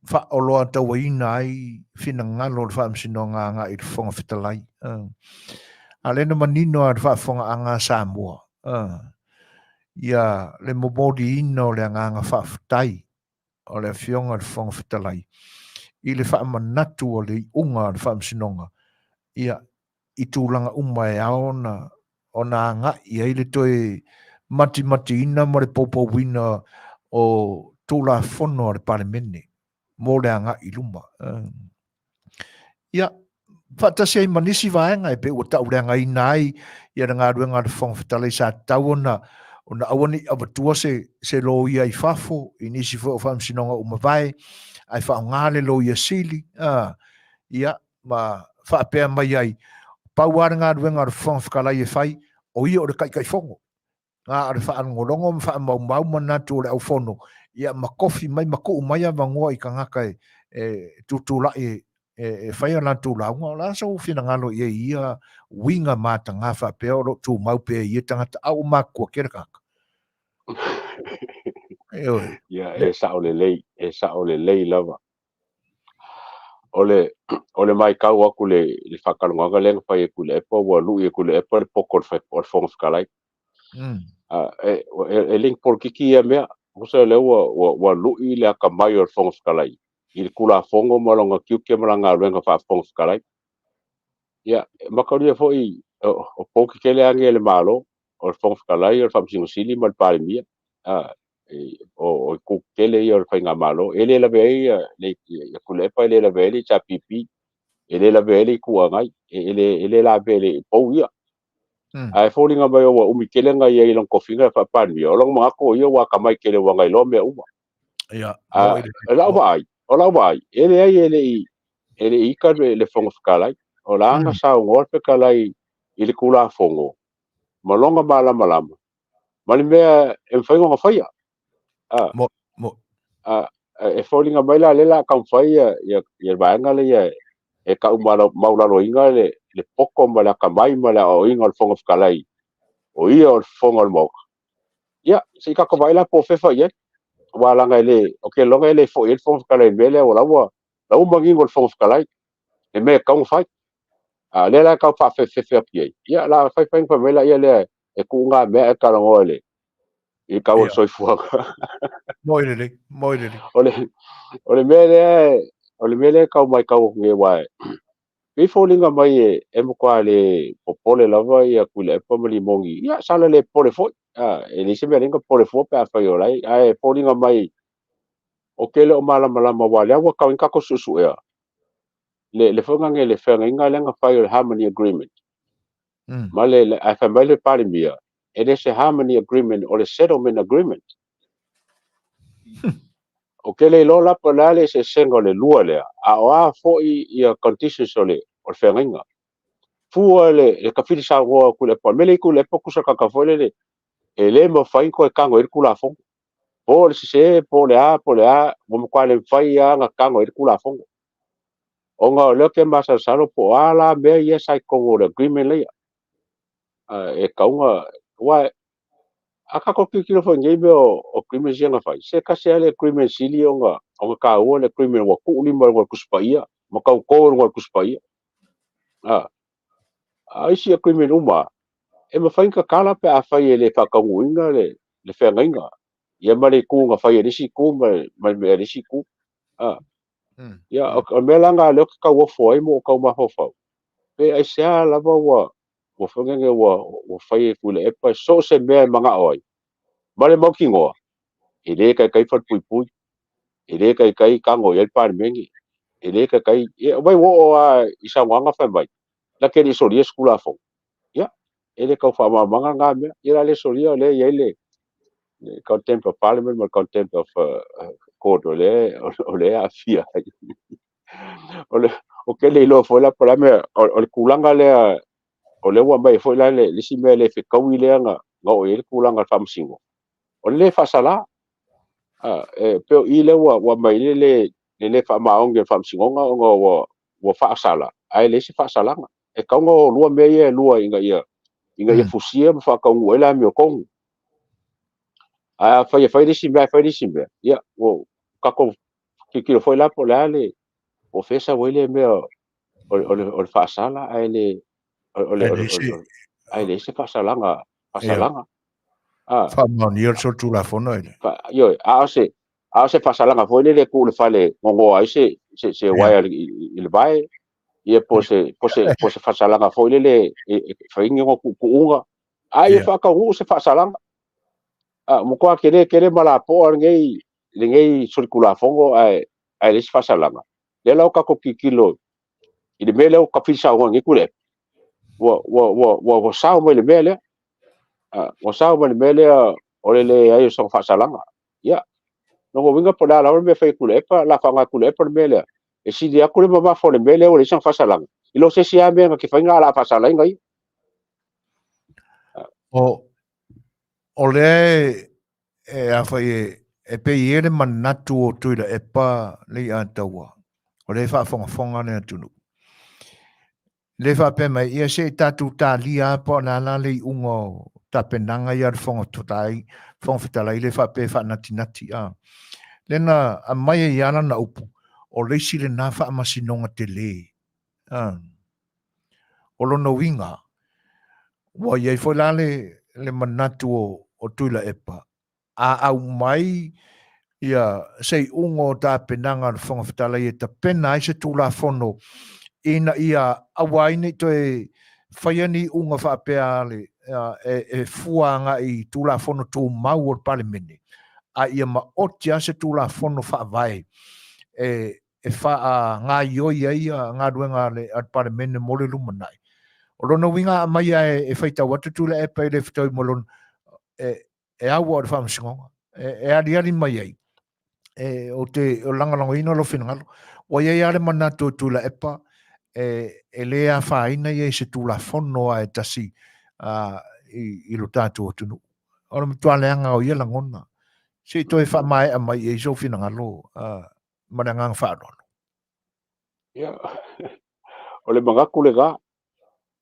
faaoloatauaina ai finagalo o le Faamasinoga agai i le Fofoga Fetalai. A o lea na manino lava i le faafofogaaga a Samoa, ia le momoliina o le agaga faafetai o le Afioga i le Fofoga Fetalai i le faamanatu o le iuga o le Faamasinoga, ia, i tulaga uma e ao ona ona agai i ai le toe matimatiina ma le poupouina o Tulafono a le Palemene mo le agai i luma. Ia, faatasi ai ma nisi vaega e pei ua tauleagaina ai ia le galuega a le Fofoga Fetalai sa tatau ona ona aua ne i avatua se, se loia i fafo i nisi foi o faamasinoga ua mavae, ae faaaoga le loia sili, ia, ma faapea mai ai, pau lava le galuega a le Fofoga Fetalai e fai, o ia o le Taitaifono. Na o le faalogologo ma faamaumau manatu o le aufono, ia ma tofi mai ma tuu mai avanoa i tagata e, e tutulai e, e fai a latou lauga. O le a sou finagalo i ai i ia uiga mataga faapea o lo o tumau pea i ia tagata, a ua matutua tele tagata? Ioe. Ia, e sao lelei, e sao lelei lava. O le o le matau atu i le faatalanoaga lea na fai e Tuilaepa, ua lui e Tuilaepa le poto o le Fofoga Fetalai. E le ni polokiki ia mea, tusa o lea ua ua lui le atamai o le Fofoga Fetalai i le Tulafono ma lona tiute ma lana galuega faa-Fofoga Fetalai. Ia, e mataulia foi o pou tetele lava nei a le Malo, o le Fofoga Fetalai, o le Faamasino Sili ma le Palemia. O itu tetele ia o le faigamalo. E le lavea ai le Tuilaepa, e le lavea ai le HRPP, e le lavea ai le Itu Agai, e le lavea i le pou ia. Ae foliga mai ua umi tele na i ai i lona tofiga faa-Palemia, o lona manatu o ia ua atamai tele ua na iloa mea uma. Mo'i le O lau vaai, o lau vaai, e leai e le i ita le Fofoga Fetalai. O la na saunoa le fetalai i le Tulafono ma lona malamalama ma le mea e mafai ona faia. Mo'i. E foliga mai la lea o le a taumafai ia le vaega lea e tau maulaloina le poto ma le atamai ma le aoaoina o le Fofoga Fetalai, o ia o le fofoga o le Maota. Ia, se i tatou vaai la po o fefa i ai. Aua leaga e le, ou te lagona e le foi i ai le Fofoga Fetalai i le mea lea, o la ua manino le Fofoga Fetalai, le mea e tatau ona fai. A o lea la e tau faafefefe atu i ai, ia o le a fai fai ona fai mai laia lea e tuu na mea ae talanoa i le tau o le soifuaga. Mo'i lelei, mo'i lelei. O le mea lea, o le mea lea e tau matau atu nei, aua e pei foliga mai e matua le popole lava ia Tuilaepa ma Limoni. Ia, sala le popole foi. E leai se mea leai na popole fua pe afai o lai. Ae foliga mai o ke le o malamalama, aua lea ua tau ai tatou suesuea le foi nage le feagaiga lea na fai o le Harmony Agreement. Ma le ae fai mai le Palemia, e le se Harmony Agreement, o le Settlement Agreement. O ke le iloa la po o le a le eseesega o le lua lea, a o a foi ia conditions o le feagaiga. Fua le tafili saunoa o Tuilaepa, o le mea lea i Tuilaepa tusa tagata foi lele, e le mafai ona toe tago ai le Tulafono. Po o le sese, po o le a, po o le a, ua matua le mafai lava ona tago ai le Tulafono. Ona o lea ou te masalosalo po o a la mea ia sa i totonu o le agreement lea. E tau aua a tatou tilotilo foi i nei mea o agreements ia na fai, se tasi lava le agreement sili ona taua, le agreement ua tuu lima i luga o le Tusi Paia ma tauto i luga o le Tusi Paia. A isi agreement uma, e mafai ona tatala pe afai e le faataunuuina le feagaiga. Ia ma le itu na fai e le isi itu ma le mea e le isi itu. Ia, o le mea la lena lea ou te tau ofo ai ma ou tau mafaufau, pe aisea lava ua foi nene ua fai e Tuilaepa so o se mea e manao ai. Ma le mautinoa, e le taitai falepuipui, e le taitai tago i ai le Palemene, e le taitai, ia, vai ua oo lava i saunoaga fai mai, na te le i solia se Tulafono. Ia, e le tau faamalamalamaga lena mea. Ia la le solia o lea e i ai le contempt of Parliament ma le contempt of court o lea e aafia ai. O ke le iloa foi la po o le a mea, o le tulaga lea, o lea ua aumai foi la le isi mea le fetaui lea na oo i ai le tulaga o le faamasino, o le le faasala. E pei o i lea ua aumai ai le le faamaoni o le faamasinoga ona ua faasala, ae leai se faasalaga. E tatau ona o lua mea ia e lua ina ia fusia ma faataunuu ai le amiotonu. Ae afai e fai le isi mea, ae fai le isi mea, ia, ua tatou tilotilo foi la po o le a le, po o fea e sau ai le mea o le faasala, ae le o le, E o le, leai se ae leai se faasalaga faasalaga. Faamaonia le solitulafono e le. Ioe, a o se faasalaga foi lele e tuu le fale gogoa ai se uaea i le vae, ia po o se faasalaga foi lele e fai ni ona tuutuuga, a ia faataunuu se faasalaga. Matua tele tele ma lapoa lenei solitulafono ae leai se faasalaga. Lea la ua tatou tilotilo i le mea lea ua tafili saunoa nei Tuilaepa, ua sao mai le mea lea. Ua sao mai le mea lea o le leai o sona faasalaga. Ia, lona uiga po o le a lava le mea e fai e Tuilaepa, o le a faaaoga e Tuilaepa le mea lea. E sili atu le mamafa o le mea lea ua leai sana faasalaga, i lo se isi lava mea na te fai na o le a faasalaina ia. O lea e afai e pei e le manatu o Tuilaepa le i ataua. O lea e faafogafoga le atunuu. Le faapea mai, ia se i tatou talia po o le a la le iuga o tapenaga ia a le Fofoga Fetalai, Fofoga Fetalai le faapea e faanatinati. Le na aumai ai lava lana upu, o le isi lena faamasinoga tele. O lona uiga, ua i ai foi la le manatu o Tuilaepa, a aumai ia se iuga o tapenaga a le Fofoga Fetalai e tapena ai se Tulafono ina ia aua ai ne i toe faia ni iuga faapea e fua agai i Tulafono Tumau o le Palemene, a ia maoti lava se Tulafono Faavae e faagaioi ai galuega a le Palemene mo le lumanai. O lona uiga a aumai lava e faitau atu Tuilaepa e le fetaui ma lona, e au o le faamasinoga e aliali mai ai e ou te lagolagoina lou finagalo. Ua i ai lava le manatu o Tuilaepa e le afaina ia i se Tulafono lava e tasi i lo tatou atunuu. O le matua leaga o ia lagona. Se i toe faamaea mai i ai sou finagalo ma le agaga faaaloalo. Ia, o le manatu lena,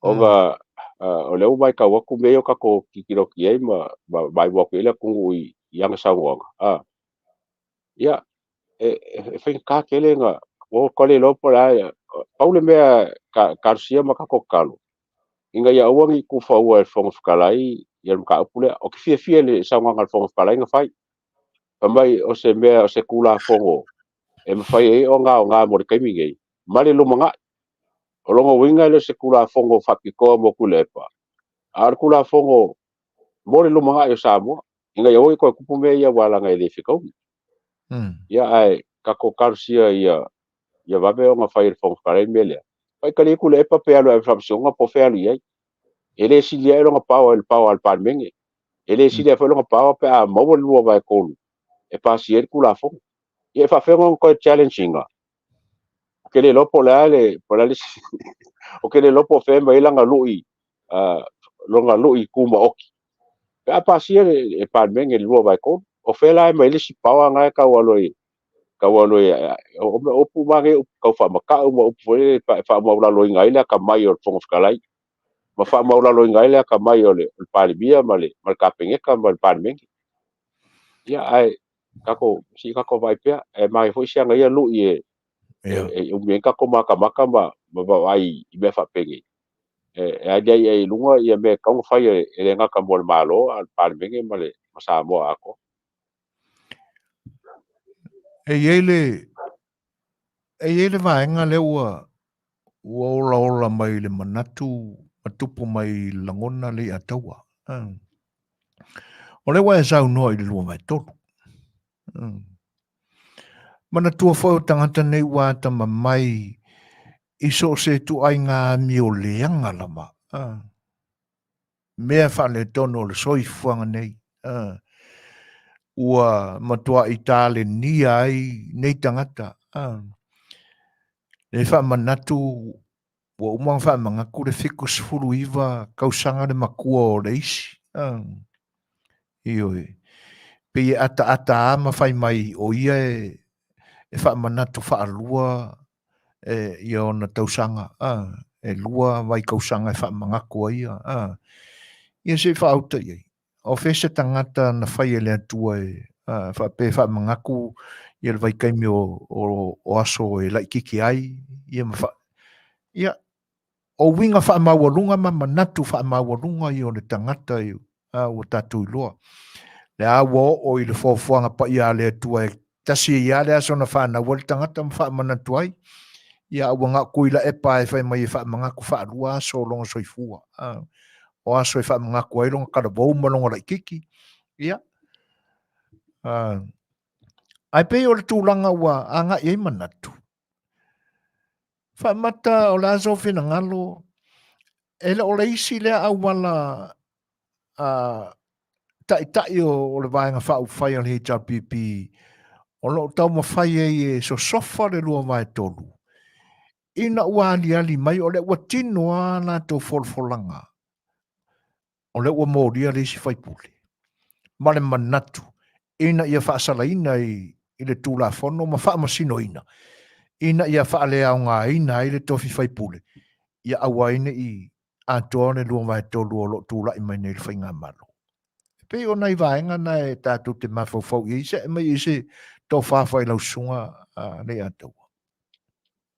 ona o lea ua matau atu mea ia o tatou tilotilo atu i ai ma maimoa atu i ai le atunuu i ana saunoaga. Ia, e faigata tele na, ua ou le iloa po o le a, pau le mea talosia ma tatou tatalo, ina ia aua ne i tuufaua e le Fofoga Fetalai ia le mataupu lea. Ou te fiafia i le saunoaga a le Fofoga Fetalai na fai. Fai mai o se mea, o se Tulafono e mafai ai ona aoga mo le taimi nei, ma le lumanai. O lona uiga e le o se Tulafono faapitoa mo Tuilaepa, a o le Tulafono mo le lumanai o Samoa, ina ia aua ne i toe tupu mea ia aua leaga e le fetaui. Ia, ae tatou talosia ia vave ona fai e le Fofoga Fetalai le mea lea. Faitalia ia Tuilaepa pe alu e ave i le faamasinoga po o fea e alu i ai. E le sili ae lona power i le power a le Palemene. E le sili ae foi lona power pe a maua le 2/3 e pasia ai le Tulafono. Ia e faapefea ona toe challenge ina? Ou te le iloa po o le a le, po o le a le, ou te le iloa po o fea e aumai ai lana lui, lona lui tumaoti. Pe a pasia le Palemene i le 2/3, o fea la e aumai ai le isi power na e tau alu ai, tau alu ai, o upu ma nei upu tau faamatau ma upu foi lele e faamaualaloina ai le atamai o le Fofoga Fetalai, ma faamaualaloina ai le atamai o le Palemia ma le Kapeneta ma le Palemene. Ia, ae tatou, se i tatou vaai pea, e manaia foi si ana ia lui e e umi ai tatou matamata ma vaavaai i mea faapenei. E aliali ai i luga ia mea e tatau ona fai e le gata mo le Malo, a o le Palemene ma le ma Samoa atoa. E i ai le e i ai le vaega lea ua ua olaola mai i le manatu ma tupu mai i le lagona le Leiataua. O lea ua e saunoa i le 2/3. Manatua foi o tagata nei ua atamamai i so o se ituaiga amio leaga lava. Mea faaletonu o le soifuaga nei. Ua matuai talenia ai nei tagata. Le faamanatu ua uma ona faamanatu le 79 tausaga le matua o le isi. Ioe. Pei e ataata lava ma fai mai o ia e faamanatu faalua e ia ona tausaga, e lua vaitausaga e faamanatu ai ia. Ia se i faauta i ai. O fea se tagata na fai e le Atua e faapea e faamanatu ia le vaitaimi o aso e laitiiti ai, ia ma fa... Ia, o uiga faamaualuga ma manatu faamaualuga ia o le tagata i, ua tatou iloa. Le a ua oo i le foafoaga paia a le Atua e tasi ai lava le aso na fanau ai le tagata ma faamanatu ai, ia a ua na o Tuilaepa e fai mai e faamanatu faalua aso o lona soifua. O aso e faamanatu ai lona talavou ma lona laitiiti. Ia, ae pei o le tulaga ua agai ai manatu, Faamata o le a sou finagalo, e le o le isi lea auala a taitai o le Vaega Faaupufai a le HRPP o lo o taumafai ai e sosofa le 2/3 ina ua aliali mai o lea ua tino lava latou folafolaga o lea ua molia le isi faipule ma le manatu ina ia faasalaina i le Tulafono ma faamasinoina ina ia faaleaogaina ai le tofi faipule ia aua ai ne i atoa le 2/3 o lo o tulai mai nei i le Faigamalo. E pei o nai vaega na e tatou te mafaufau i ai, se aumai ai se tofa failaususuga a Leiataua.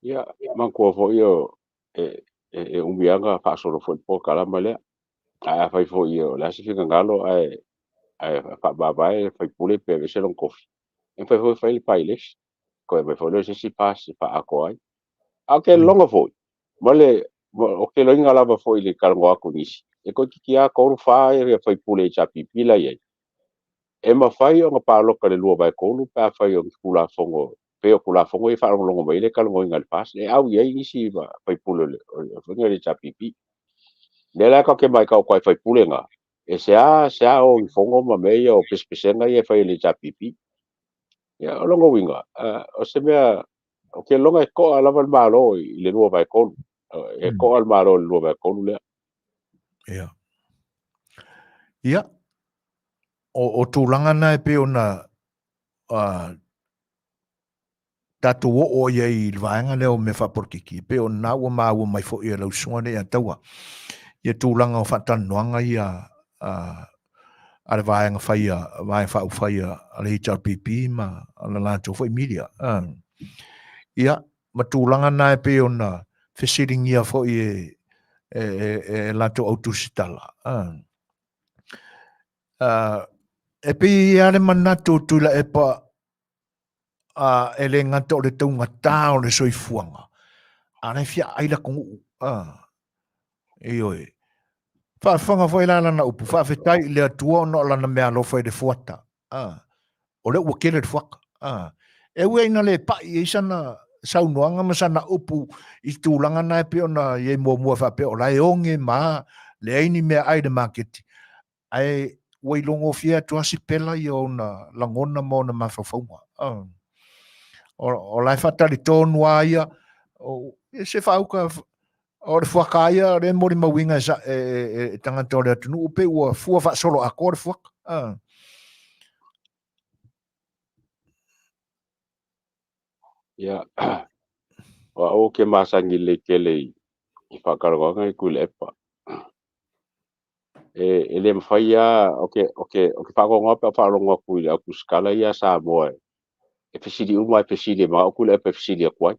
Ia, manatua foi o e umi lava ona faasolo foi le polokalama lea. Ae afai foi o le a se finagalo ae faamavae le faipule pe aveese lona tofi, e mafai foi ona fai le by-election, toe aumai foi lea o se isi pass e faaatoa ai. Ae ou te lagona foi, ma le o te loiga lava foi i le talanoa atu i nisi, e toeitiiti lava 3, 4 faipule HRPP la e i ai, e mafai ona palota i le 2/3 pe afai o ni Tulafono pei o Tulafono ia e faalogologo mai ai le talanoaina e le FAST, e au i ai nisi faipule o le HRPP. Lea la tatou te matau atu ai i faipule na, e sea sea o i fono ma mea ia o pesepesega ia e fai e le HRPP. Ia, o lona uiga, o se mea, ou te lagona e toa lava le Malo i le 2/3. E toa le Malo i le 2/3 lea. Ia. Ia, o tulaga na e pei ona tatou oo i ai i le vaega lea o mea faapolokiki, e pei o lena ua maua mai foi e lau susuga lea ia Taua, ia tulaga o faatalanoaga ia a le vaega faia, vaega faaupufai a le HRPP ma le latou foi media. Ia, ma tulaga na e pei ona fesiligia foi e latou au tusitala. E pei e i ai le manatu o Tuilaepa e le gata o le taugata o le soifuaga, a o la e fia aai le atunuu. Ioe. Faafofoga foi la lana upu, faafetai i le Atua ona o lana meaalofa i le fuata. O lea ua tele le fuata. E ui lava ina le pai i ai sana saunoaga ma sana upu i tulaga na e pei ona i ai muamua faapea o la e oge ma leai ni meaai i le maketi, ae ua ilogofie atu lava si pela ia ona lagona ma ona mafaufauga. O la e faatalitonu lava ia, se faauka o le fuata ia lea e molimauina e tagata o le atunuu pei ua fua faasoloatoa le fuata. Ia, o au ou te masani lelei tele i faatalanoaga i Tuilaepa. E le mafai lava, ou te, ou te, ou te faanoanoa pe a faalogo atu i le au tusitala ia a Samoa e fesili uma e fesili e manao Tuilaepa e fesili atu ai.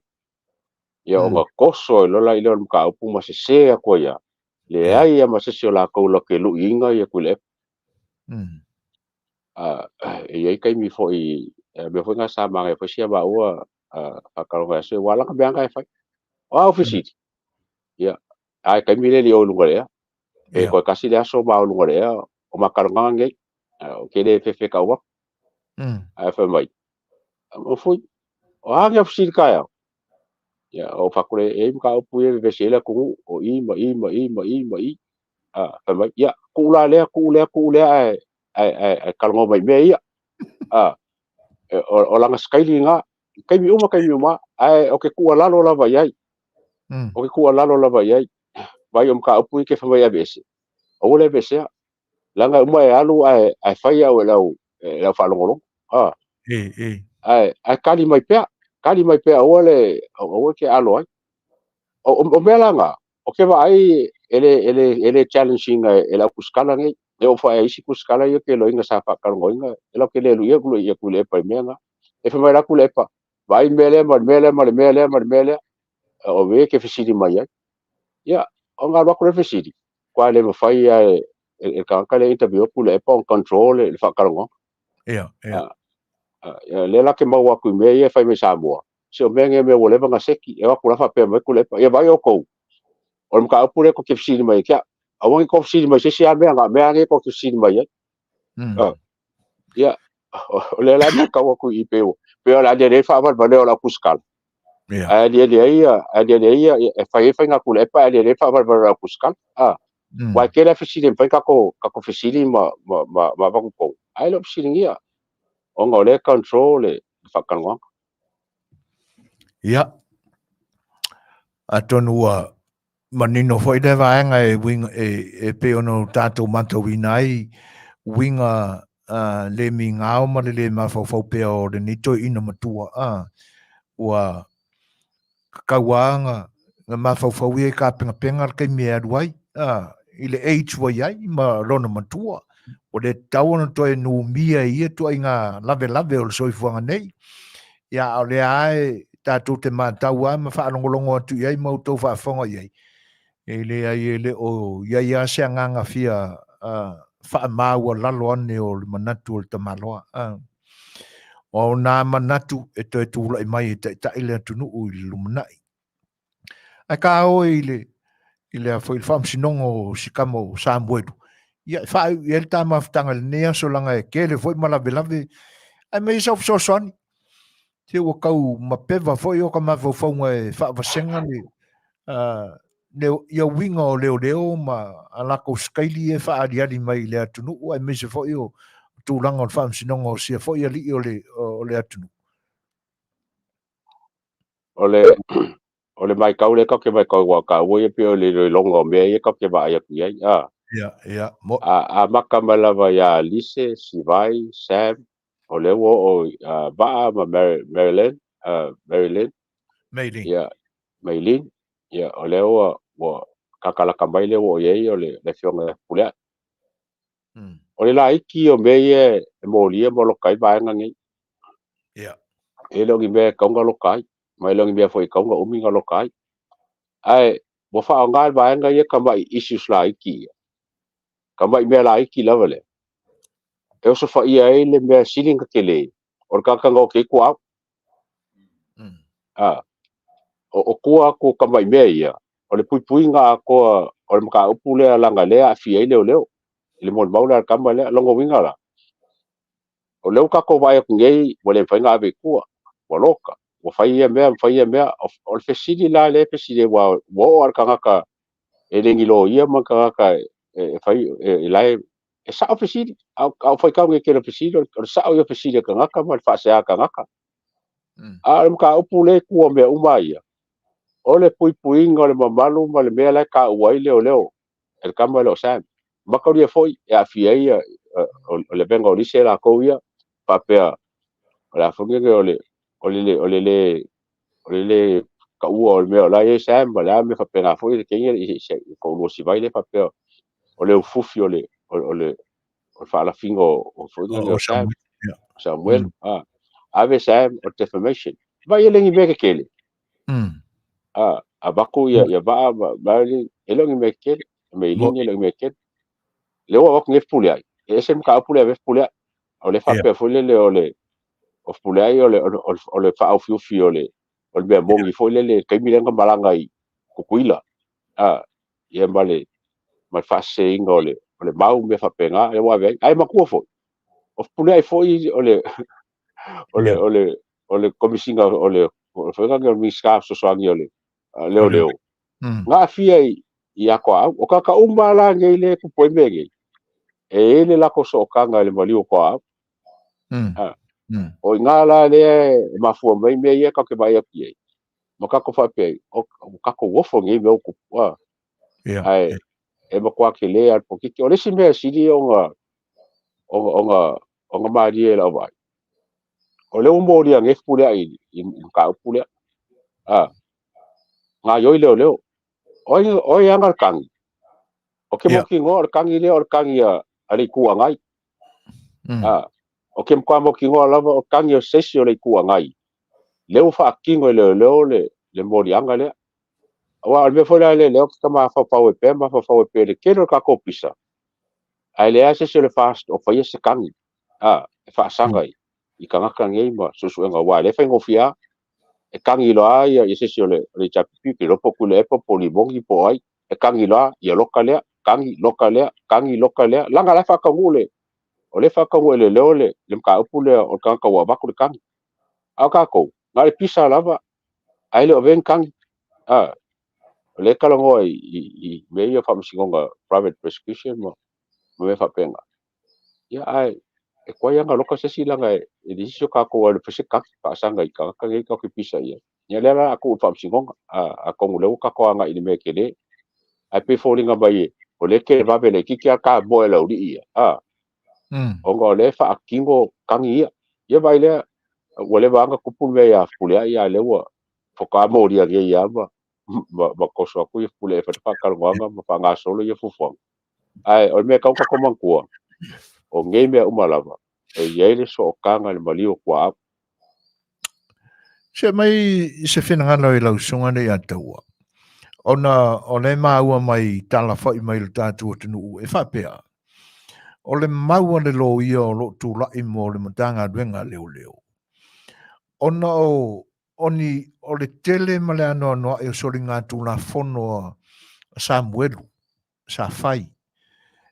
Ia ona toso ai loa la i lea o le mataupu ma sese atu ai lava. Leai lava ma se isi o latou latou te luiina ia Tuilaepa. E i ai taimi foi, mea foi na sa manaia foi si a maua faatalanoa i aso ia, aua lana mea lava na e fai. O a au fesili? Ia, a e taimi lea e le i o i luga o le ea. Pe toe tasi le aso ma o i luga o le ea, o ma talanoaga nei, ou te le fefe tau atu. Ae fai mai, Fui, o a ni au fesili taeao? Ia, o fai atu lea, e i ai mataupu ia e vevesi ai le atunuu, o i ma i ma i ma i ma i. Fai mai, ia, tuu la lea, tuu lea, tuu lea, ae talanoa mai i mea ia. O lana sikaili lena, taimi uma taimi uma, ae ou te tuualalo lava i ai. Ou te tuualalo lava i ai. Vaai o mataupu ia e te fai mai e aveese, aua le aveesea. Leaga e uma e alu ae fai au e lau faalogologo. Ae tali mai pea, tali mai pea aua le, aua te alo ai. O mea la na, ou te vaai e le challenge ina e le au tusitala nei. E oo foi i isi tusitala ia ou te iloaina sa faatalanoaina, e latou te le luia ia Tuilaepa i mea na. E fai mai la Tuilaepa, vaai le mea lea ma le mea lea ma le mea lea ma le mea lea, o mea e te fesili mai ai. Ia, ona alu atu lea fesili, aua e le mafai lava e le tagata lea e interview Tuilaepa ona control le faatalanoaga. Ia, ia. Lea la te maua atu i mea ia e fai mai Samoa, se o mea nei o mea ua leva ona seki, e o atu la faapea mai Tuilaepa, ia vaai outou, o le mataupu lea tou te fesili mai ai, kia, aua ne i tou fesili mai i se isi lava mea, na o mea lava nei tou te fesili mai ai. Ia, o lea la e matau atu i i, pei o le a aliali ai le faavalevalea o le au tusitala. Ae aliali ai, aliali ai, e fai ai faiga Tuilaepa, ae aliali ai le faavalevalea o le au tusitala. Aua e tele lava fesili e mafai ona tatou fesili ma avatu tonu, ae le o fesiligia, ona o lea e control le faatalanoaga. Ia, atonu ua manino foi lea vaega e, e, e pei ona tatou matauina ai uiga le migao ma le le mafaufau pea o lenei toeaina matua ua tatau lava ona mafaufau ia i tapenapena le taimi e alu ai i le age ua i ai ma lona matua. Ua le tatau ona toe numia i ia ituaiga lavelave o le soifuaga nei. Ia, a o lea lava e tatou te matau lava ma faalogologo atu i ai ma outou faafofoga i ai, e leai e le o i ai lava se agaga fia faamaualalo ane o le manatu o le tamaloa. O nā manatu e toe tulai mai e taitai le atunuu i le lumanai. Ae ka o i le i le foi le faamasinoga o si tama o Samuelu, ia e faaiu i ai le ta mafutaga i lenei aso leaga e tele foi ma lavelave ae mei sau fesoasoani. Se ua tau mapeva foi o ka mafaufauga e faavasega le le, ia uiga o leoleo ma a lakou sikaili ia e faaaliali mai i le atunuu aemaise foi o tulaga o le faamasinoga o sia foi alii o le, o le atunuu. O le o le matau lea tatou te matau aua o taua ia pei o le iloiloga o mea ia tatou te vaai atu i ai a. Ia, ia, mo. A amata mai lava ia Lise, Sivai, Sam, o lea ua oo i Vaa ma Marilyn, Marilyn. Maylin. Ia, Maylin. Ia, o lea ua ua kakalaka mai lea ua oo i ai o le afioga ia Fepuleai. O le laiti o mea ia e molia ma loka ai vaega nei. Ia. E le o ni mea e tatau ona loka ai, ma e le o ni mea foi e tatau ona umi ona loka ai. Ae ua faaaoga e vaega ia tamai issues laiti ia, tamai mea laiti lava lea, e osofaia ai le mea sili ona tele, o le tagata na ote ai tuaau. A, o tua atu o tamai mea ia, o le puipuiga atoa o le mataupu lea leaga lea e aafia ai leoleo i le molimau lea a le tama lea. Lona uiga la, o lea ua tatou vaai atu nei ua le mafai ona ave i tua, ua loka, ua fai ia mea ma fai ia mea. O le fesili la lea e fesili ai, aua ua oo lava i le tagata e le ni loia ma le tagata e fai, e la e e sao fesili. A o faitau nei i le tele o fesili, o le sao ia o fesili a tagata ma le faasea a tagata. A o le mataupu lea e tua o mea uma ia, o le puipuiga o le mamalu ma le mea la e taua ai leoleo e le tama lea o Sam. Mataulia foi e aafia ai o le avega o lise latou ia, faapea o le a foi nei o le o le o le le o le le taua o le mea o la e i ai Sam ma le a mea faapena foi le teine i toalua Sivai lea faapea o le ufufi o le o le o le faalafiga o foi nei o Sam Samuel a ave Sam o defamation vai e le ni mea tetele a avatu ia ia vaa ma Marilyn e le o ni mea tetele Meilin e le o ni mea tetele lea ua avatu nei Fepuleai e ese le mataupu lea ave Fepuleai o le faapea foi lele o le o Fepuleai o le o le faaufiufi o le o le mea moni foi lele taimi lea na malaga i Tutuila a ia ma le ma le faaseseina o le o le mau mea faapena lea ua ave ai ae matua foi o Fepuleai foi o le o le o le o le Komesina o le foi o le Minisita Fesoasoani o le Leoleo na aafia i Atoaau. O tagata uma la nei lea e tupu ai mea nei, e i ai le latou sootaga i le maliu o Toaau. O i ina la lea e mafua mai mea ia tatou te vaai atu i ai, ma tatou faapea ai, o tatou ofo i nei mea ua tupu. Ae e matua tele lava le polokiki. O le isi mea e sili ona ona ona malie i lau vaai, o lea ua molia nei Fepuleai i le mataupu lea. Gaoioi leoleo. O ai, o ai ana le kagi? O ke mautinoa o le kagi lea o le kagi a, a le Itu Agai. O ke matua mautinoa lava o le kagi o se isi o le Itu Agai. Lea ua faatino e leoleo le, le moliaga lea. Aua o le mea foi la lea, lea ou te mafaufau ai pea, mafaufau ai pea i le tele o le tatou pisa, ae leai se isi o le FAST o faia se kagi, e faasaga i, i tagata nei ma suesuega, aua o lea e faigofie lava, e kagi loa ia, ia se isi o le, o le HRPP, pe iloa po o Tuilaepa po o Limoni po o ai, e kagi loa, ia loka lea, kagi, loka lea, kagi, loka lea, leaga o la e faataunuu le, o lea e faataunuu e leoleo le, le mataupu lea o le tagata ua avatu le kagi. A o tatou, na o le pisa lava, ae le o avea ni kagi. O lea e talanoa i, i, i mea ia o faamasinoga private prosecution ma, ma mea faapena. Ia, ae e koai ana loka se isi leaga e leai se isi o tatou e alu e fai se kagi faasaga i tagata nei tatou te pisa i ai. Ia lea la o le a tuu i le faamasinoga, atonu o lea ua tatou agai i le mea tele. Ae pei e foliga mai o lea e televave laitiiti lava le tamoe a le aualii ia, ona o lea e faatino kagi ia. Ia vaai lea, ua leva lava ona tupu le mea ia Fepuleai, a o lea ua faatoa molia nei lava ma, ma toso atu ia Fepuleai e fai le faatalanoaga ma faagasolo ia fuafuaga. Ae o le mea e tatau ona tatou manatua, o nei mea uma lava, e i ai le sootaga i le maliu o tuaau. Se mai se finagalo i lau susuga nei ia Taua, ona o lea e maua mai tala foi mai le tatou atunuu e faapea, o le mau a le loia o lo o tulai mo le Matagaluega a Leoleo, ona o o ni o le tele ma le anoanoai o soligatulafono a Samuelu sa fai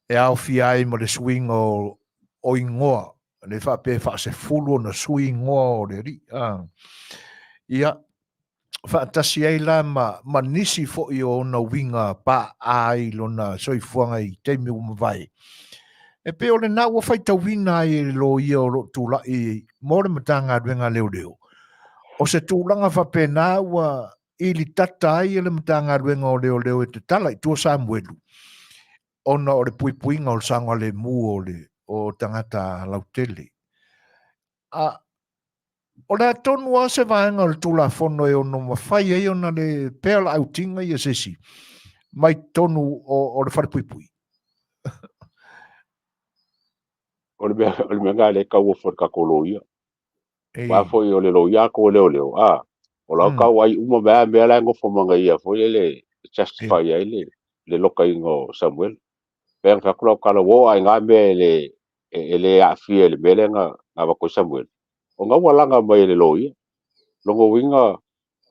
e aofia ai ma le suiga o igoa, le faapea e faasefulu ona sui igoa o le alii. Ia, Faatasi ai la ma nisi foi o ona uiga paaa i lona soifuaga i taimi ua mavae. E pei o lena ua faitauina ai e le loia o lo o tulai mo le Matagaluega a Leoleo, o se tulaga faapena ua ilitata ai le Matagaluega o Leoleo e tatala i tua Samuelu ona o le puipuiga o le saogalemu o tagata lautele. A o le a tonu lava se vaega o le Tulafono e ono mafai ai ona le pea laautiga ia se isi mai totonu o le falepuipui? O le mea lena lea e tauofo e le tatou loia. Aua foi o le loia a tou e leoleo, a, o lau tau ai uma mai lava mea la e nofo ma ia foi lele e justify ai le lokaina o Samuel. Pei ona fai atu lau tala, ua oo lava i na mea e le aafia i le mea lea na avatu ai Samuel, ona ua laga mai e le loia. Lona uiga,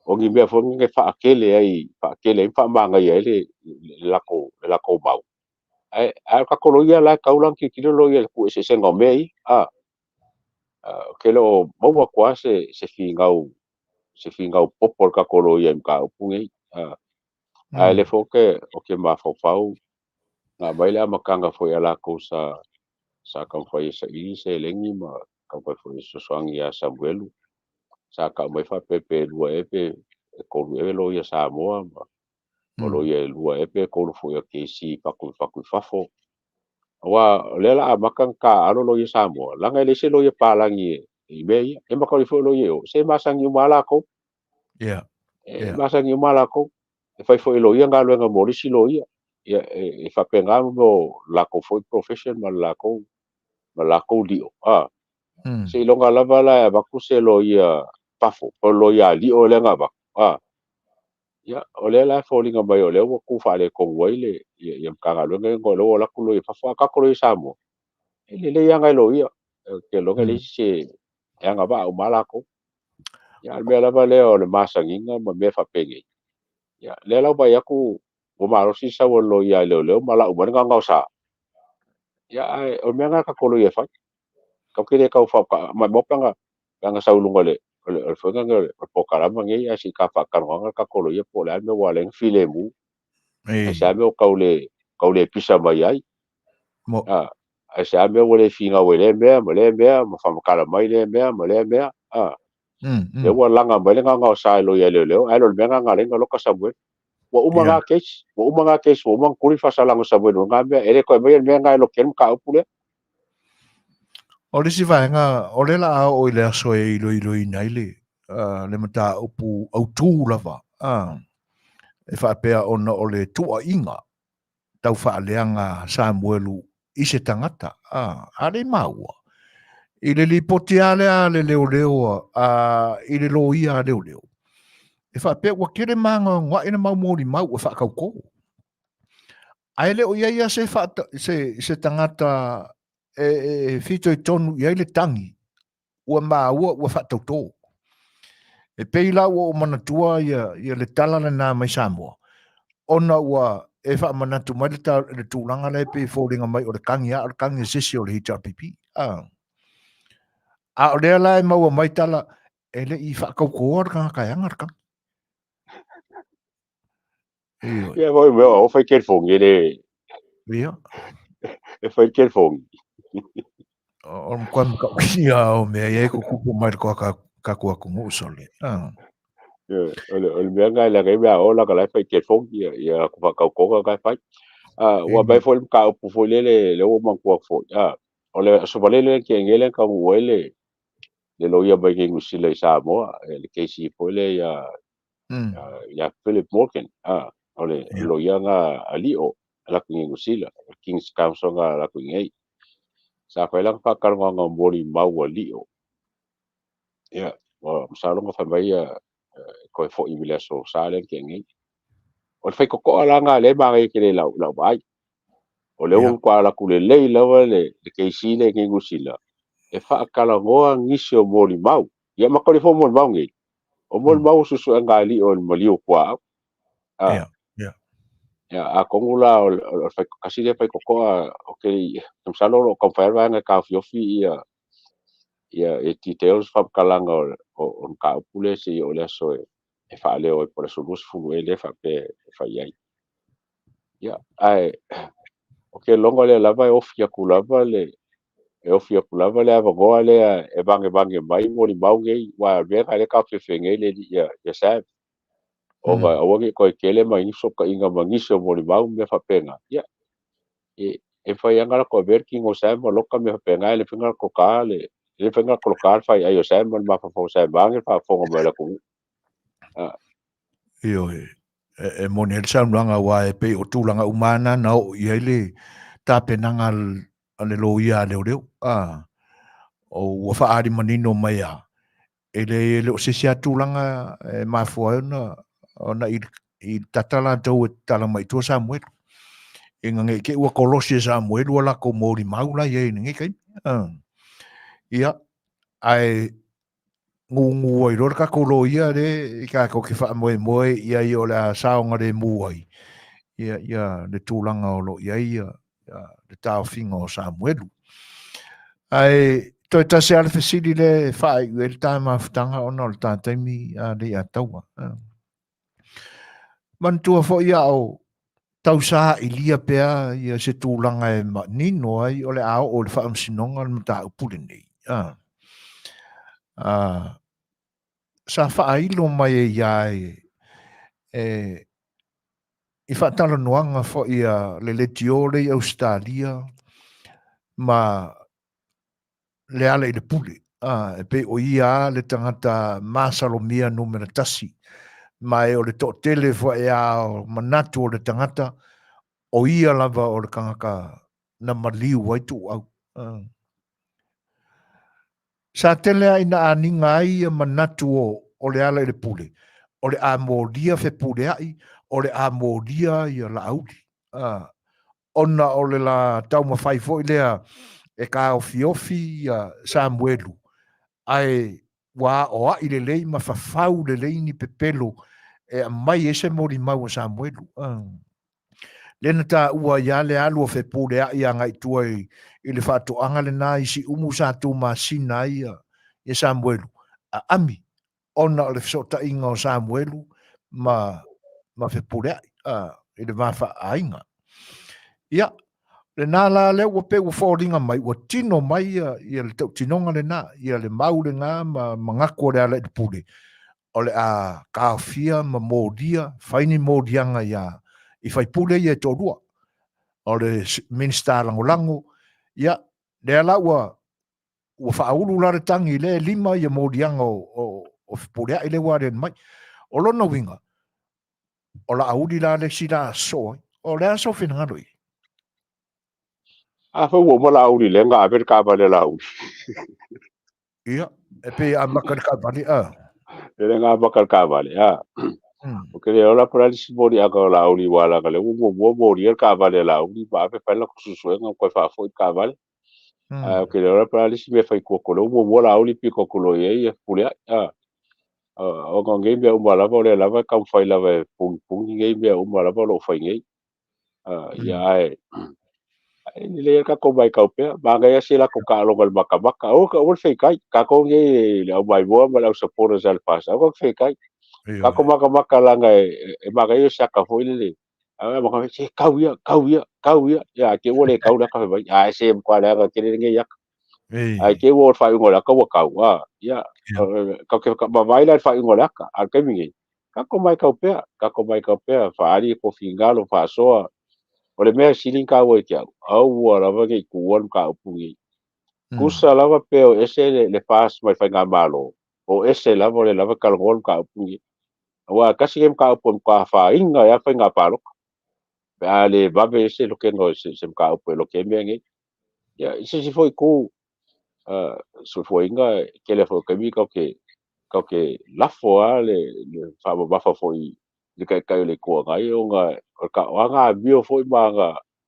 o ni mea foi nei e faatele ai, faatele ai ma faamanaia ai le latou mau. Ae o le tatou loia la e tatau la ona tilotilo loia i le tuueseesega o mea ia. A, ou te le o maua atu lava se finau popo o le tatou loia i mataupu nei. Ae le foi ou te mafaufau na aumai le amataga foi a latou sa taumafai e saili seleni ma taumafai foi e fesoasoani ia Samuelu. Sa tau mai faapea pe lua ea pe tolu ea loia Samoa ma loia e lua ea pe tolu foi a KC fatu i fafo. Aua o lea o le a amata ona taaalo loia Samoa, leaga e leai se loia palagi i mea ia. E matauli foi loia o, se masani uma lava latou. E masani uma lava latou. E fai foi e loia galuega mo le isi loia. Ia, e faapena mo latou foi profession ma latou lio. Seiloga lava la e avatu se loia fafo, po o loia alio lea na avatu. Ia, o lea la e foliga mai o lea ua tu faaletonu ai le ia Matagaluega ia, o lea ua alu atu loia fafo, a tatou loia Samoa, e lelei lava nai loia. Ou te iloa e leai se e agavaa uma lava latou. Ia, a o le mea lava lea o le masaniga ma mea faapenei. Ia, lea la ua vaai atu ua malosi le sau o le loia a leoleo ma lau mai le gaogaosa. Ia, ae o le mea lena a tatou loia e fai. Tatou te le tau maumau pe ana sau i luga o le foi lea o le polokalama nei, ae se i ta faatalanoaga le tatou loia po o le a le mea ua ala ai ona filemu. Ae se a mea ua tau le pisa mai ai. Ae se a mea ua le finau ai lea mea ma lea mea ma faamatala mai lea mea ma lea mea. Lea ua laga mai le gaogaosa e loia leoleo, ae le o le mea lena na ala ai ona loka Samuel. Ua uma na case, ua uma na case, ua uma ona tuli faasalaga o Samuel o na mea, e le toe aumaia le mea lena e loki ai le mataupu lea. O le isi vaega, o lea la a oo i le aso e iloiloina ai le mataupu autū lava, e faapea ona o le tuuaiga tau faaleaga Samuelu i se tagata, a le i maua. I le lipoti lava lea a le leoleo i le loia a leoleo, e faapea ua tele magoagoai le mau molimau e faatautō. Ae le o i ai lava se tagata e fitoitonu i ai le tagi ua maua ua faatautō. E pei la ua ou manatua ia le tala lena mai Samoa, ona ua e faamanatu mai le tulaga lea e pei e foliga mai o le tagi lava o le tagi a se isi o le HRPP. A o lea la e maua mai tala, e le i faatautōa le tagata e ana le tagi. Ia foi mea o fai telefoni e le e fai telefoni. O le matua matautia o mea ia e tutupu mai le toa tatou atunuu sole. O le mea lena leaga e mea o la e fai telefoni ia latou faatautoga na e fai. Ua aumai foi le mataupu foi lele lea ua manatua atu foi. O le Aso Faraile lea na tea nei lea na taunuu ai le loia mai Niu Sila i Samoa, le KC foi lea ia Philip Morgan, o le loia na a Lio a latou i Niu Sila, King's Counsel na a latou i nei. Sa fai lana faatalanoaga molimau a Lio. Ia, ua masalo na fai mai ia toe foi i le aso Sa lea na tea nei. O le faitotoa la na lea e manaia tele i lau vaai. O lea ua matua alu atu lelei lava le KC lea i Niu Sila e faatalanoa nisi o molimau. Ia ma tali foi molimau nei. O molimau o suesuega a Lio i le maliu o tuaau. Ia, atonu la o le kasi lea faitotoa o ke masalo o lo o taumafai lava vaega e taofiofi ia details faamatalaga o mataupu lea seia oo i le aso e e faaleo ai po o le aso 20 ea lea faapea e fai ai. Ia, ae o ke logo lea lava e ofi atu lava le e ofi atu lava le avanoa lea e vagevage mai molimau nei, aua o le mea lena lea e taofiofi ai nei le alii ia Sam, ona aua ne i toe tele mai ni fesootaiga ma nisi o molimau ma mea faapena. Ia, e mafai lava ona latou avea le tino o Sam ma loka mea faapena, e le mafai ona latou ta le e le mafai ona latou loka le faiai o Sam ma le mafaufau o Sam vaeane le faafofoga mai o le atunuu. Ioe, e moni ai le saunoaga aua e pei o tulaga uma lava na na oo i ai le tapenaga a le loia a leoleo. A, o ua faaali manino mai lava, e leai e le o se isi lava tulaga e mafua ai ona i tata latou e tatala mai i tua Samuelu. Ina ne i te i ua kolosi e Samuelu a latou molimau la i ai i lenei taimi. Ia, ae gugu ai loa le tatou loia le i tatou te faamoemoe i ai o le a saogalemu ai ia le tulaga o lo o i ai le taofiga o Samuelu. Ae toe tasi lava le fesili lea e faaiu ai le ta mafutaga ona o le ta taimi a Leiataua. Manatua foi a o tausailia pea ia se tulaga e manino ai o le a oo i le faamasinoga le mataupu lenei. Sa faailo mai ai ia e i faatalanoaga foi a le leitio lea i Ausetalia ma Lealailepule, e pei o ia lava le tagata masalomia numera tasi, ma e o le toatele foi lava o manatu o le tagata, o ia lava o le tagata na maliu ai Tuuau. Sa tele lava ina aniga ai ia manatu o Lealailepule, o le a molia Fepuleai, o le a molia ia Laauli. Ona o le la taumafai foi lea e taofiofi ia Samuelu, ae ua aoai lelei ma fafau lelei ni pepelo e aumai ai se molimau a Samuelu. Lea na taua ai lava le alu o Fepuleai agai i tua i le faatoaga lena i Siumu sa tumasina ai ia Samuelu, aami ona o le fesootaiga o Samuelu ma Fepuleai i le va faaaiga. Ia, lena la lea ua pei ua foliga mai, ua tino mai ia le tautinoga lena, ia le mau lena ma manatu o Lealailepule, o le a taofia ma molia, fai ni moliaga ia i faipule ia e toalua, o le Minisita Lagolago, ia, lea la ua faaulu la le tagi lea e lima ia moliaga o Fepuleai lea ua aliali mai. O lona uiga, o Laauli la le isi la sosoo ai. O le a sou finagalo i ai? Afai ua uma Laauli lea na ave le taavale a Laauli. Ia, e pei e amata i le taavale, a. E le na amata i le taavale, a. Ou te le iloa la po o le a le isi moliaga o Laauli aua leaga o lea ua muamua molia le taavale a Laauli ma ave fai le latou suesuega ma toe faafoi le taavale. Ae ou te le iloa la po o le a le isi mea e fai i tua atu o lea ua muamua Laauli pito atu loa i ai ia Fepuleai, a. Ona o nei mea uma lava o lea lava e taumafai lava e punipuni nei mea uma lava o lo o fai nei. Ia ae e lelei lava le tatou matau pea, manaia si latou taaloga i le matamata. Aua aua le feitai, tatou nei le au maimoa ma le au supporters a le FAST, aua le feitai. Tatou matamata leaga e manaia o se ata foi lele. Ae matamata, se kau ia, kau ia, kau ia. Ia ae te i ua le kau le ata fai mai, ae se matua leaga tele lenei ata. Ae te i ua oo i le faaiuga o le ata ua kau, a, ia, tatou te vaavaai la i le faaiuga o le ata, a o le taimi nei, tatou matau pea, tatou matau pea, faaali tou finagalo, faasoa. O le mea sili ona taua ia te au, aua lava ne i tuua le mataupu lenei. Tusa lava pe o ese le FAST mai le faigamalo, o ese lava o lea lava e talanoa le mataupu lenei. Aua e tasi lenei mataupu e matua afaina ai lava faiga palota, pe a le vave ai se lokega o se mataupu e loke ai mea nei. Ia, i se isi foi itu, soifuaina, e tele foi o taimi tatou te lafo lava le faamamafa foi i le Taitai o le Itu Agai ona o ana amio foi ma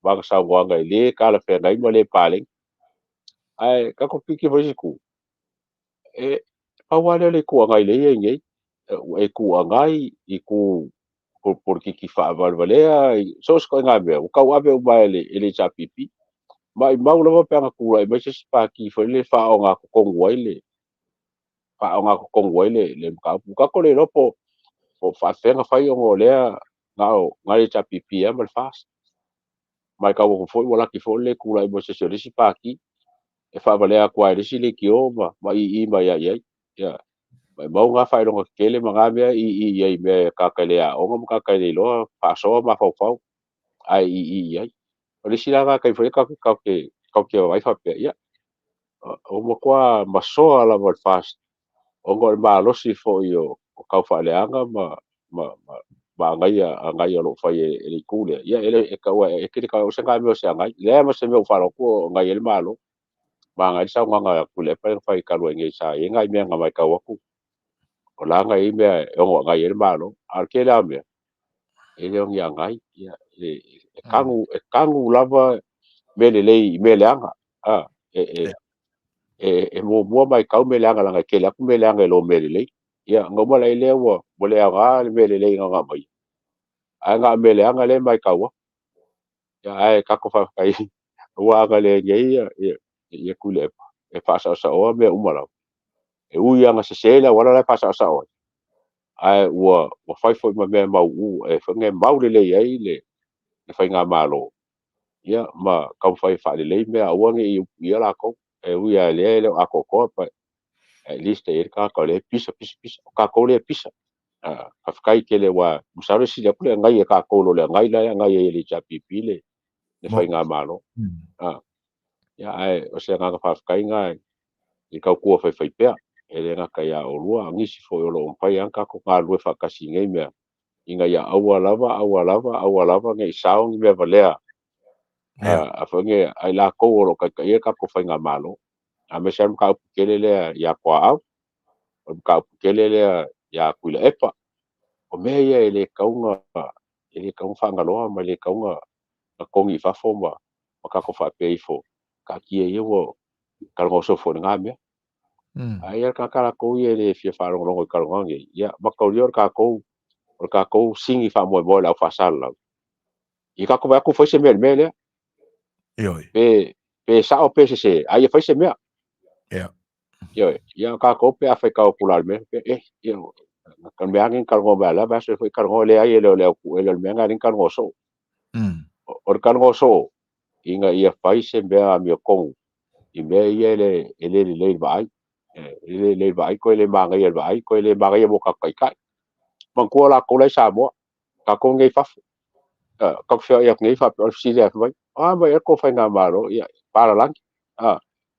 ana saunoaga e le talafeagai ma le paleni. Ae tatou tilotilo foi i isi itu, e pau lava lea o le Itu Agai lea e i ai nei, e Itu Agai, itu polokiki faavalevalea, so o se ituaiga mea, ua tauave uma e le HRPP. Maumau lava pe ana tulai mai se isi pati foi lele e faaogatotonu ai le faaogatotonu ai le mataupu. Tatou le iloa po Po o faafefea ona fai ona o lea na o na o le HRPP lava ma le FAST. Matau atu foi ua laki foi le tulai mai o se isi o le isi pati e faavalea atu lava e le isi leitio ma ma ii mai lava i ai. Ia, maumau na faailoga tetele ma na mea e ii i ai i mea e tagata e le aoga ma tagata e le iloa faasoa mafaufau ae ii i ai. O le isi la na taimi foi lea tatou te tatou te vaai faapea, ia, ua matua masoa lava le FAST ona o le malosi foi o taufaaleaga ma ma ma ma agaia agai o lo o fai e le itu lea, ia e le e tau e te le tau o se mea o se agai. Leai ma se mea ua faalogo atu o agai ai le Malo. Ma agai le saunoaga a Tuilaepa lea na fai talu ai nei sa i ai nai mea na matau atu o la na i ai mea e ono agai ai le Malo. A o le tele lava o mea, e le o ni agai. Ia, e, e tanu, e tanu lava mea lelei i mea leaga. A, e, e, e, e muamua matau mea leaga leaga e tele atu mea leaga i lo mea lelei. Ia, ona uma lai lea ua, ua le aoga le mea lelei na ona aumai. Ae na o mea leaga lea e matau atu. Ia, ae tatou faafetai ua agalelei ia, ia, ia Tuilaepa e faasaosaoa mea uma lava. E ui lava ina sese le auala la e faasaosao ai, ae ua, ua fai foi ma mea mautu e foi e mau lelei ai le, le faigamalo ia ma taumafai e faalelei mea aua ne i upuia latou. E ui lava lea e le o atoatoa but at least e i ai le tagata o lea e pisa pisa pisa. O tatou lea e pisa. Faafetai tele aua masalo e sili atu le agai a tatou i lo le agai la e agai ai e le HRPP le le faigamalo. Ia ae o se agaga faafetai lena i tautua faifaipea e le gata ia oulua a o nisi foi o lo o mafai lava ona tatou galulue faatasi i nei mea ina ia aua lava, aua lava, aua lava ne i sao ni mea valea a foi nei a i latou o lo o taitaia le tatou faigamalo. Aemaise lava le mataupu tele lea ia Tuaau, o le mataupu tele lea ia Tuilaepa. O mea ia e le tatau ona e le tatau ona faagaloa ma e le tatau ona togi i fafo ma ma tatou faapea ifo, taatia ia ua talanoa sofo i lena mea. Ae i ai le tagata latou ia e le fia faalogologo i talanoa nei, ia mataulia o le tatou o le tatou sini faamoemoe o le au faasalalau. Ia tatou vaai atu fai se mea i le mea lea. Ioe. Pe pe sao pe sese, a ia fai se mea. Ia. Ioe. Ia tatou pe a fai tau atu la i le mea, pe eh, ia, ka mea agi talanoa mai la vaiaso foi talanoa leai e le o le au e le o le mea lena e talanoa soo. O le talanoa soo ina ia fai se mea amiotonu i mea ia e le e le lelei i le vaai. E le lelei i le vaai, toe le manaia i le vaai, toe le manaia mo tatou taitai. Manatua latou la i Samoa, tatou nei i fafo. Tatou te feoai atu nei faapea o le fesili lava fai mai, o a mai ea le tou faigamalo? Ia, palalagi.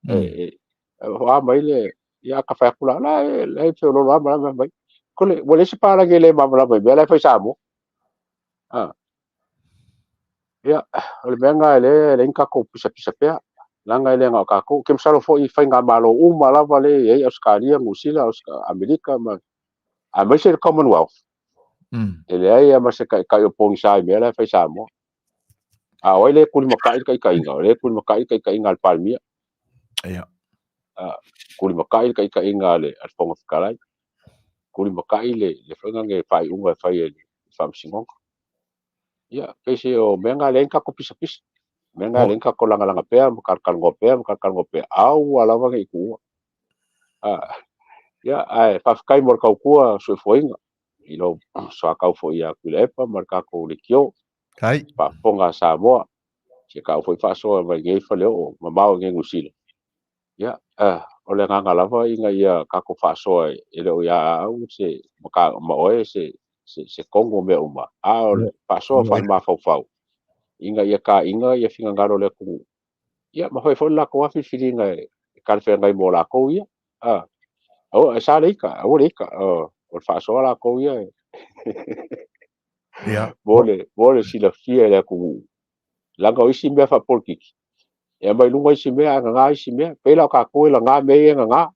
E, o a mai le, ia ka fai atu la, la e, la e feololo lava ma la mai. Kole, ua leai se palalagi e le malamalama i mea la e fai i Samoa. Ia, o le mea lena e lea e leai ni tatou pisapisa pea, leaga e le na o tatou. Ou te masalo foi i faigamalo uma lava lea e i ai Ausetalia, Niu Sila, Amerika ma aemaise le Commonwealth. E leai lava ma se taitai o pogisa i mea la e fai i Samoa. A o ai lea e tulimatai le taitaiga? O lea e tulimatai le taitaiga a le Palemia. Ia. Tulimatai le taitaiga a le Fofoga Fetalai. Tulimatai le le faiga le faaiuga e fai e le Faamasinoga. Ia, pei se o mea na leai ni tatou pisapisa. Mea na leai ni tatou lagalaga pea ma talatalanoa pea ma talatalanoa pea, aua lava ne i tuua. Ia, ae faafetai mo le tautua soifuaina i lou soatau foi ia Tuilaepa ma le tatou leitio. Kai. Faafofoga a Samoa, si tau foi faasoa mai nei Faleoo mamao i nei Niu Sila. Ia, o le agaga lava ina ia tatou faasoa e le o ia au se ma oe se se, se tonu o mea uma, a o le faasoa faale-mafaufau ina ia taina ia finagalo o le atunuu. Ia, ma fai foi le latou lava filifiliga e talafeagai mo latou ia. Aua, e sa le ita, aua le ita, o le faasoa latou ia Ia. mo le, mo le silafia e le atunuu. Leaga o isi mea faapolitiki, e aumai luga isi mea, ae gaga isi mea. Pei la o tatou e laga mea ia e gaga.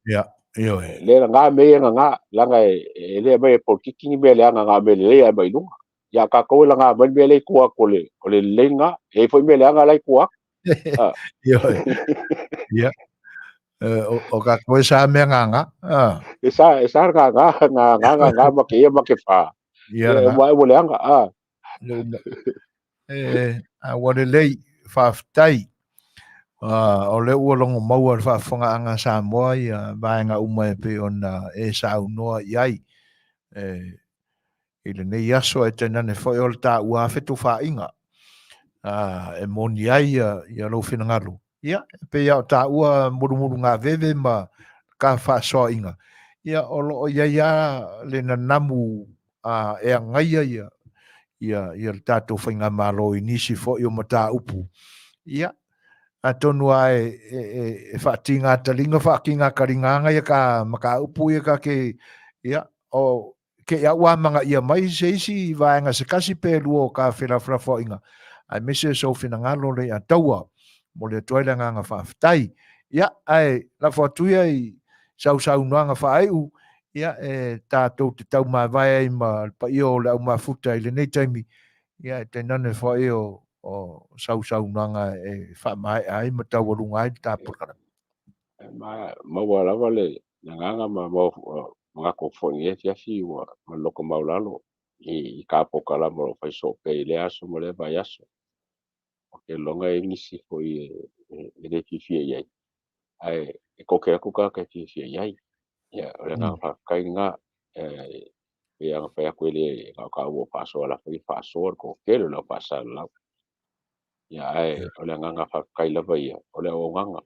Ia, ioe. Le laga mea ia e gaga, leaga e le aumai e polokiki ni mea leaga, na o mea lelei e aumai i luga. Ia a tatou e laga mai le mea lea i tua atu o le, o le lelei lena. E i ai foi mea leaga la i tua atu. Ioe. Ia. O tatou e sa mea gaga. E sa, e sa le gaga, gaga, gaga ma ke ia ma ke fa. Ia, E uma ua leaga. E, a ua lelei, faafetai. O lea ua logo maua i le faafofogaaga a Samoa ia vaega uma e pei ona e saunoa i ai. E, i lenei aso ae tainane foi o le taua fetufaaiga e moni ai ia lou finagalo. Ia, e pei lava o taua mulumulugaveve ma ka faasoaina, ia o lo o i ai lava le nanamu e agaia ia le tatou faigamalo i nisi foi o mataupu. Ia, atonu lava e faatiga taliga faatiga taliga ia ka mataupu ia ka te, ia, o te i au amanaia mai se isi vaega se tasi pe lua o ka felafolafoaiga, aemaise sou finagalo le ia taua. Momoli atu ai le agaga faafetai. Ia, ae lafo atu ia i sau saunoaga faaiu, ia, e tatou te taumavae ai ma le paia o le aumafuta i lenei taimi, ia, e tainane foi o sau saunoaga e faamaea ai ma taualuga ai le ta polokalame. Ma maua lava le agaga ma manatu foi i lenei afiafi ua ma le loto maualalo i ka polokalame o lo o fai soo pea i lea aso ma lea vaiaso. Ou te lagona e i ai nisi foi e le fiafia i ai, ae e toatele atu tagata e fiafia i ai. Ia, o le agaga faafetai lena. E pei ona fai atu e le na o taua o faasoa, o la foi e faasoa le toatele o le au faasalalau. Ia, ae o le agaga faafetai lava ia, o le auaunaga.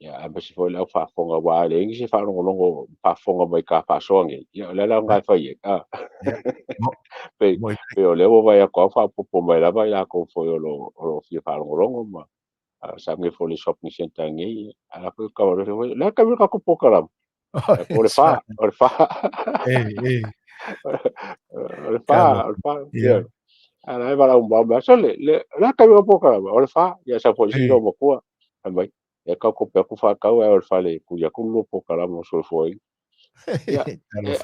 Ia, aemaise foi le au faafofoga, aua a leai nisi e faalogologo faafofoga mai ka faasoa nei, ia, o le ala lena e fai ai. Pei o lea ua vaai atu lava faaopoopo mai lava i latou foi o lo o fia faalogologo ma sa nei foi le shopping center nei, a la foi ka o le ka ka ko polokalame. O le fa, o le fa. O le fa, o le fa. Ia. A la e vala umau mai, so le la ka ka polokalame, o le fa. Ia sa foi si no makua. Mai. Ia ka ko pe ku fa kau e o le fale ku ia ku lu polokalame o soifua. Ia,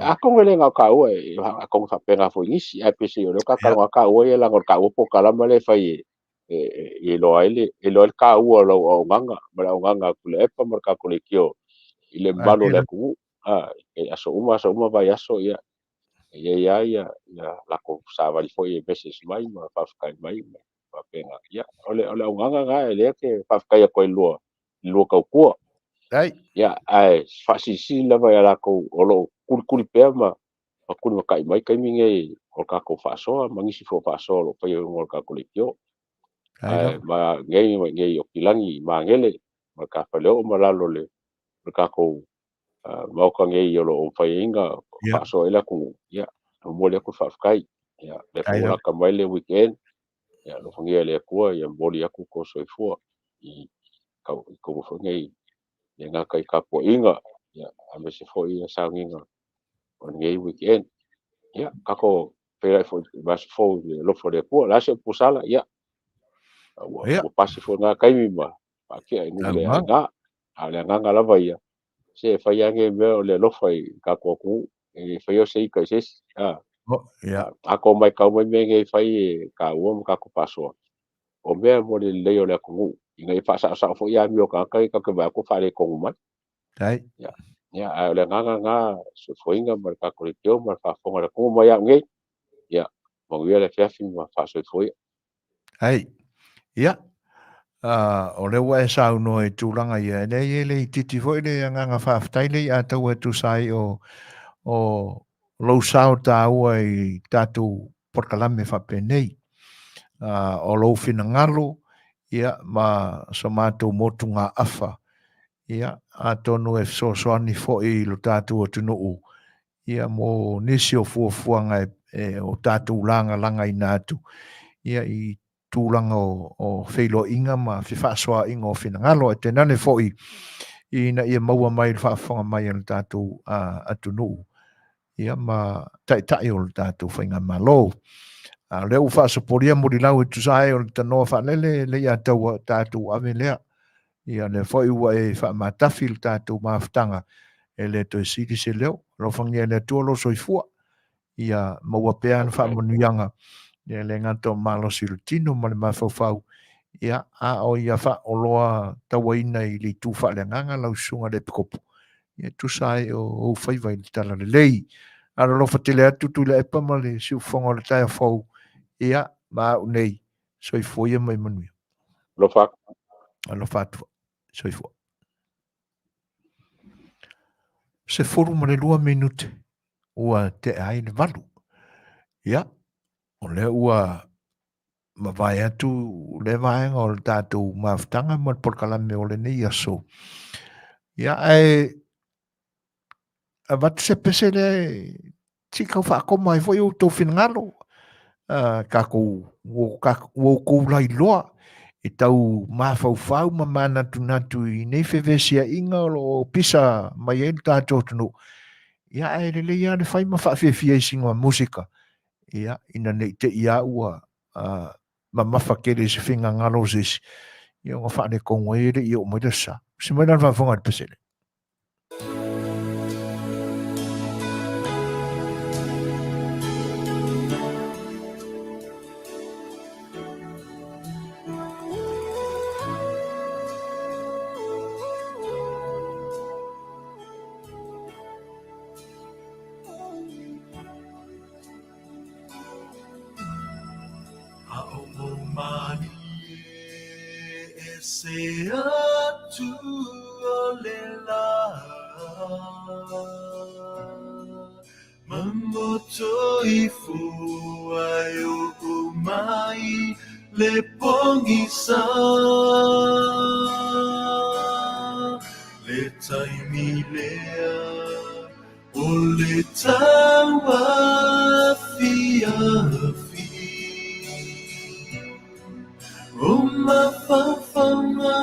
a kongo le ngau ka ua, a kongo fa penga foi nisi, a pese o le ka ka ka ua ia la ngor ka ua polokalame le fai e loa ai le e loa ai le kaua o lau auaunaga ma le auaunaga a Tuilaepa ma le tatou leitio i le mamalu o le atunuu. E aso uma, aso uma, vaiaso, ia, e i ai lava ia, ia latou savali foi e message mai ma faafetai mai ma faapena. Ia, o le auaunaga lena e lea te faafetai atu ai i le lua tautua. Ia, ae faasilisili lava ia latou o lo o kulikuli pea ma kulimatai mai taimi nei o le tatou faasoa ma nisi foi o faasoa o lo o faia i luga o le tatou leitio. Ae ma nei ma nei o Kilagi i Magele ma le Tafaleoo ma lalo o le tatou maota nei o lo o mafai ai faasoa ai le atunuu. Ia, momoli atu le faafetai. Ia, lea foi ua lata mai le weekend. Ia, alofagia e le Atua, ia momoli atu tou soifua i tou foi nei le gata i tapuaiga, ia, aemaise foi ia sauniga o lenei weekend. Ia, tatou feiloai foi i le aso fou i le alofa o le Atua. O le a se upu sala? Ia, ua pasi foi lena taimi ma faatea i nuu le aiga. A o le agaga lava ia, se e fai lava nei mea o le alofa i tatou atunuu, e le faia o se ita i se isi. A tou matau mai mea nei e fai e taua ma tatou faasoa, o mea mo le lelei o le atunuu, ina ia faasaosao foi amio a tagata ia tatou te vaai atu o faaletonu mai. Ia, ae o le agaga lena, soifuaina ma le tatou leitio ma le faafofoga a le atunuu mai au nei. Ia, manuia le afiafi ma faasoifua ia. Ai, ia, o lea ua e saunoa i tulaga ia, e leai e le itiiti foi le agaga faafetai lea i a taua e tusa ai o lou sao taua i tatou polokalame faapenei. O lou finagalo, ia, ma so matou motugaafa, ia, atonu e fesoasoani foi i lo tatou atunuu, ia, mo nisi o fuafuaga o tatou lagalagaina atu, ia, i tulaga o feiloaiga ma fefaasoaaiga o finagalo, ae tainane foi ina ia maua mai le faafofoga mai a le tatou atunuu, ia, ma taitai o le tatou faigamalo. A o lea ua faasopolia mulilau e tusa ai o le tanoa faalele le ia taua tatou ave lea. Ia lea foi ua e faamatafi le tatou mafutaga e le toe sili se leo. Alofagia e le Atua lou soifua. Ia maua pea ana faamanuiaga, ia le gata o malosi o le tino ma le mafaufau, ia a o ia faaoloa tauaina i le itu faaleagaga lau susuga i le Epikopo, ia tusa ai o ou faiva i le talalelei. Alolofa tele atu Tuilaepa ma le siufofoga o le taeao fou, ia ma au nei, soifua ia mai manuia. Alofa atu. Alofa atu. Soifua. 12 minute ua tea ai le 8. Ia, o lea ua mavae atu le vaega o le tatou mafutaga ma le polokalame o lenei aso. Ia, ae avatu se pese lea e se i tau faakoma ai foi outou finagalo, tatou ua outou lailoa e tau mafaufau ma manatunatu i nei fevesiaiga o lo o pisa mai ai le tatou atunuu. Ia, ae lelei lava le fai ma faafiafia i sina musika, ia, ina ne i te i lava ua mamafa tele i se finagalo o se isi, ia ona faaletonu ai e le i oo mai le sa. Usi mai la le faafofoga i le pese lea. A o mou malie e se atu o le lā Mamoto ifo ai oʻu mai le pogisa Le taimi lea O le tauafiafi O mafaufauga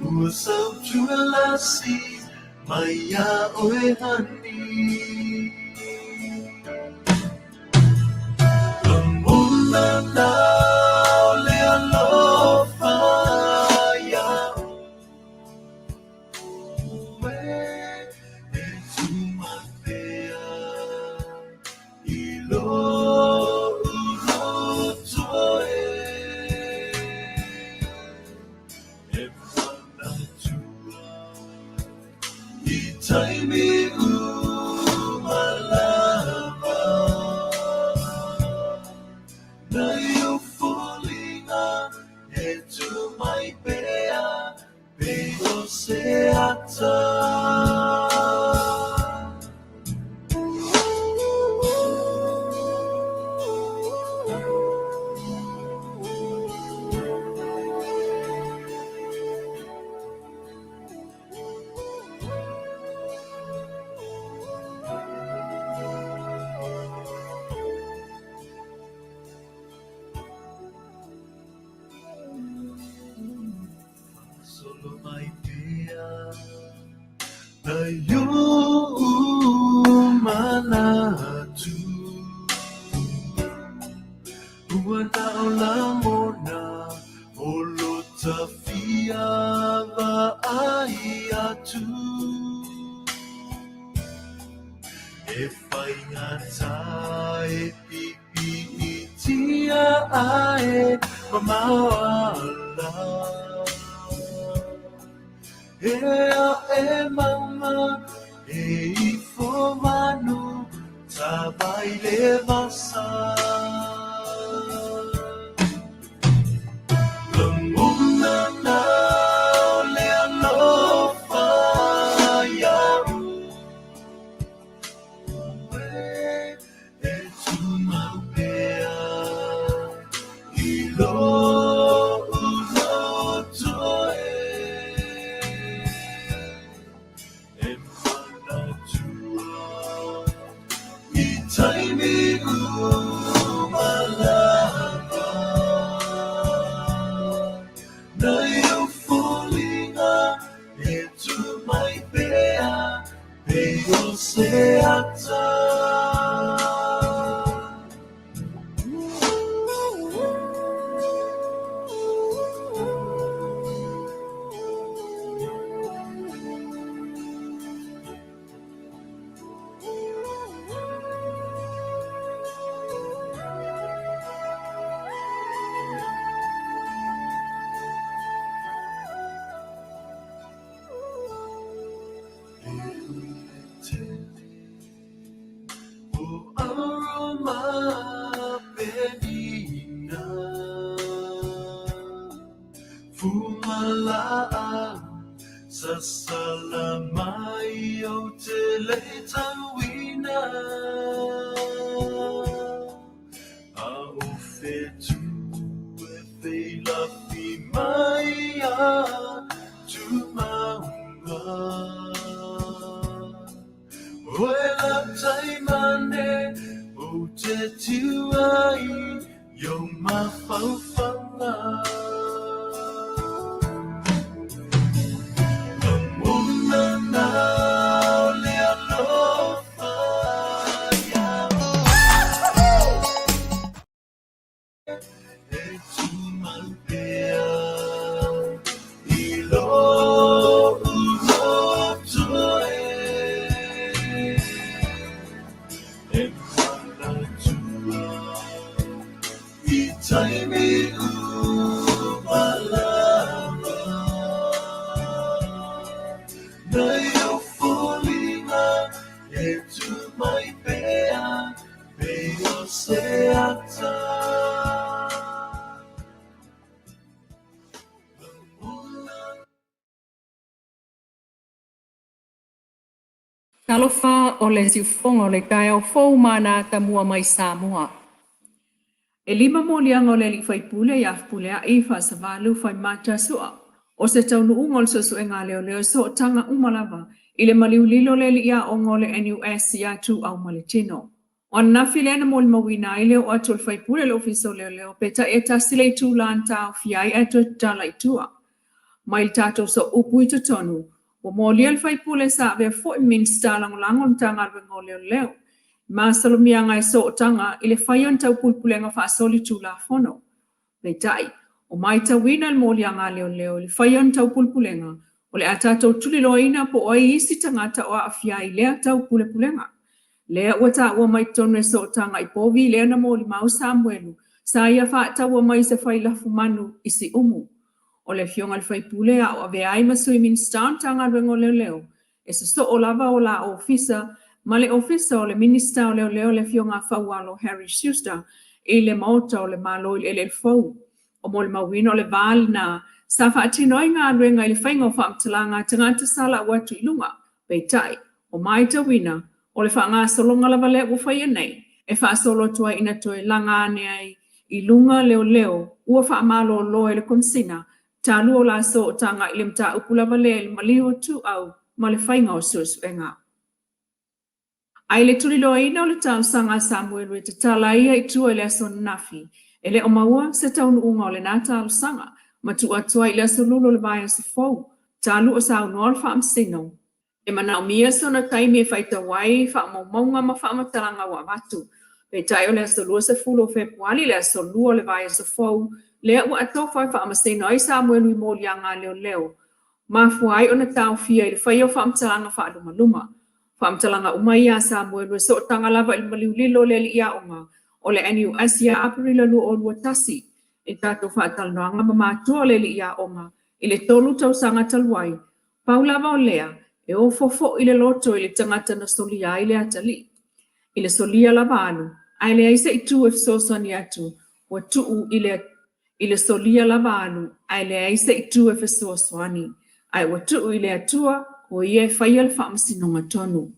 ua sautualasi mai iā ʻoe honey Lagona na o le alofa iaʻu Pei o se ata. Faasolo mai pea nai oʻu manatu Ua na o lagona o lo tafia vaai atu E faigata e pipiitia ae mamao ala E aʻe mama e ifo manu tavai le vasa Lagona na o le alofa iaʻu E tumau pea i loʻu loto e E manatua i taimi uma lava Nai ou foliga e tu mai pea Pei o se ata. O aroma penina Fugalaau Sasala mai ou te le tauina. Awhi mai a Tumaunga. Oe la taimane o te tuai yo mafaufauga. Lagona na o le alofa ia E tumau pea i lo'u loto e E manatua i taimi uma lava Nai ou foliga e tu mai pea pei o se ata. Talofa o le siufofoga o le taeao fou ma ana atamua mai Samoa. E lima moliaga o le alii faipule ia Fepuleai, Faasavalu, Faimata, Sua, o se taunuuga o le suesuega a leoleo i sootaga uma lava i le maliu lilo o le alii aoga o le NUS ia Tuau ma le Tino. O ananafi lea na molimauina ai le oo atu o le faipule i le Ofisa o Leoleo, peitai e tasi le itula na taofia ai ae toe tatala i tua. Mai le tatou sooupu i totonu, ua molia le faipule sa avea foi ma Minisita Lagolago o le Matagaluega o Leoleo i masalomiaga e sootaga i le faia o ni taupulepulega faasolitulafono. Peitai, o maitauina le moliaga a leoleo i le faia o ni taupulepulega, o le a tatou tuliloaina po o ai isi tagata o aafia ai i lea taupulepulega. Lea ua taua mai totonu e sootaga i povi lea na molimau Samuelu sa ia faataua mai i se fai lafumanu i Siumu. O le afioga i le faipule a o avea ai ma Sui Minisita o le Matagaluega o Leoleo, e sosoo lava o la ofisa ma le ofisa o le Minisita o Leoleo le afioga a Faualo Harry Schuster i le Maota o le Malo i le eleele fou. O molimauina o le va lena sa faatino ai galuega i le faiga o faamatalaga a tagata sa lau atu i luga. Peitai, o maitauina, o le faagasologa lava lea ua faia nei, e faasolo atu ai ina toe laga ane ai i luga leoleo ua faamalolo e le Komesina talu o la sootaga i le mataupu lava lea i le maliu o Tuau ma le faiga o suesuega. Ae i le tuliloaina o le talosaga a Samuelu e tatala ai ia i tua i le aso ananafi, e le o maua se taunuuga o lena talosaga, ma tuu atu ai i le aso Lulu o le vaiaso fou, talu o saunoa le Faamasino. E manaomia sona taimi e faitau ai faamaumauga ma faamatalaga ua avatu. Peitai o le aso 20 o Fepuali, le aso Lua o le vaiaso fou, lea ua atofa e faamasino ai Samuelu i moliaga a leoleo. Mafua ai ona taofia i le faia o faamatalaga faalumaluma. Faamatalaga uma ia a Samuelu e sootaga lava i le maliu lilo o le alii aoga o le NUS ia Aperila 2021. I tatou faatalanoaga ma matua o le alii aoga i le tolu tausaga talu ai, Pau lava o lea, e ofo foi le loto i le tagata na solia ai le atalii. I le solia lava alu, ae leai se itu e fesoasoani atu, ua tuu i le I le solia lava alu, ae leai se itu e fesoasoani, ae ua tuu i le Atua, o ia e faia le faamasinoga tonu.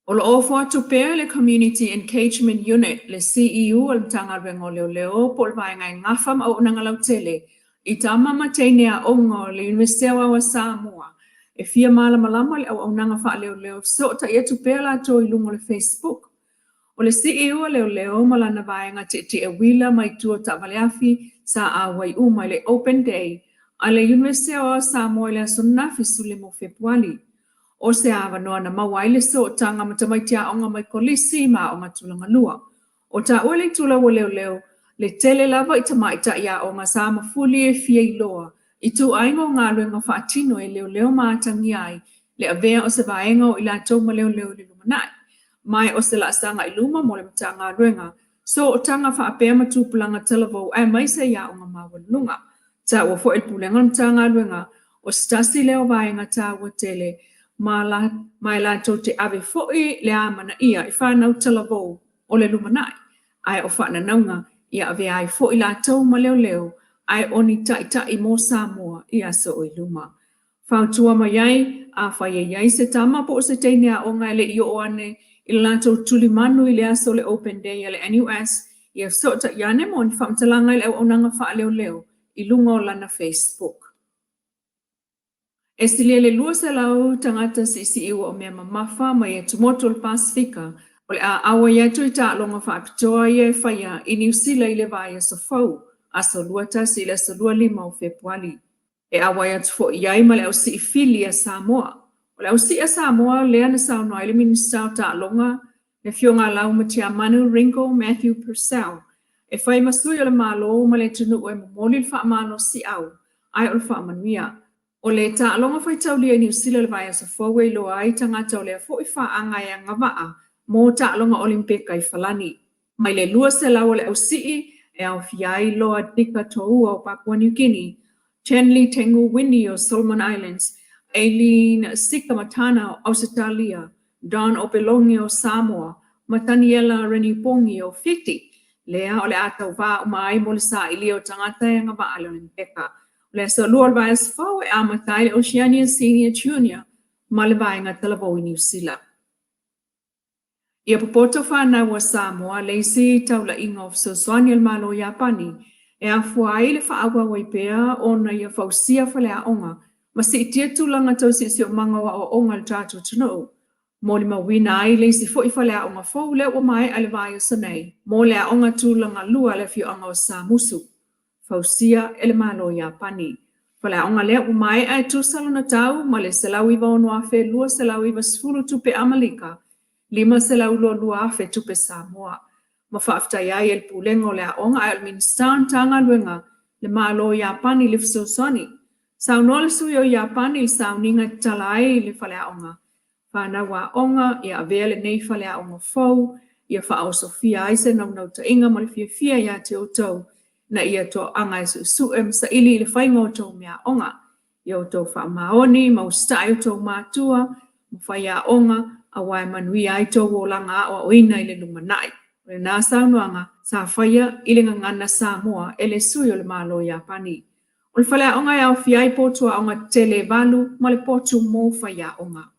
O lo o ofo atu pea le Community Engagement Unit, le CEU a le Matagaluega o Leoleo po o le Vaega e Gafa ma Auaunaga Lautele i tama ma teine aoga o le Iunivesite Aoao a Samoa e fia malamalama i le auaunaga faaleoleo e fesootai atu pea latou i luga o le Facebook. O le CEU a Leoleo ma lana vaega tietie uila mai tua o taavaleafi sa auai uma i le Open Day a le Iunivesite Aoao a Samoa i le aso ananafi 15 o Fepuali. O se avanoa na maua ai le sootaga ma tamaiti aoga mai kolisi ma aoga tulaga lua. O taua le itula ua leoleo, le tele lava i tamaitai aoga sa mafuli e fia iloa ituaiga o galuega faatino e leoleo ma atagia ai le avea o se vaega o i latou ma leoleo i le lumanai. Ma o se laasaga i luma mo le Matagaluega, sootaga faapea ma tupulaga talavou aemaise i aoga maualuluga. Taua foi e le Pulega o le Matagaluega, o se tasi lea o vaega taua tele ma la, ma e latou te ave foi le amanaia i fanau talavou o le lumanai, ae o faananauga ia avea ai foi latou ma leoleo ae o ni taitai mo Samoa i aso o i luma. Fautua mai ai, afai e i ai se tama po o se teine aoga e le i oo ane i le latou tulimanu i le aso o le Open Day a le NUS, ia fesootai ane mo ni faamatalaga i le auaunaga faaleoleo. i luga o lana Facebook. E silia i le 200 tagata siisii ua o mea mamafa mai atumotu o le Pasefika o le a auai atu i taaloga faapitoa ia e faia i Niu Sila i le vaiaso fou, aso 21 i le aso 25 o Fepuali. E auai atu foi i ai ma le ausii fili a Samoa. O le ausii a Samoa lea na saunoa ai le Minisita o Taaloga, le Afioga a Laumatiamanu Ringo Matthew Purcell, e fai ma sui o le Malo ma le atunuu e momoli le faamalosiau ae o le faamanuia. O le taaloga faitaulia i Niu Sila i le vaiaso fou e iloa ai tagata o lea foi faaga e agavaa mo taaloga Olimpeka i Falani. Mai le 200 o le ausii e aofia ai Loa Dika Toua o Papua New Guinea, Chenli Tengu Winnie o Solomon Islands, Eileen Sikamatana o Ausetalia, Don Opeloge o Samoa, ma Taniela Renipongi o Fiti, lea o le a tauvā uma ai mo le sailia o tagata e agavaa i le Olimpeka. O le aso 2 o le vaiaso fou e amata ai le Oceania Senior Junior ma le Vaega Talavou i Niu Sila. Ia popoto fanau a Samoa le isi taulaiga o fesoasoani a le Malo o Iapani e afua ai le faaauau ai pea ona ia fausia faleaoga ma siitia tulaga tau siosiomaga o aoaoga i le tatou atunuu. Molimauina ai le isi foi faleaoga fou lea ua maea i le vaiaso nei mo le aoga tulaga lua a le afioaga o Samusu. Fausia e le Malo o Iapani. Faleaoga lea ua maea e tusa lona tau ma le $196,290 tupe Amelika, $522,000 tupe Samoa. Ma faafetai ai e le Pulega o le Aoga ae o le Minisita o le Matagaluega le Malo o Iapani i le fesoasoani. Saunoa le sui o Iapani i le sauniga e tatala ai le faleaoga. Fanau aoga, ia avea lenei faleaoga fou, ia faaosofia ai se naunautaiga ma le fiafia ia te outou, ina ia toaaga e suesue ma saili i le faiga o outou meaaoga. Ia outou faamaoni ma usitai outou matua ma faiaoga, aua e manuia ai tou olaga aoaoina i le lumanai. O lena saunoaga sa faia i le gagana Samoa e le sui o le Malo o Iapani. O le faleaoga e aofia ai potu aoga tetele e valu ma le potu mo faiaoga.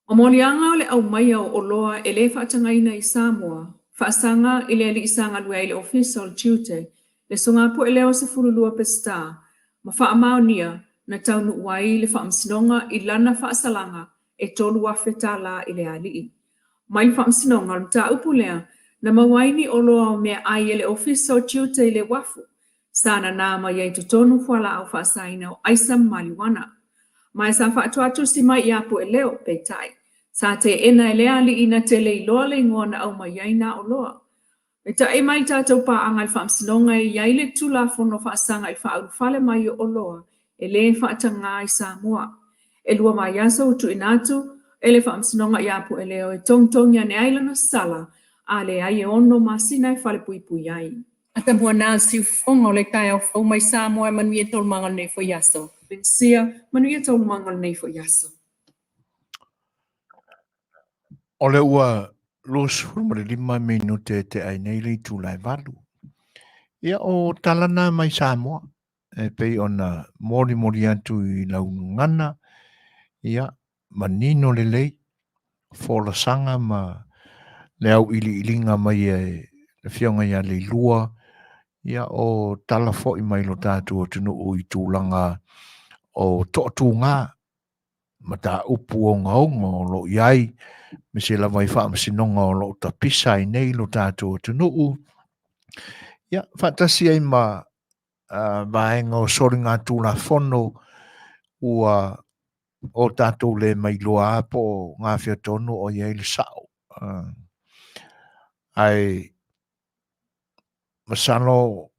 O moliaga o le aumaia o oloa e le faatagaina i Samoa, faasaga i le alii sa galue ai i le Ofisa o le Tiute, le sogapu'e lea o 12 Peseta, ma faamaonia na taunuu ai le Faamasinoga i lana faasalaga e $3,000 i le alii. Mai le Faamasinoga, o le mataupu lea na maua ai ni oloa o meaai e le Ofisa o Tiute i le uafu, Sa nanā mai ai totonu fualaau faasaina o aisa ma maliuana. Ma e sa faatuatusi mai iā Pueleo, peitai, sa teena e lea alii na te le iloa le igoa na aumai ai nā oloa. Peitai mai le tatou paaga i le Faamasinoga e i ai le Tulafono faasaga i le faaulufale mai o oloa e le faatagā i Samoa. E lua vaiaso ua tuuina atu e le Faamasinoga iā Pueleo e togitogi ane ai lana sala, a leai e ono masina e falepuipui ai. Atamua na le siufofoga o le taeao fou mai Samoa e manuia taualumaga o lenei foi aso. Venesia, manuia taualumaga o lenei foi aso. O le ua 25 minute e te ai nei le itula e valu. Ia o tala na mai Samoa e pei ona molimoli atu i lau gagana, ia manino lelei folasaga ma le auiliiliga mai e le Afioga ia Leilua, ia o tala foi mai lo tatou atunuu i tulaga o toatuga mataupu ogaoga o lo o i ai, aemaise lava i faamasinoga o lo o tapisa ai nei lo tatou atunuu, ia faatasi ai ma vaega o soligatulafono ua o tatou le mailoa lava po o gafea tonu o i ai le sao. Ae masalo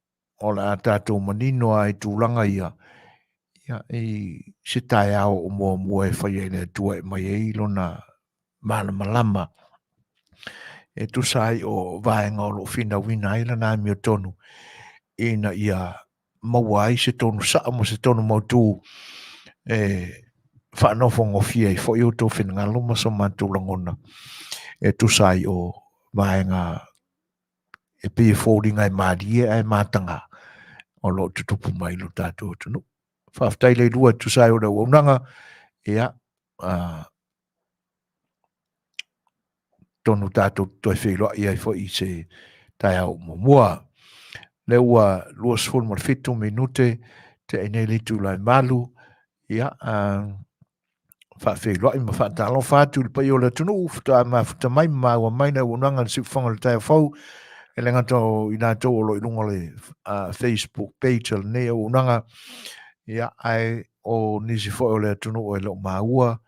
o le a tatou manino lava i tulaga ia, ia i se taeao o muamua e fai ai le Atua e aumai ai lona malamalama e tusa ai o vaega o lo o finauina ai lana amiotonu ina ia maua ai se tonu sao ma se tonu mautu e faanofogofie ai foi outou finagalo ma so matou lagona e tusa ai o vaega e pei e foliga e malie ae mataga o lo o tutupu mai lo tatou atunuu. Faafetai Leilua e tusa ai o le auaunaga, ia, tonu tatou toe feiloai ai foi i se taeao muamua. Lea ua 27 minute tea i nei le itula e 8, ia, faafeiloai ma faatalofa atu i le paia o le atunuu faatoa mafuta mai ma maua mai le auaunaga a le Siufofoga o le Taeao Fou, e le gata o i latou o lo o i luga o le Facebook page o lenei auaunaga, ia, ae o nisi foi o le atunuu e le o maua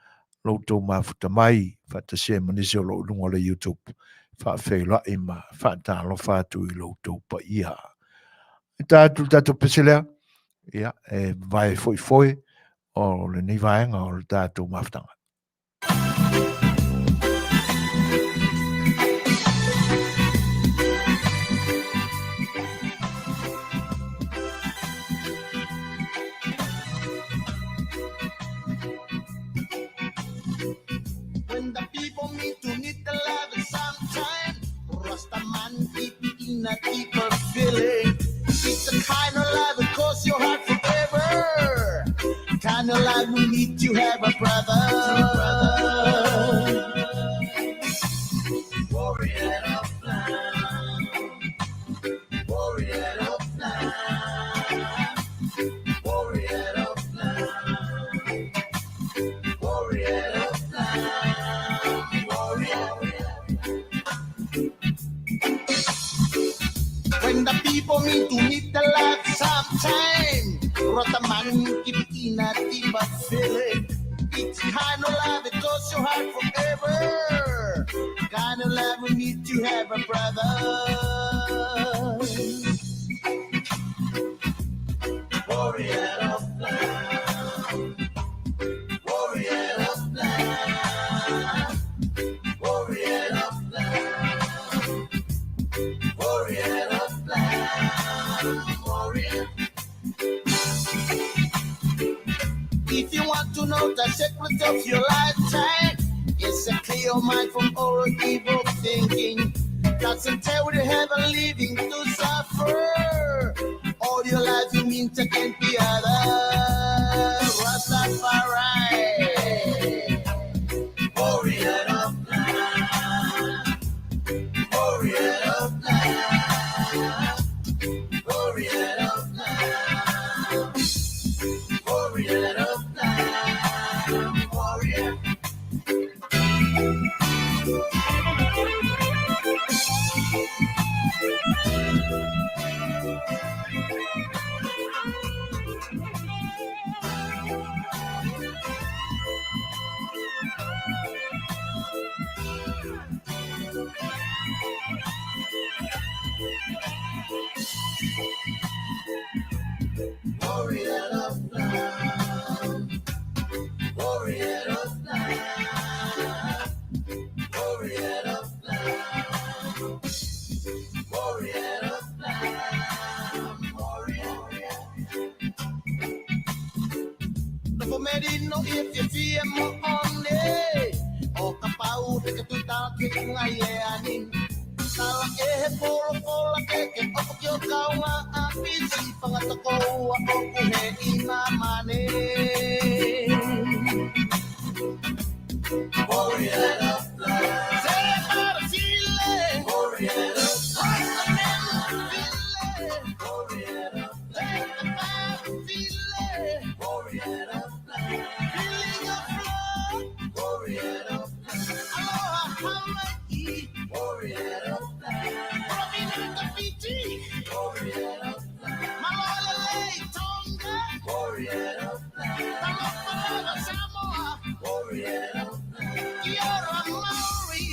lo outou mafuta mai faatasi ai ma nisi o lo o i luga o le YouTube. Faafeiloai ma faatalofa atu i lo outou paia. E ta atu le tatou pese lea, ia, e vae foi foe o lenei vaega o le tatou mafutaga. When the people meet to need the love sometime, Rastaman it in a deeper feeling. It's a kind of love that cause your heart forever. Kind of love we need to have a brother. Warrior of love. Warrior of love. Warrior of love. Warrior of love. Warrior. When the people meet to meet the love sometime, Rotaman keep in a deeper feeling. It's kind of love that goes your heart forever. Kind of love we need to have a brother. Warrior of love. Warrior of love. Warrior of love. Warrior of love. Warrior. If you want to know the secret of your lifetime, it's a clear mind from all evil thinking. Doesn't tell you have a living to suffer. All your life you mean to can't be other. Rastafari. Warrior of love. Warrior of love. Warrior of love. Warrior of love. Warrior. Warrior of love. Warrior of love. Warrior of love. Warrior of love. Warrior. No merino if you fear mo only. O kapau te tuta ke ngai e anin. Tala e he polo pola ke ke o kio kaunga a pisi whangatoko a o kuhe i ngā mane. Warrior of love. Se para file. Warrior of love. Warrior of love. Warrior of love. Feeling of love. Warrior of love. Aloha Hawaii. Warrior of love. Prominent Fiji. Warrior of love. Malolele Tonga. Warrior of love. Talofa Samoa. Warrior of love. Kiora Maori.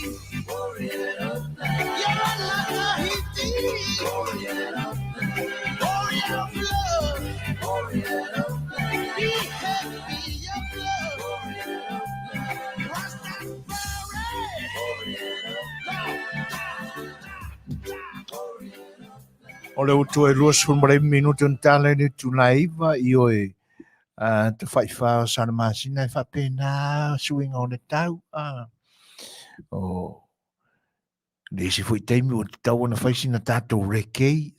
Warrior of love. Yorana Tahiti. Warrior of love. Warrior of love. Warrior of love. Be happy of love. Warrior of love. Rastafari. Warrior of love. O le utu e 29 minute o tala i le itula e 9 i oe te whaiwha o Sana Masina e whapena suinga o le tau. O le isi foi taimi o te tau ona whai sina tātou rekei.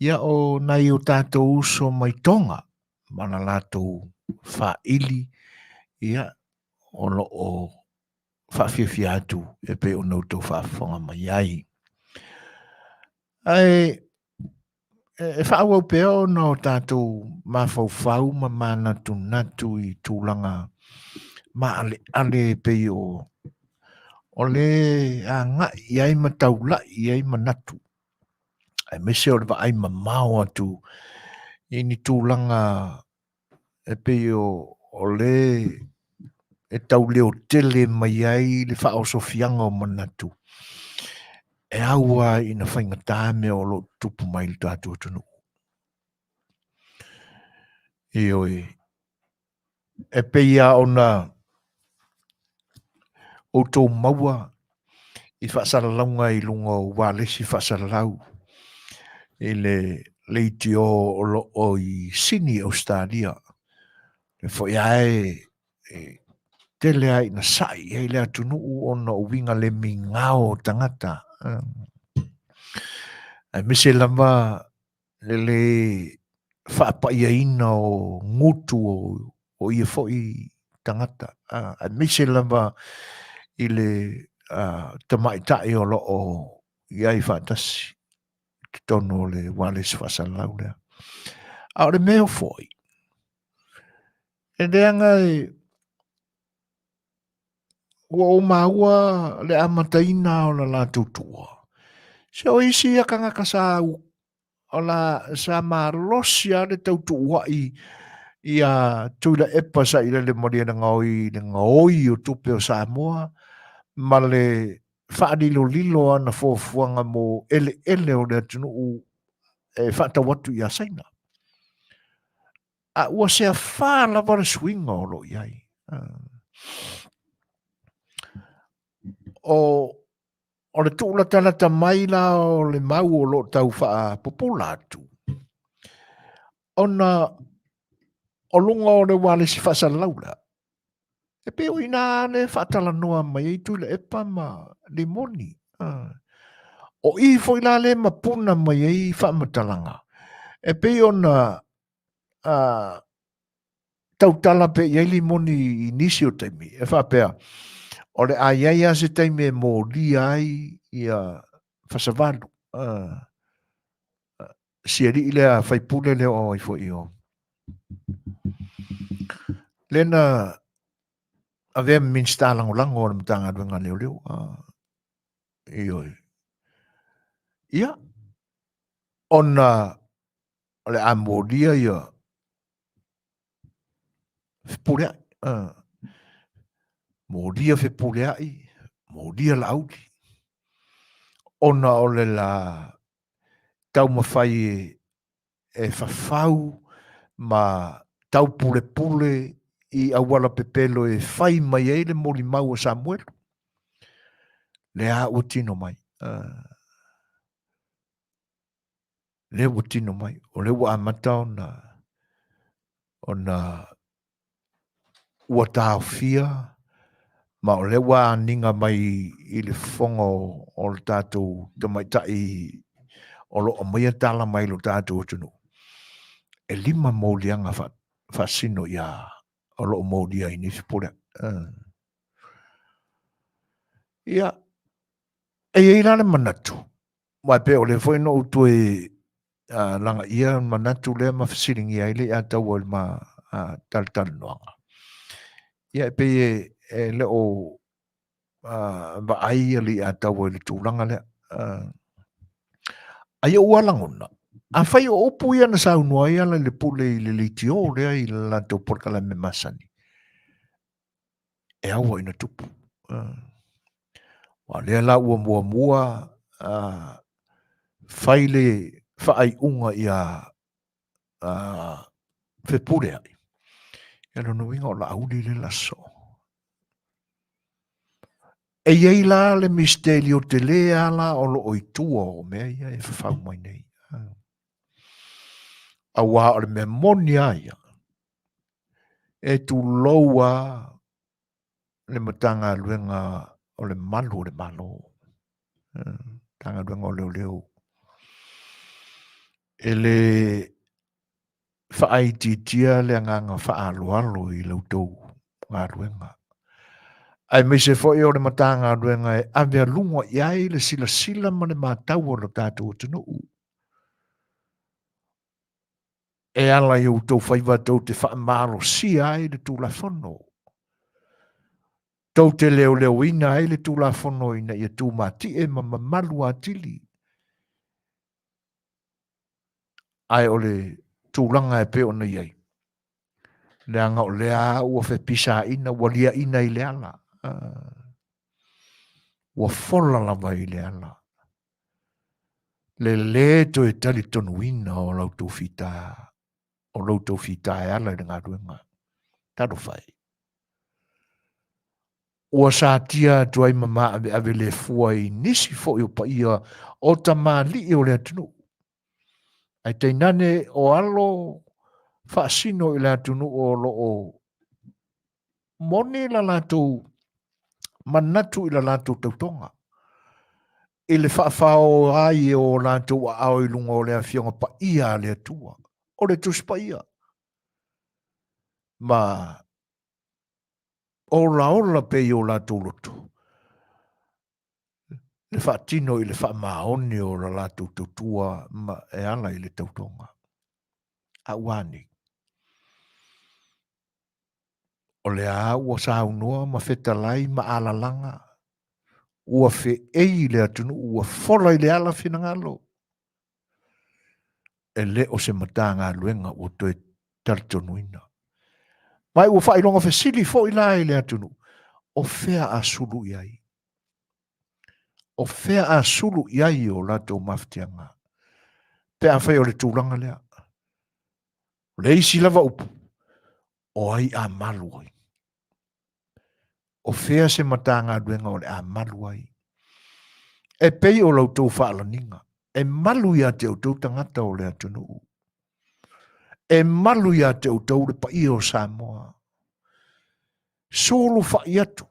Ia o nai o tātou uso mai Tonga, mana lātou whaili, ia o lo o whaafiafia atu e pei ona outou faafofoga mai ai. Ae E faaauau pea ona o tatou mafaufau ma manatunatu i tulaga maaleale e pei o o le agai i ai ma taulai i ai manatu, aemaise o le vaai mamao atu i ni tulaga e pei o o le e tau leotele mai ai le faaosofiaga o manatu e au lava ina faigata mea o lo o tutupu mai i le tatou atunuu. Ioe, e pei lava ona outou maua i faasalalauga i luga o ualesi faasalalau i le leitio o lo o i Sini, Ausetalia. E foi lava e tele lava ina sa'i i ai le atunuu ona o uiga le migao o tagata, aemaise lava le lē faapaiaina o gutu o ia foi tagata, aemaise lava i le tamaitai o lo o i ai faatasi i totonu o le ualesi faasalalau lea. A o le mea foi, e leaga e ua ou maua le amataina o le latou tuua. Se o isi ia tagata sa o la sa malosi lava le tautuua'i ia Tuilaepa Sailele Malielegaoi i le gaoi o tupe o Samoa ma le faalilolilo o ana fuafuaga mo eleele o le atunuu e faatau atu ia Saina. A ua seafā lava le suiga o lo o i ai. O O le tuulatalata mai la o le mau o lo o tau faapupula atu, ona o luga o le ualesi faasalalau la, e pei o i ina le faatalanoa mai ai Tuilaepa ma Limoni. O i foi la le mapuna mai ai faamatalaga, e pei ona tautala pea i ai Limoni i nisi o taimi, e faapea, o le a i ai lava se taimi e molia ai ia Fasavalu, si alii lea faipule lea o ai foi o lea na avea ma Minisita Lagolago o le Matagaluega a Leoleo. Ioe. Ia, ona o le a molia ia Fepuleai. Molia Fepuleai, molia Laauli. Ona o le la taumafai e fafau ma taupulepule i auala pepelo e fai mai ai le molimau a Samuelu. Lea ua tino mai. Lea ua tino mai, o lea ua amata ona ona ua taofia ma o lea ua aniga mai i le fofoga o le tatou tamaitai o lo o aumaia tala mai lo tatou atunuu, e 5 moliaga faasino ia o lo o molia i nei Fepuleai. Ia, e i ai la le manatu, Aua e pei o lea foi na ou toe lagaia manatu lea ma fesiligia ai le ia taua i le ma talatalanoaga. Ia e pei e le o vaai le ia taua i le tulaga lea. A i ou lava lagona, afai o upu ia na saunoa ai Alailepule i le leitio lea i le latou polokalame masani, e aua ina tupu. Aua o lea la ua muamua fai le faaiuga ia Fepuleai, ia lona uiga o Laauli lea o le a sosoo. E i ai la le misitelio tele lava la o lo o i tua o mea ia e fafau mai nei. Aua o le mea moni lava ia, e tulou lava le Matagaluega o le Malu o le Malo, Matagaluega o Leoleo, e le faaitiitia le agaga faaaloalo i la outou galuega, aemaise foi o le Matagaluega e ave aluga i ai le silasila ma le matau a lo tatou atunuu. E ala i outou faiva tou te faamalosia ai le Tulafono, tou te leoleoina ai le Tulafono ina ia tumatie ma mamalu atili. Ae o le tulaga e pei ona i ai, leaga o lea ua fepisaina, ua liaina i le ala. Ua fola lava i le ala. Le lē toe talitonuina o la outou fita, o lo outou fita e ala i le galuega. Talofa e. Ua satia atu ai ma maaveave le fua i nisi foi o paia o tamalii o le atunuu. Ae tainane o alo faasino i le atunuu o lo o moni la latou manatu i la latou tautoga, i le faafao ai o latou aao i luga o le Afioga Paia a le Atua, o le Tusi Paia, ma olaola pea i o latou loto, le faatino i le faamaoni o la latou tautua ma e ala i le tautoga. A ua a nei? O lea ua saunoa ma fetalai ma alalaga, ua feei le atunuu, ua fola i le ala finagalo. E le o se Matagaluega ua toe talitonuina. Ma ua faailoga fesili foi la i le atunuu, o fea a sulu i ai? O fea a sulu i ai o latou mafatiaga? Pe afai o le tulaga lea. O le isi lava upu, o ai a malu ai? O fea se Matagaluega o le a malu ai? E pei o la outou faalaniga, e malu ia te outou tagata o le atunuu. E malu ia te outou le paia o Samoa. Sulufai atu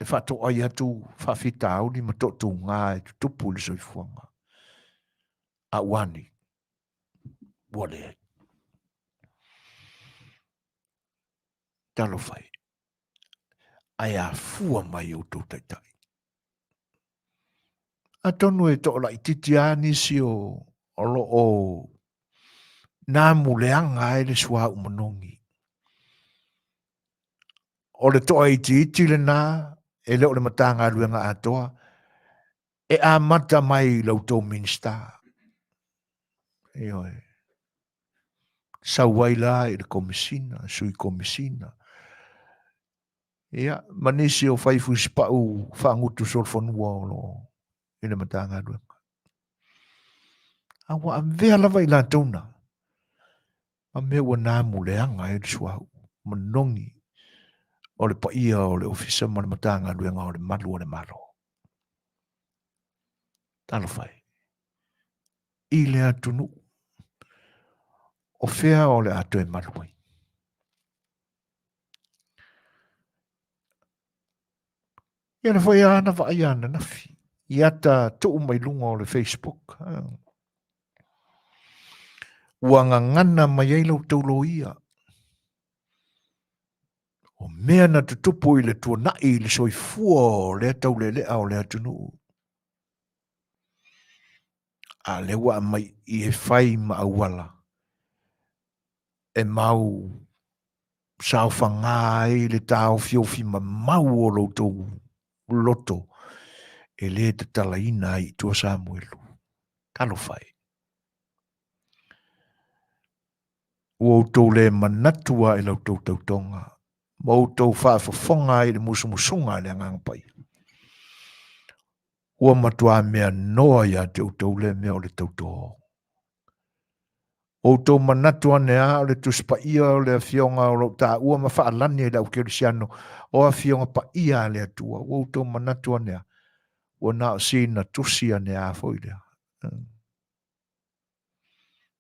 e faatoai atu faafitauli ma toatuga e tutupu i le soifuaga. A ua ni? Ua leai. Talofa e, ae afua mai outou taitai. Atonu e toalaititi lava nisi o o lo o namu leaga ai le suauu manogi. O le toaitiiti lena e le o le Matagaluega atoa e amata mai i la outou Minisita. Ioe. Sau ai la i le Komesina, Sui Komesina, ia, ma nisi o fai fusipau faagutu solofanua o lo o i le Matagaluega. A ua avea lava i latou na, ma mea ua namu leaga ai le suauu manogi o le paia o le Ofisa ma le Matagaluega o le Malu o le Malo. Talofa e, i le atunuu, o fea o le a toe malu ai? Ia le foi ana vaaia ananafi i ata tuu mai luga o le Facebook. Ua gagana mai ai la outou loia. O mea na tutupu i le tuanai i le soifua o lea taulealea o le atunuu. A lea ua aumai i e fai ma auala e mau saofaga ai le taofiofi mamau o lo outou loto e le tatalaina ai i tua Samuelu. Talofa e! Ua outou le manatu lava i la outou tautoga, ma outou faafofoga ai i le musumusuga a le Agaga Paia. Ua matua mea noa ia te outou lea mea o le tauto. Outou manatu ane a o le Tusi Paia o le Afioga o lo o taua ma faalani e le au kerisiano o Afioga Paia a le Atua. Ua outou manatu ane a, ua na o sina tusi ane a foi lea.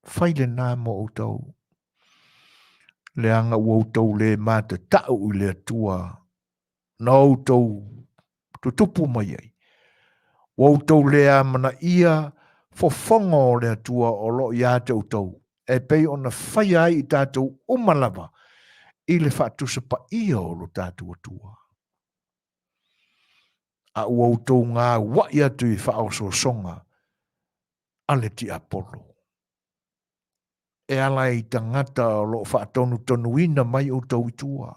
Fai lena mo outou. Leaga ua outou le matatau i le Atua na outou tutupu mai ai. Ua outou le amanaia fofoga o le Atua o lo o ia te outou, e pei ona faia ai i tatou uma lava i le faatusa paia o lo tatou Atua. A ua outou gaua'i atu i faaosoosoga a le tiapolo. E ala i tagata o lo o faatonutonuina mai outou i tua.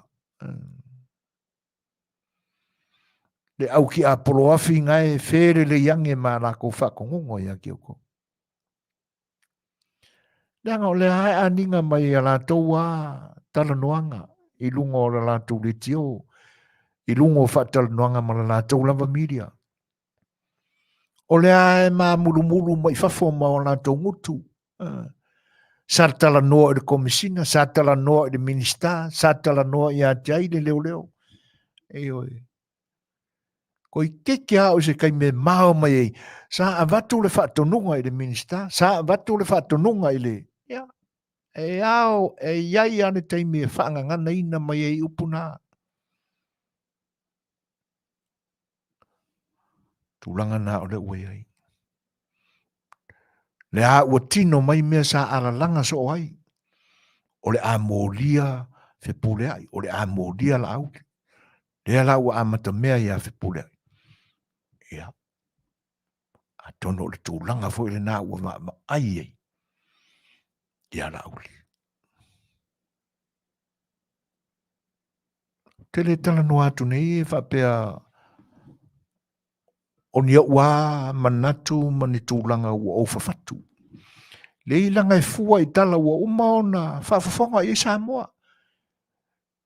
Le au ki a poloafi ngae felelei ange ma lakou faakogogo ia te outou. Leaga o lea e aniga mai a latou a talanoaga i luga o le latou leitio, i luga o faatalanoaga ma le latou lava media. O lea e mamulumulu mai fafo ma o latou gutu. Sa talanoa i le Komesina, sa talanoa i le Minista, sa talanoa ia te ai le leoleo. Ioe. Toeitiiti lava o se taimi e mao mai ai, sa avatu le faatonuga i le Minisita, sa avatu le faatonuga i le... Ia, e ao, e i ai lava le taimi e faagaganaina mai ai upu na. Tulaga na o lea ua i ai. Lea ua tino mai mea sa alalaga soo ai. O le a molia Fepuleai, o le a molia Laauli. Lea la ua amata mea ia Fepuleai. Ia, atonu o le tulaga foi lena ua vaavaai ai ia Laauli. Ou te le talanoa atu nei e faapea o ni ou a manatu ma ni tulaga ua ou fafatu. Leai leaga e fua i tala ua uma ona faafofoga i ai Samoa.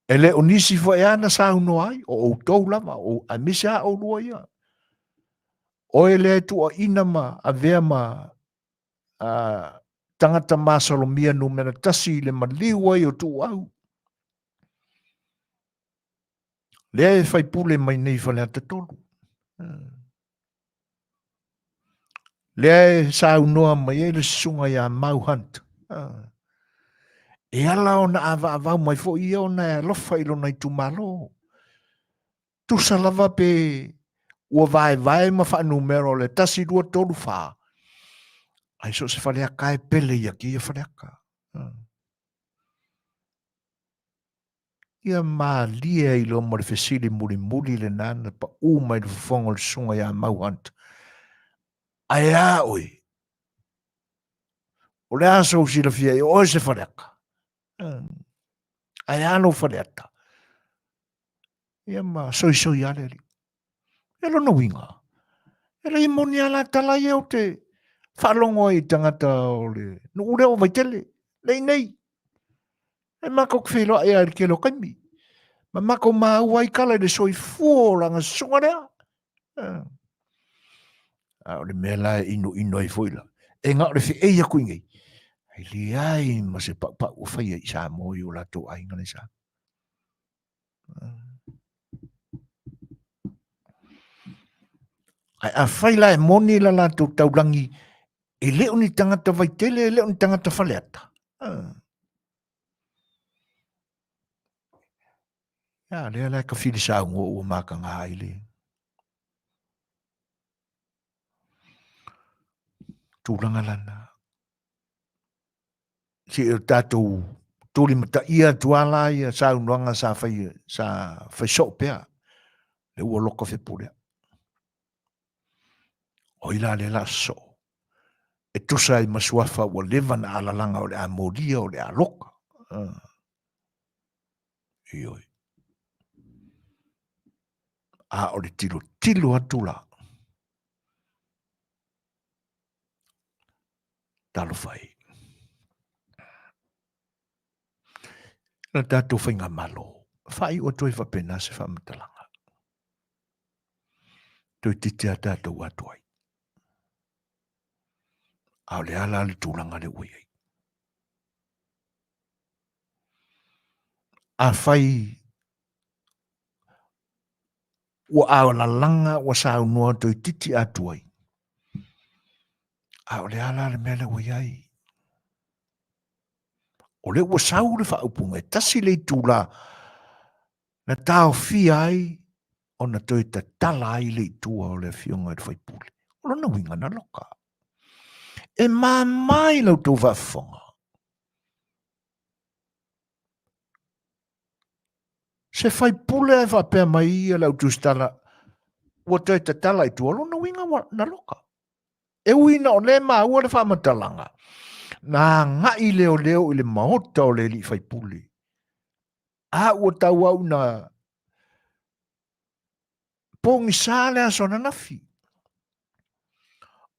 E le o nisi foi a na saunoa ai, o outou lava, o aemaise a oulua ia. Oe lea e tuuaina ma avea ma tagata masalomia numera tasi i le maliu ai o Tuuau. Lea e faipule mai nei Faleata 3. Lea e saunoa mai ai le susuga ia Mau Hunt. E ala ona avaavau mai foi ia ona e alofa i lona itumalo. Tusa lava pe ua vaevae ma faanumera o le 1, 2, 3, 4, ae so o se faleaka e pele ia kēia faleaka. Ia malie ai loa ma le fesili mulimuli lena na paʻū mai le fofoga o le susuga ia Mau Hunt. Ae a oe? O le a sou silafia i oe se faleaka? Ae a lou faleata? Ia ma soisoi a le alii. E lona uiga, e le i moni a la tala ia ou te faalogo ai i tagata o le nuu lea o Vaitele, le i nei. E matou te feiloai lava i le tele o taimi, ma matou maua ai tala i le soifua o lana susuga lea. A o le mea la e inoino ai foi la, e na o le feei atu i nei, e leai ma se paupau o faia i Samoa i o latou aiga le sa. Ae afai la e moni la latou taulagi, e le o ni tagata Vaitele, e le o ni tagata Faleata. Ia, lea la e kafili saunoa ua mataga ai le tulaga lana. Se o tatou tulimataia atu lava la ia saunoaga sa fai, sa fai soo pea, le ua loka Fepuleai. O ai la lea la soo? E tusa ai ma suafa ua leva na alalaga o le a molia o le a loka. Ioe. A o le tilotilo atu la. Talofa e. La tatou faigamalo, faaiu atu ai faapena se faamatalaga. Toeitiiti a tatou atu ai. A o le a la le tulaga lea ua i ai? Afai ua alalaga ua saunoa toeitiiti atu ai, a o le a la le mea lea ua i ai? O lea ua sau le faaupuga e tasi le itula na taofia ai ona toe tatala ai le itua o le afioga i le faipule. O lona uiga na loka. E mama i la outou faafofoga. Se faipule ae faapea mai ia le au tusitala ua toe tatala i tua, o lona uiga ua na loka. E ui ina o lea e maua le faamatalaga, Na agai leoleo i le maota o le alii faipule. A ua tauau ina pogisa le aso ananafi.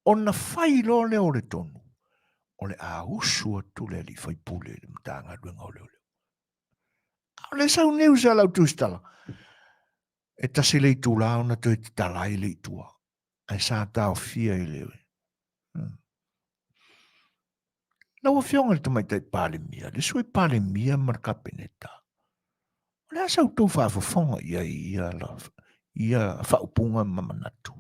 Ona fai loa lea o le tonu, o le a usu atu le alii faipule i le Matagaluega o Leoleo. A o le sau news a lau tusitala, e tasi le itula ona toe tatala ai le itua, ae sa taofia i le... Lau Afioga i le Tamaitai Palemia, le Sui Palemia ma le Kapeneta, o le a sa outou faafofoga i ai i ia, ia faaupuga ma manatu?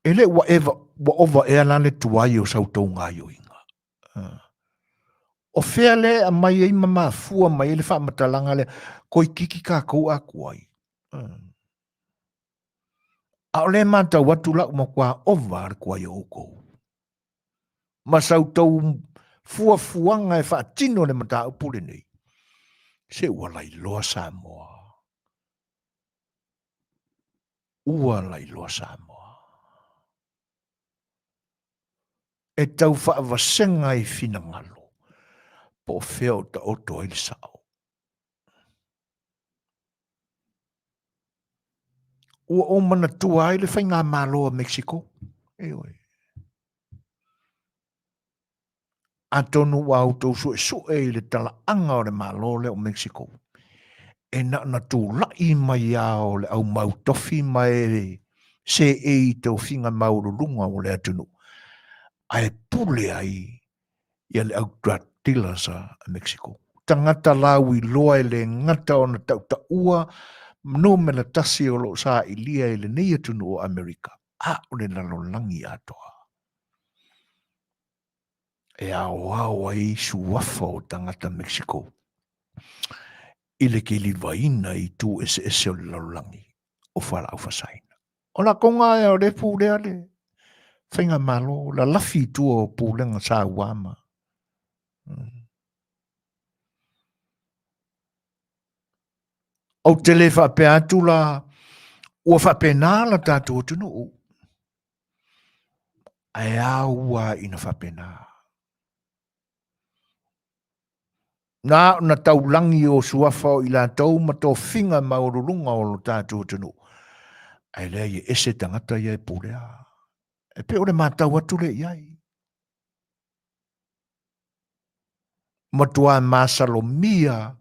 E le ua eva, ua ova ea la le tuai o sa outou gaioiga? O fea lea e aumai ai ma mafua mai ai le faamatalaga lea, toeitiiti tatou a tuai? A o lea e matau atu la ua matua ova le tuai o outou. Ma sa outou fuafuaga e faatino le mataupu lenei, se ua lailoa Samoa. Ua lailoa Samoa. E tau faavasega i finagalo po o fea o taoto ai le sao. Ua ou manatua ai le faigamalo a Mexico. Ioe. Atonu ua outou suesue i le talaaga o le Malo lea o Mexico, e na ona tulai mai lava o le au mau tofi ma e seei i tofiga maualuluga o le atunuu, ae pule ai ia le au drug dealers a Mexico. Tagata lauiloa e le gata ona tautaua numera tasi o lo o sailia i lenei atunuu o Amerika, a o le lalolagi atoa. E aoao ai suafa o tagata Mexico i le kelivaina i itu eseese o le lalolagi o fualaau faasaina. O latou lava o lea e pulea le faigamalo, lalafi i tua o pulega saua ma Ou te le faapea atu la ua faapena la tatou atunuu, ae ao ua ina faapena. Na ona taulagi o suafa o i latou ma tofiga maualuluga o lo tatou atunuu, ae leai e ese tagata ia e pulea. E pei o le matau atu lea i ai. Matua masalomia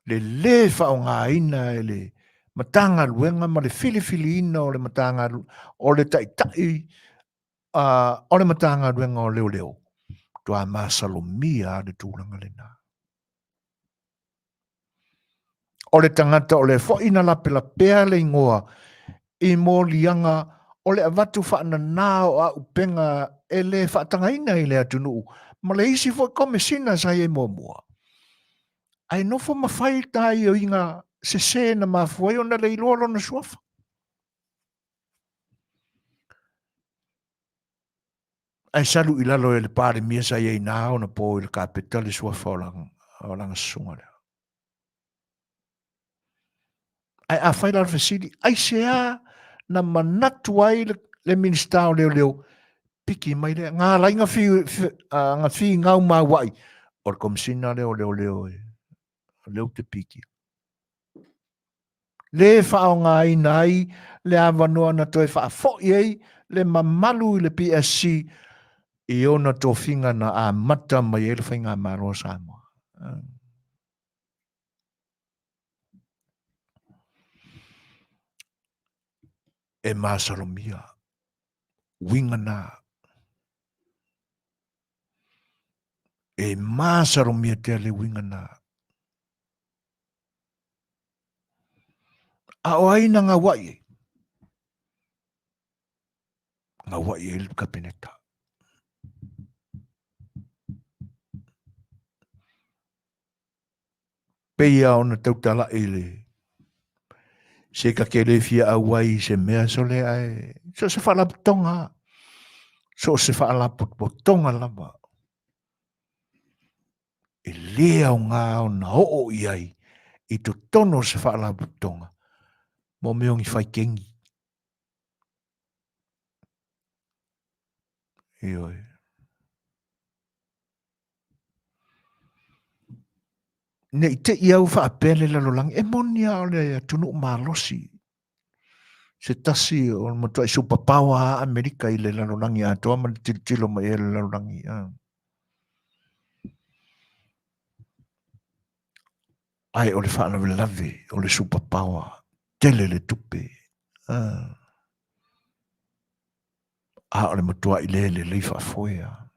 le lē faaaogaina e le Matagaluega ma le filifiliina o le Matagaluega o le Taitai o le Matagaluega o Leoleo, matua masalomia le tulaga lena. O le tagata o lea foi na lapelapea le igoa i moliaga o le avatu faanana o auupega e le faatagaina i le atunuu ma le isi foi komesina sa i ai muamua. Ae nofo ma fai taioiga sese na mafua ai ona le iloa lona suafa. Ae salu i lalo e le Palemia sa i ai na ona po i le kapeta le suafa o lana, o lana susuga lea. Ae afai la le fesili, aisea na manatu ai le, le Minisita o Leoleo, piki mai lea, na ala ai na fi, fi, uh, na figau mauai, o le Komisina lea o Leoleo e, lea ou te pikia. Le faaaogaina ai le avanoa na toe faafoi ai le mamalu i le PSC i ona tofiga na amata mai ai le Faigamalo a Samoa. E masalomia uiga na. E masalomia tea le uiga na. A o ai na gauai ai? Gauai ai le Kapeneta. Pei lava ona tautalai le se ta te le fia auai i se mea sole ae so o se faalapotopotoga lava. So o se faalapotopotoga lava. E lē aoga ona oo i ai i totonu o se faalapotopotoga mo mea o ni faiteni. Ioe. Ne i te i au faapea le lalolagi, e moni lava o le atunuu malosi, se tasi o le matuai superpower a Amerika i le lalolagi atoa ma le tilotilo mai ai le lalolagi. Ae o le faalavelave o le superpower, tele le tupe. A o le matuai le lelei faafoe lava.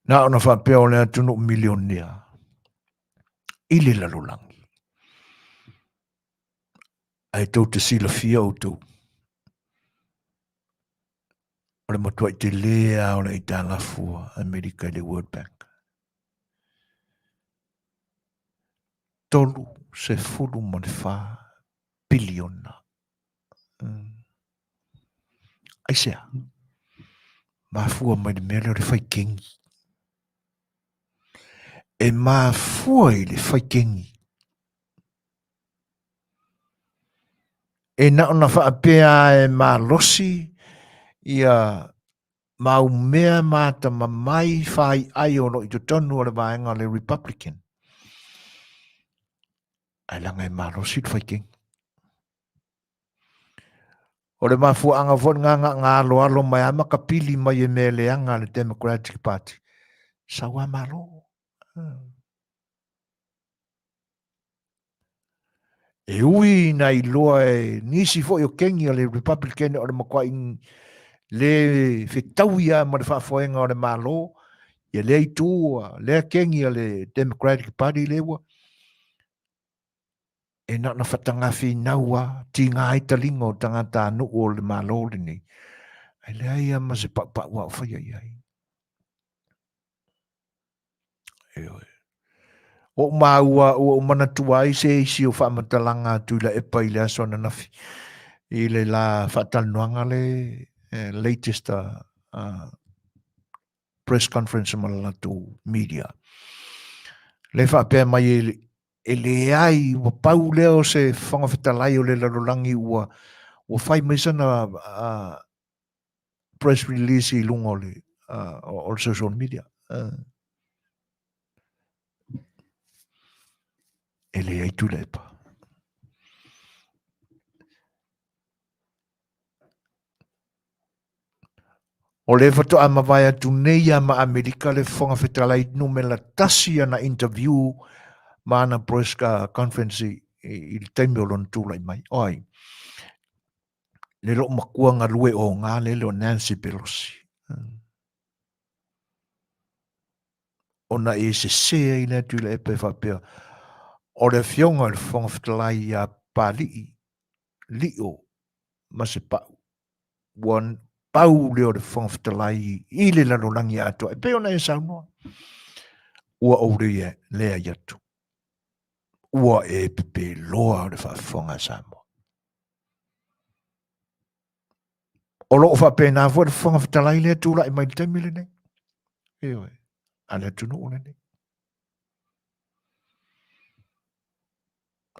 Na ona faapea o le atunuu milionea i le lalolagi. Ae tou te silafia outou, o le matuai tele lava o le aitalafu a Amerika i le World Bank. 34 piliona. Aisea? Mafua mai le mea lea o le fai kengi. E mafua i le fai kengi. E na ona faapea e malosi ia mau mea ma atamamai faiai o lo o i totonu o le vaega o le Republican. Ae leaga e malosi le fai kengi. O le mafuaaga foi lena na na aloalo mai lava ma kapili mai e mea leaga a le Democratic Party. Sau a malo. E ui ina iloa e nisi foi o kengi o le Republican o le matuai le fetaui lava ma le faafoega o le Malo, ia lea itu, lea kengi a le Democratic Party lea ua e na ona fatanga finau lava, tiga ai taliga o tagatanuu o le Malo lenei, ae leai lava ma se paupau a o faia i ai. Ioe. Ua ou maua, ua ou manatua ai se isi o faamatalaga a Tuilaepa i le aso ananafi i le la faatalanoaga le latest press conference ma le latou media. Le faapea mai e, e leai, ua pau lea o se Fofoga Fetalai o le lalolagi ua, ua fai mai sana press release i luga o le, o le social media. E leai Tuilaepa. O lea faatoa mavae atu nei lava ma Amerika le Fofoga Fetalai numera 1 ana interview ma ana press conference i le taimi o lona tulai mai. O ai? Le loo matua galue oga lele o Nancy Pelosi. Ona e sese ai lea Tuilaepa e faapea, o le afioga i le Fofoga Fetalai ia Papalii, Lio ma Sepau, ua pau lea o le Fofoga Fetalai i le lalolagi atoa, e pei ona e saunoa, ua ou leai atu, ua e pepeloa le faafofoga a Samoa. O lo o faapena foi le Fofoga Fetalai lea e tulai mai i le taimi lenei. Ioe, a le atunuu lenei.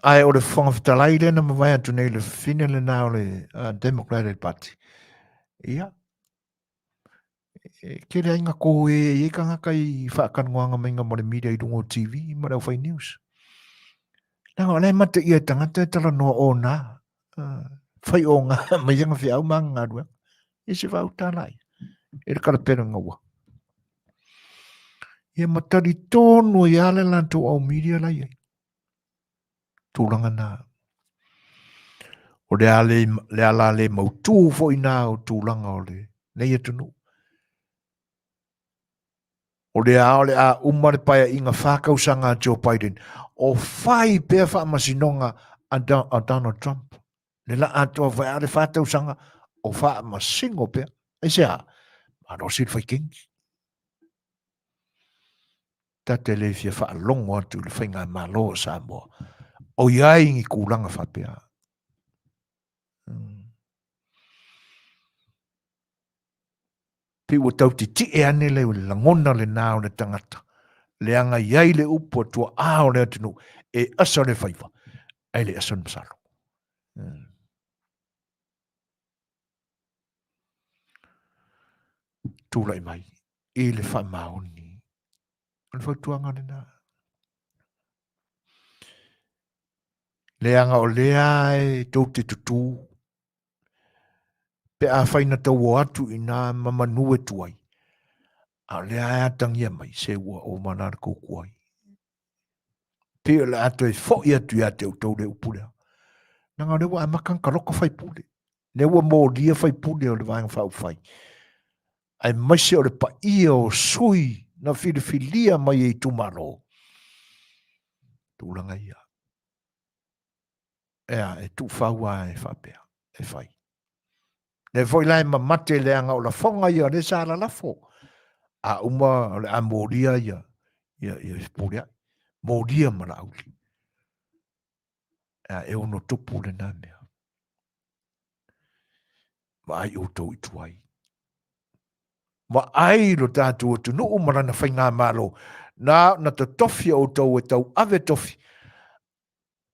Ae o le Fofoga Fetalai lea na mavae atu nei le fine lena o le Democratic Party. Ia, e tele ai na kō e i ai tagata i faatalanoaga mai mo le media i luga o TV ma le aufai news. Leaga o la e mata ia e tagata e talanoa o nā. Fai o ngā mai anga whiau mā ngā galuega. E se whauta la ia. E le kalapera ngā ua. Ia matari tonu i ale lantou au media la ia. Tulaga nā. O le ale, le ala le mautū foi nā o tulaga o le nei atunuu. O le a o le a uma le paeaiga whā tausaga a Joe Biden, o whai pea faamasinoga a, Don, a Donald Trump. Le la atoa whai a le whā tausaga, o faamasino pea. Ai se a, malosi le whai kengi. Ta te le fia whaalongo atu le whainga malo o Samoa. O iai ngi kūlanga whapea. Pei ua tau titiʻe ane le lagona lenā o le tagata, leaga i ai le upu a tuaʻā o le atunuu, e asa le faiva, ae le asa le masalo. Tulai mai i le faamaoni. O le fautuaga lena. Leaga o lea e tou te tutū pe afai na tau o atu i nā ma manu e tuai, a o lea e atagia mai se ua ova la le tou tuai. Pei o le a toe foi atu ia te outou le upu lea. Leaga o lea ua amata ona taloka faipule. Lea ua molia faipule o le Vaega Faaupufai. Aemaise o le paia o sui na filifilia mai e itumalo. Tulaga ia. Ea, e tuufau lava e faapea, e fai. Lea foi la e mamate leaga o lafoga ia o lea sa lalafo. A uma o le a molia ia, ia, ia Fepuleai. Molia ma Laauli. Ea, e ono tupu lena mea. Vaai outou i tuai. Vaai lo tatou atunuu ma lana faigamalo. Na na totofi outou e tauave tofi.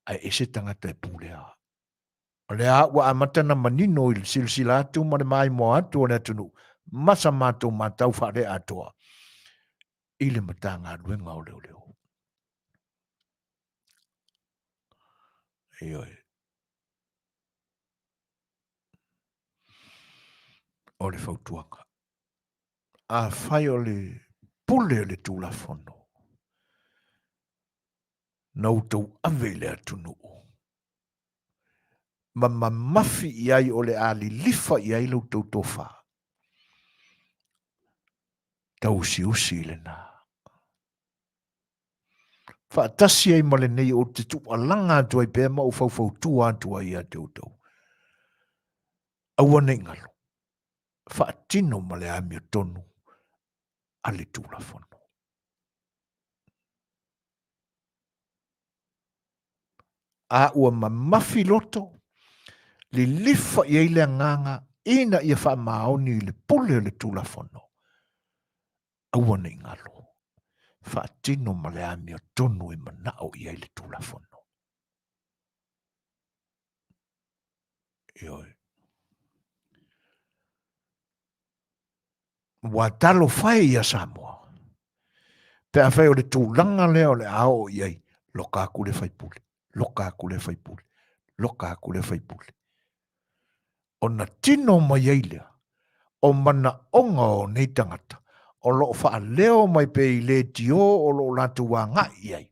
Ae ese tagata e pulea. O lea ua amata na manino i le silasila atu ma le maimoa atu o le atunuu ma sa matou matau faaleatoa i le Matagaluega o Leoleo. Ioe. O le fautuaga. Afai o le pule o le Tulafono, na outou ave i le atunuu, ma mamafi i ai o le a lilifa i ai la outou tofa. Tausiusi lena. Faatasi ai ma lenei ou te tuualaga atu ai pea ma ou faufautua atu ai ia te outou. Aua ne i galo, faatino ma le amiotonu a le Tulafono. A ua mamafi loto, lilifa i ai le agaga ina ia faamaoni i le pule o le Tulafono. Aua ne i galo, faatino ma le amiotonu e manao i ai le Tulafono. Ioe. Ua talofa e ia Samoa. Pe afai o le tulaga lea o le a oo i ai, loka atu le faipule, loka atu le faipule, loka atu le faipule. Ona tino mai ai lea o manaoga o nei tagata o lo o faaleo mai pea i leitio o lo o latou agai i ai,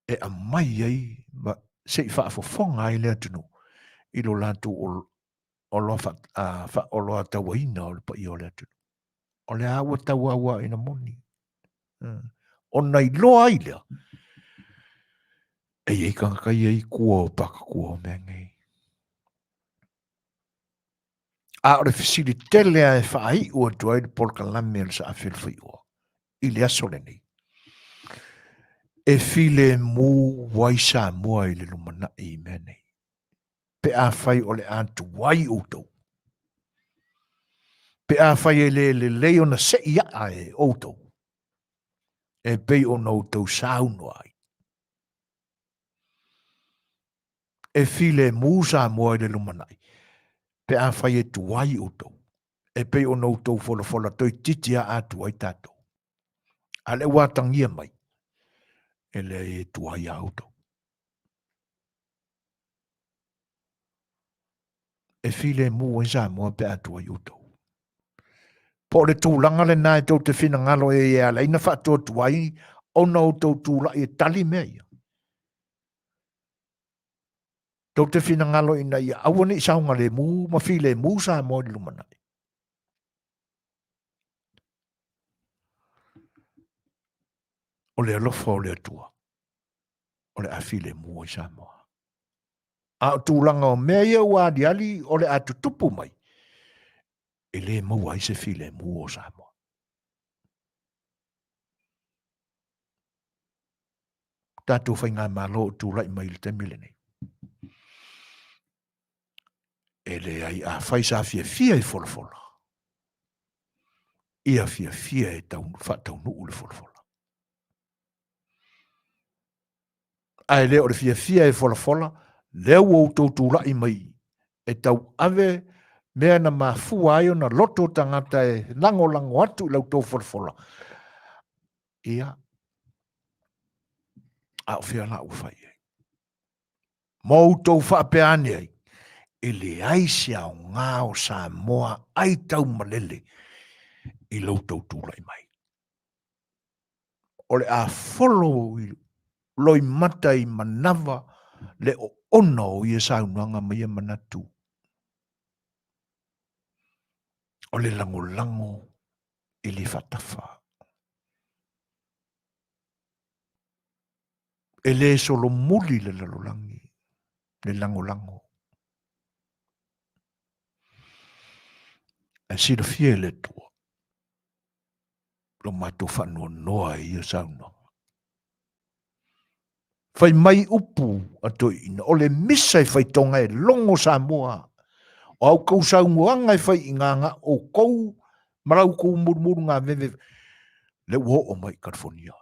e aumai ai ma se i faafofoga ai le atunuu i lo latou oloa faaoloatauaina o le paia o le atunuu. O lea ua tauauaina moni. Ona iloa ai lea, e i ai tagata ia i tua o pakatua o mea nei. A o le fesili tele lava e faaiu atu ai le polokalame o le Saafi o le Faioa i le aso lenei, e filemu ai Samoa i le lumanai i mea nei, pe afai o le a tuai outou. Pe afai e le lelei ona sei aa e outou, e pei ona outou saunoa ai. E filemu Samoa i le lumanai, pe afai e tuai outou, e pei ona outou folafola toeitiiti a atu ai tatou. A lea ua atagia mai, e leai e tuai a outou. E filemu ai Samoa pe a tuai outou. Po o le tulaga lena e tou te finagalo e e ala ai na faatuatuai ona outou tulai e tali mea ia. Tou te finagalo ina ia aua ne i saogalemu ma filemu Samoa i le lumanai. O le alofa o le Atua, o le a filemu ai Samoa. A o tulaga o mea ia ua aliali o le a tutupu mai, e le maua ai se filemu o Samoa. Tatou faigamalo o tulai mai i le taimi lenei. E leai, afai sa fiafia i folafola, ia fiafia e tau, faataunuu le folafola. Ae le o le fiafia e folafola, lea ua outou tulai mai e tauave mea na mafua ai ona loto tagata e lagolago atu i la outou folafola. Ia, a o fea la ua fai ai? Ma outou faapea ane ai, e leai se aoga o Samoa ai taumalele i lo outou tulai mai. O le a folo i loimata i manava le oona o ia saunoaga ma ia manatu. O le lagolago e le faatafa. E le solomuli le lalolagi, le lagolago. Ae silafia e le Atua lo matou faanoanoa i ia saunoaga. Fai mai upu a toeaiina, o le misa e faitoga e logo Samoa, o au kou saunoaga e fai i ngā oukou ma lau kou mulumulu ngā veve, le ua oo mai i California.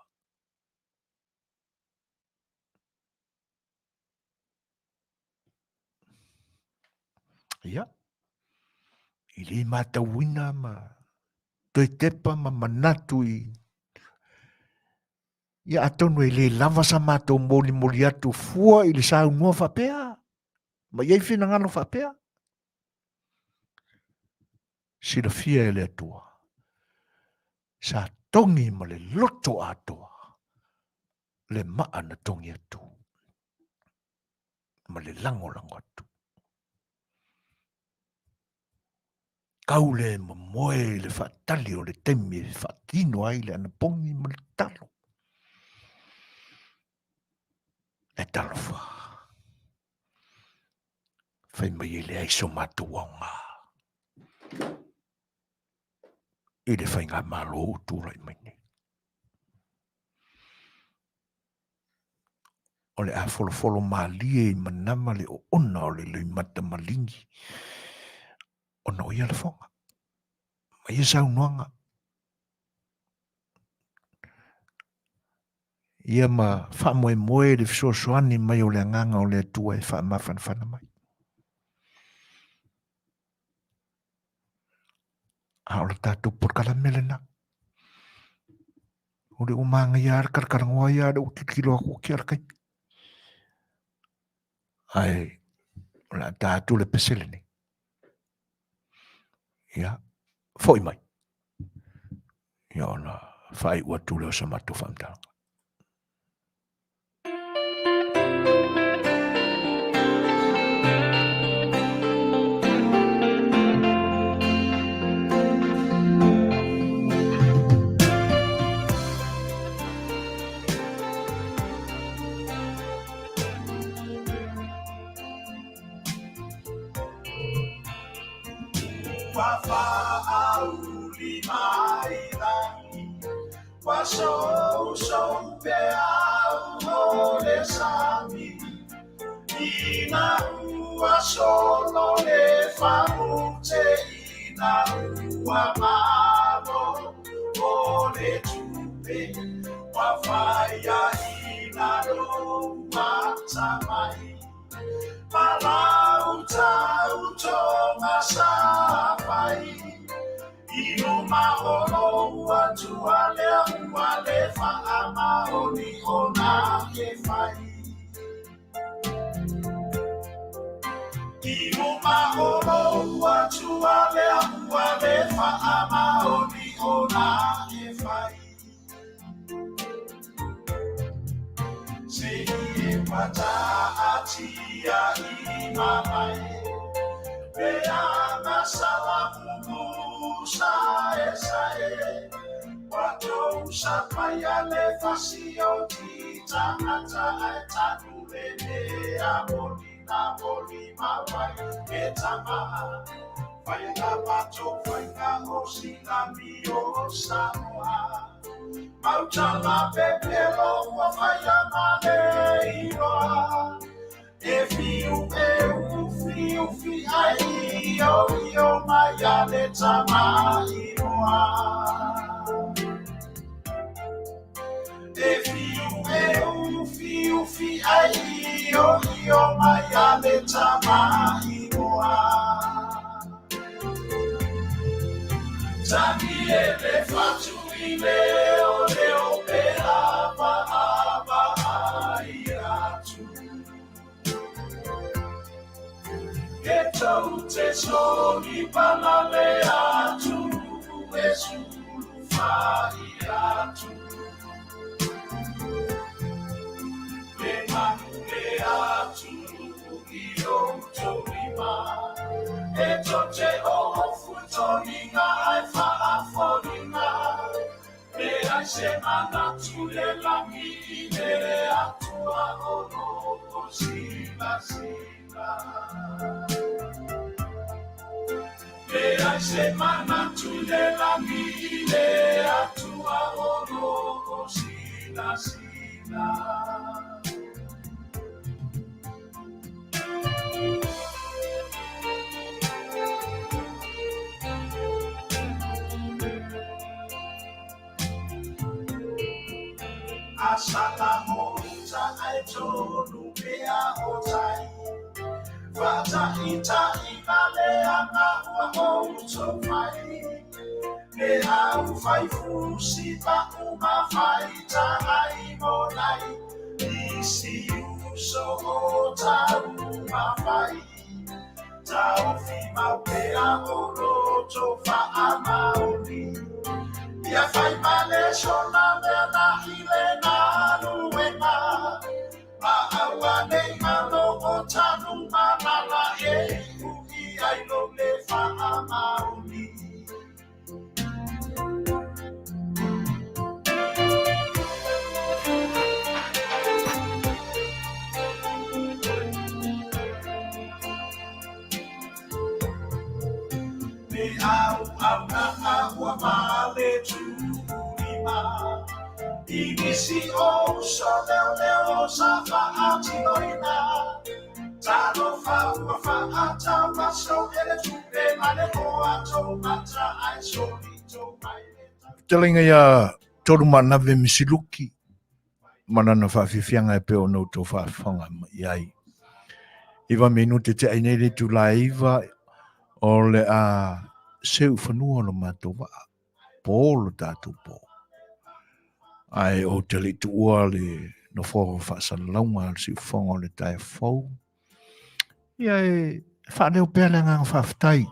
Ia, i le matauina ma toe tepa ma manatu i Ia atonu e le lava sa matou molimoli atu fua i le saunoa faapea ma i ai finagalo faapea. Silafia e le Atua, sa togi ma le loto atoa le maa na togi atu ma le lagolago atu. Kau le momoe i le faatali o le taimi e faatino ai le anapogi ma le talo. E talofa. Fai mai e leai so matou aoga i le faigamalo o tulai mai nei. O le a folofolo malie i manava le oona o le loimata maligi ona o ia lafoga ma ia saunoaga. Ia ma faamoemoe le fesoasoani mai o le agaga o le Atua e faamafanafana mai. A o le tatou polokalame lena. O le ua manaia lava le talatalanoa ia, a o lea ua tilotilo atu ua tea le taimi. Ae o le a ta atu le pese lenei. Ia, foi mai. Ia ona faaiu atu lea o sa matou faamatalaga. Ua faauli mai lagi, ua sousou peau o le sami, ina ua solo le famute, ina ua malo o le tupe, ua faia ina lou atamai. Palau tau tonga sa fai, i luma o lou Atua lea ua le faamaoni ona e fai. I luma o lou Atua lea ua le faamaoni ona e fai. Se i e pataatia i mamae, pe ana salamumu sa e sa e, Watou sapai a le fasi o ti tangata ai tanu le mea moni na moni mawai e tama. Whainga matou whainga o silami o Samoa. Mautala pepelo ua whaia ma le iloa. E fiu e u fiu fi ai io io mai a le tama iloa. E fiu e u fiu fi ai io io mai a le tama iloa. Tangi e le fatu i leo leo pe ava ava ai atu. E tau te soli palale atu e sulu fai atu. Le manu le atu i o tolima. E tote o futoninga ai faafoninga. Le ai se manatu le langi i le atua o loko sila sila. Le ai se manatu le langi i le atua o loko sila sila. Asala mo uta ai tonu pea o tai. Wata ita i male anga ua o uto mai. Me au whai fusi pa uma whai ta ai mo nai. Isi uso o ta uma whai. Ta ofi mau pea o roto wha amaoni. Ia whai male sona mea na hile na luena. Ma aua nei malo o tanu manala e ui ai lo le wha maoni. Me au au na ua male tūrima. I nisi o so leo leo sa whaatinoina. Talo wha ua whaata so ele tupe male o ato mata ai soli tō mai le tau. Fetalaiga ia tolu manave misiluki ma lana faafiafiaga e pei ona outou faafofoga mai i ai. Iva minute te ai nei le itula e iva o le a seu fanua lo matou vaa. Po lo tatou po. Ae ou te le i tuua le nofoa faasalalauga a le siufofoga o le taeao fou. Ia e faaleo pea le agaga faafetai.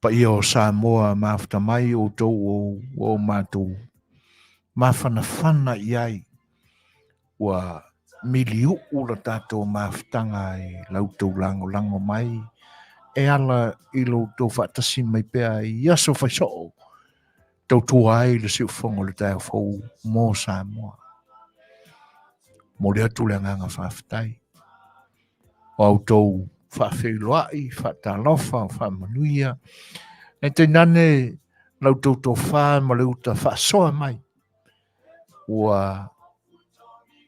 Paia o Samoa mafuta mai outou ua o matou mafanafana i ai. Ua miliu'u la tatou mafutaga i la outou lagolago mai e ala i lo outou faatasi mai pea i aso faisoo tautua ai le siufofoga o le taeao fou mo Samoa. Momoli atu le agaga faafetai. O a outou faafeiloai, faatalofa, faamanuia, ae tainane la outou tofa ma le uta faasoa mai ua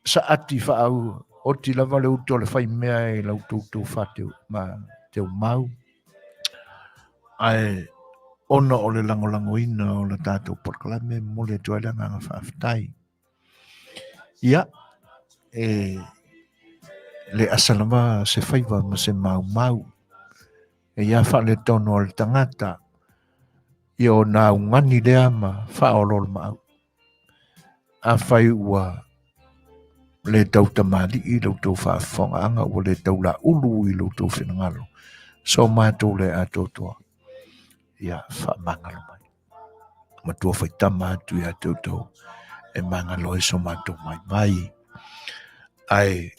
saati faaau oti lava le utu o le faimea i la outou tofa ma teumau. Ae ona o le lagolagoina o le tatou polokalame, momoli atu ai le agaga faafetai. Ia, e le asa lava se faiva ma se maumau. E ia faaletonu o le tagata, ia ona augani lea ma faaoloolomaau. Afai ua le tau tamalii la outou faafofogaaga, ua le tau laulu i lo outou finagalo, so matou le atoatoa, ia faamagalo mai. Matua faitama atu ia te outou e magalo ai so matou maimai. Ae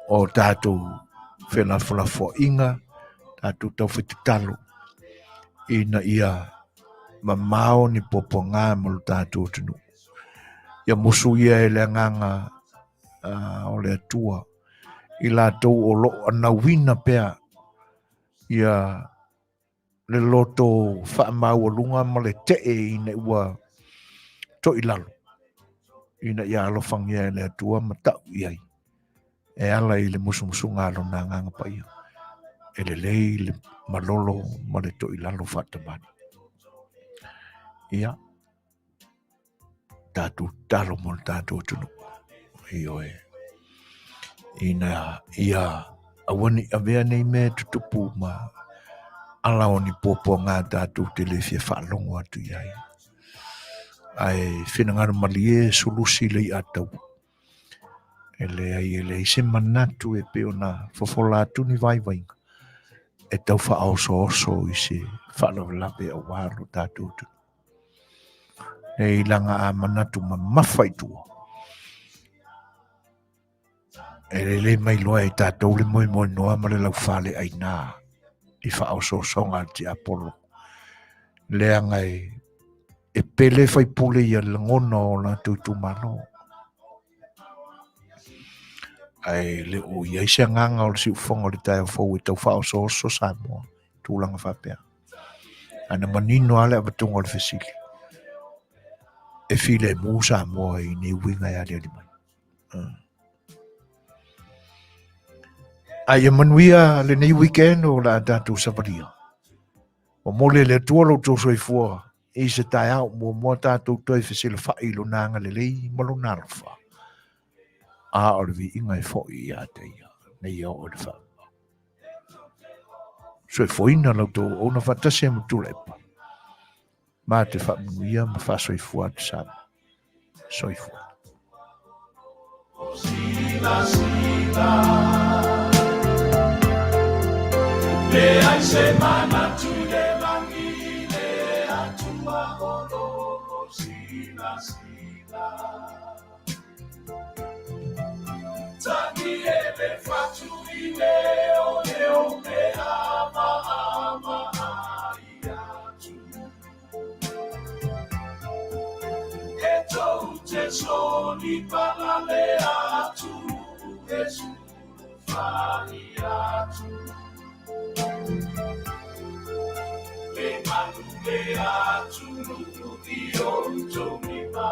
o tatou felafolafoaiga, tatou taufaitatalo ina ia mamao ni puapuaga mo lo tatou atunuu. Ia musu ia e le agaga o le Atua i latou o lo o anauina pea ia le loto faamaualuga ma le tee ina ua toi lalo, ina ia alofagia e le Atua ma tau i ai e ala i le musumusuga a lona Agaga Paia, e lelei le malolo ma le toi lalo faatamani. Ia, tatou tatalo mo le tatou atunuu. Ioe. Ina ia aua ne i avea nei mea e tutupu ma ala o ni puapuaga tatou te le fia faalogo atu i ai. Ae finagalo malie sulusi le i'a taua. E leai e leai se manatu e pei ona fofola atu ni vaivaiga e tau faaosooso i se faalavelave aua lo tatou atunuu. Nei laga a manatu mamafa i tua, e lelei mai loa e tatou le moemoenoa ma le laufale aina i faaosoosoga a le tiapolo. Leaga e pele faipule ia lagona o latou itumalo. Ae le o i ai se agaga o le siufofoga o le taeao fou e tau faaosooso Samoa i tulaga faapea. Ae na manino lava le avatuga o le fesili, e filemu Samoa i nei uiga e aliali mai. A ia manuia lenei weekend o le a tatou savalia. Momoli e le Atua lo outou soifua i se taeao muamua tatou toe fesilafai i lona agalelei ma lona alofa. A o le viiga e foi ia te ia, nei ia oo i le faavavau. Soifuaina la outou auauna faatasi ai ma Tuilaepa. Ma te faamanuia ma faasoifua atu Samoa. Soifua. Sila, sila. Leai se manatu i le lagi i le Atua o lo o sila, sila. Tagi e le fatu i le o le o me ama ama ai atu. E tou te soli palale atu e sulufai atu. Le manu le atunuu i outou lima.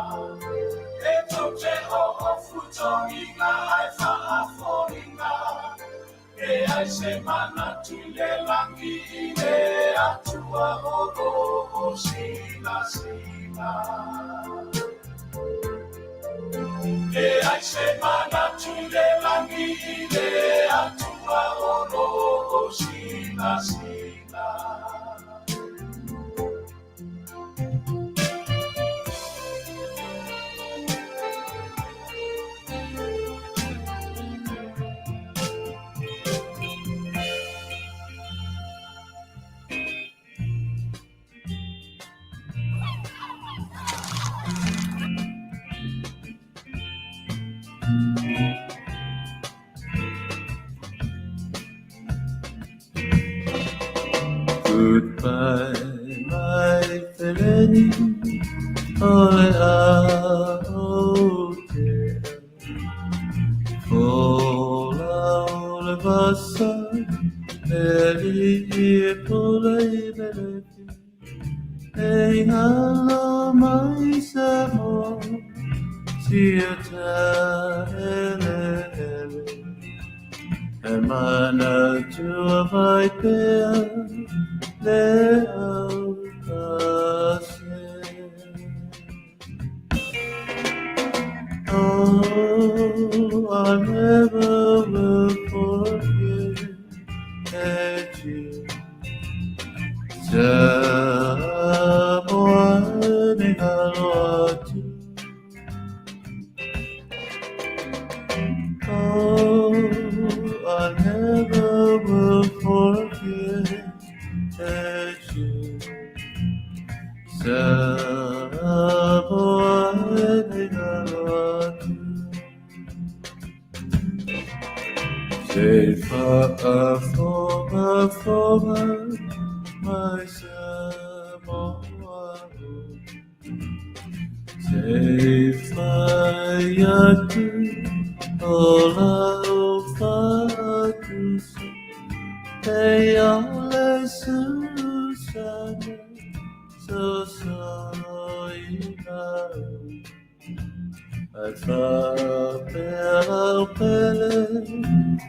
E tou te oofutogiga ae faafoliga. Leai se manatu i le lagi i le Atua o lo o silasila. Leai se manatu i le lagi i le Atua o lo o silasila. Goodbye, my feleni, o le a o te O la o le vasa, e li i pule i melefi, e ngalo mai sa mo, sia ta ele ele. E manatua vai pea le au pase. Oh, I never will forget you. Samoa ni ngalo atu. Oh, I never will forget you. Samoa ni ngalo atu. Se faafogafoga mai Samoa. Se fai atu o lau faatusa, e ale susana sosoina Ai faapea lau pele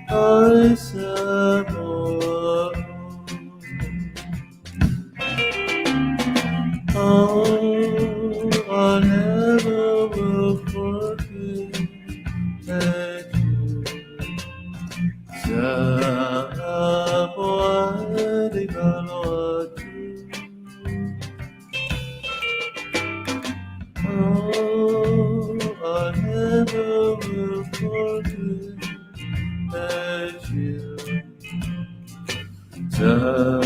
oi Samoa. Oh, I never will forget you. Samoa ni ngalo. Amen.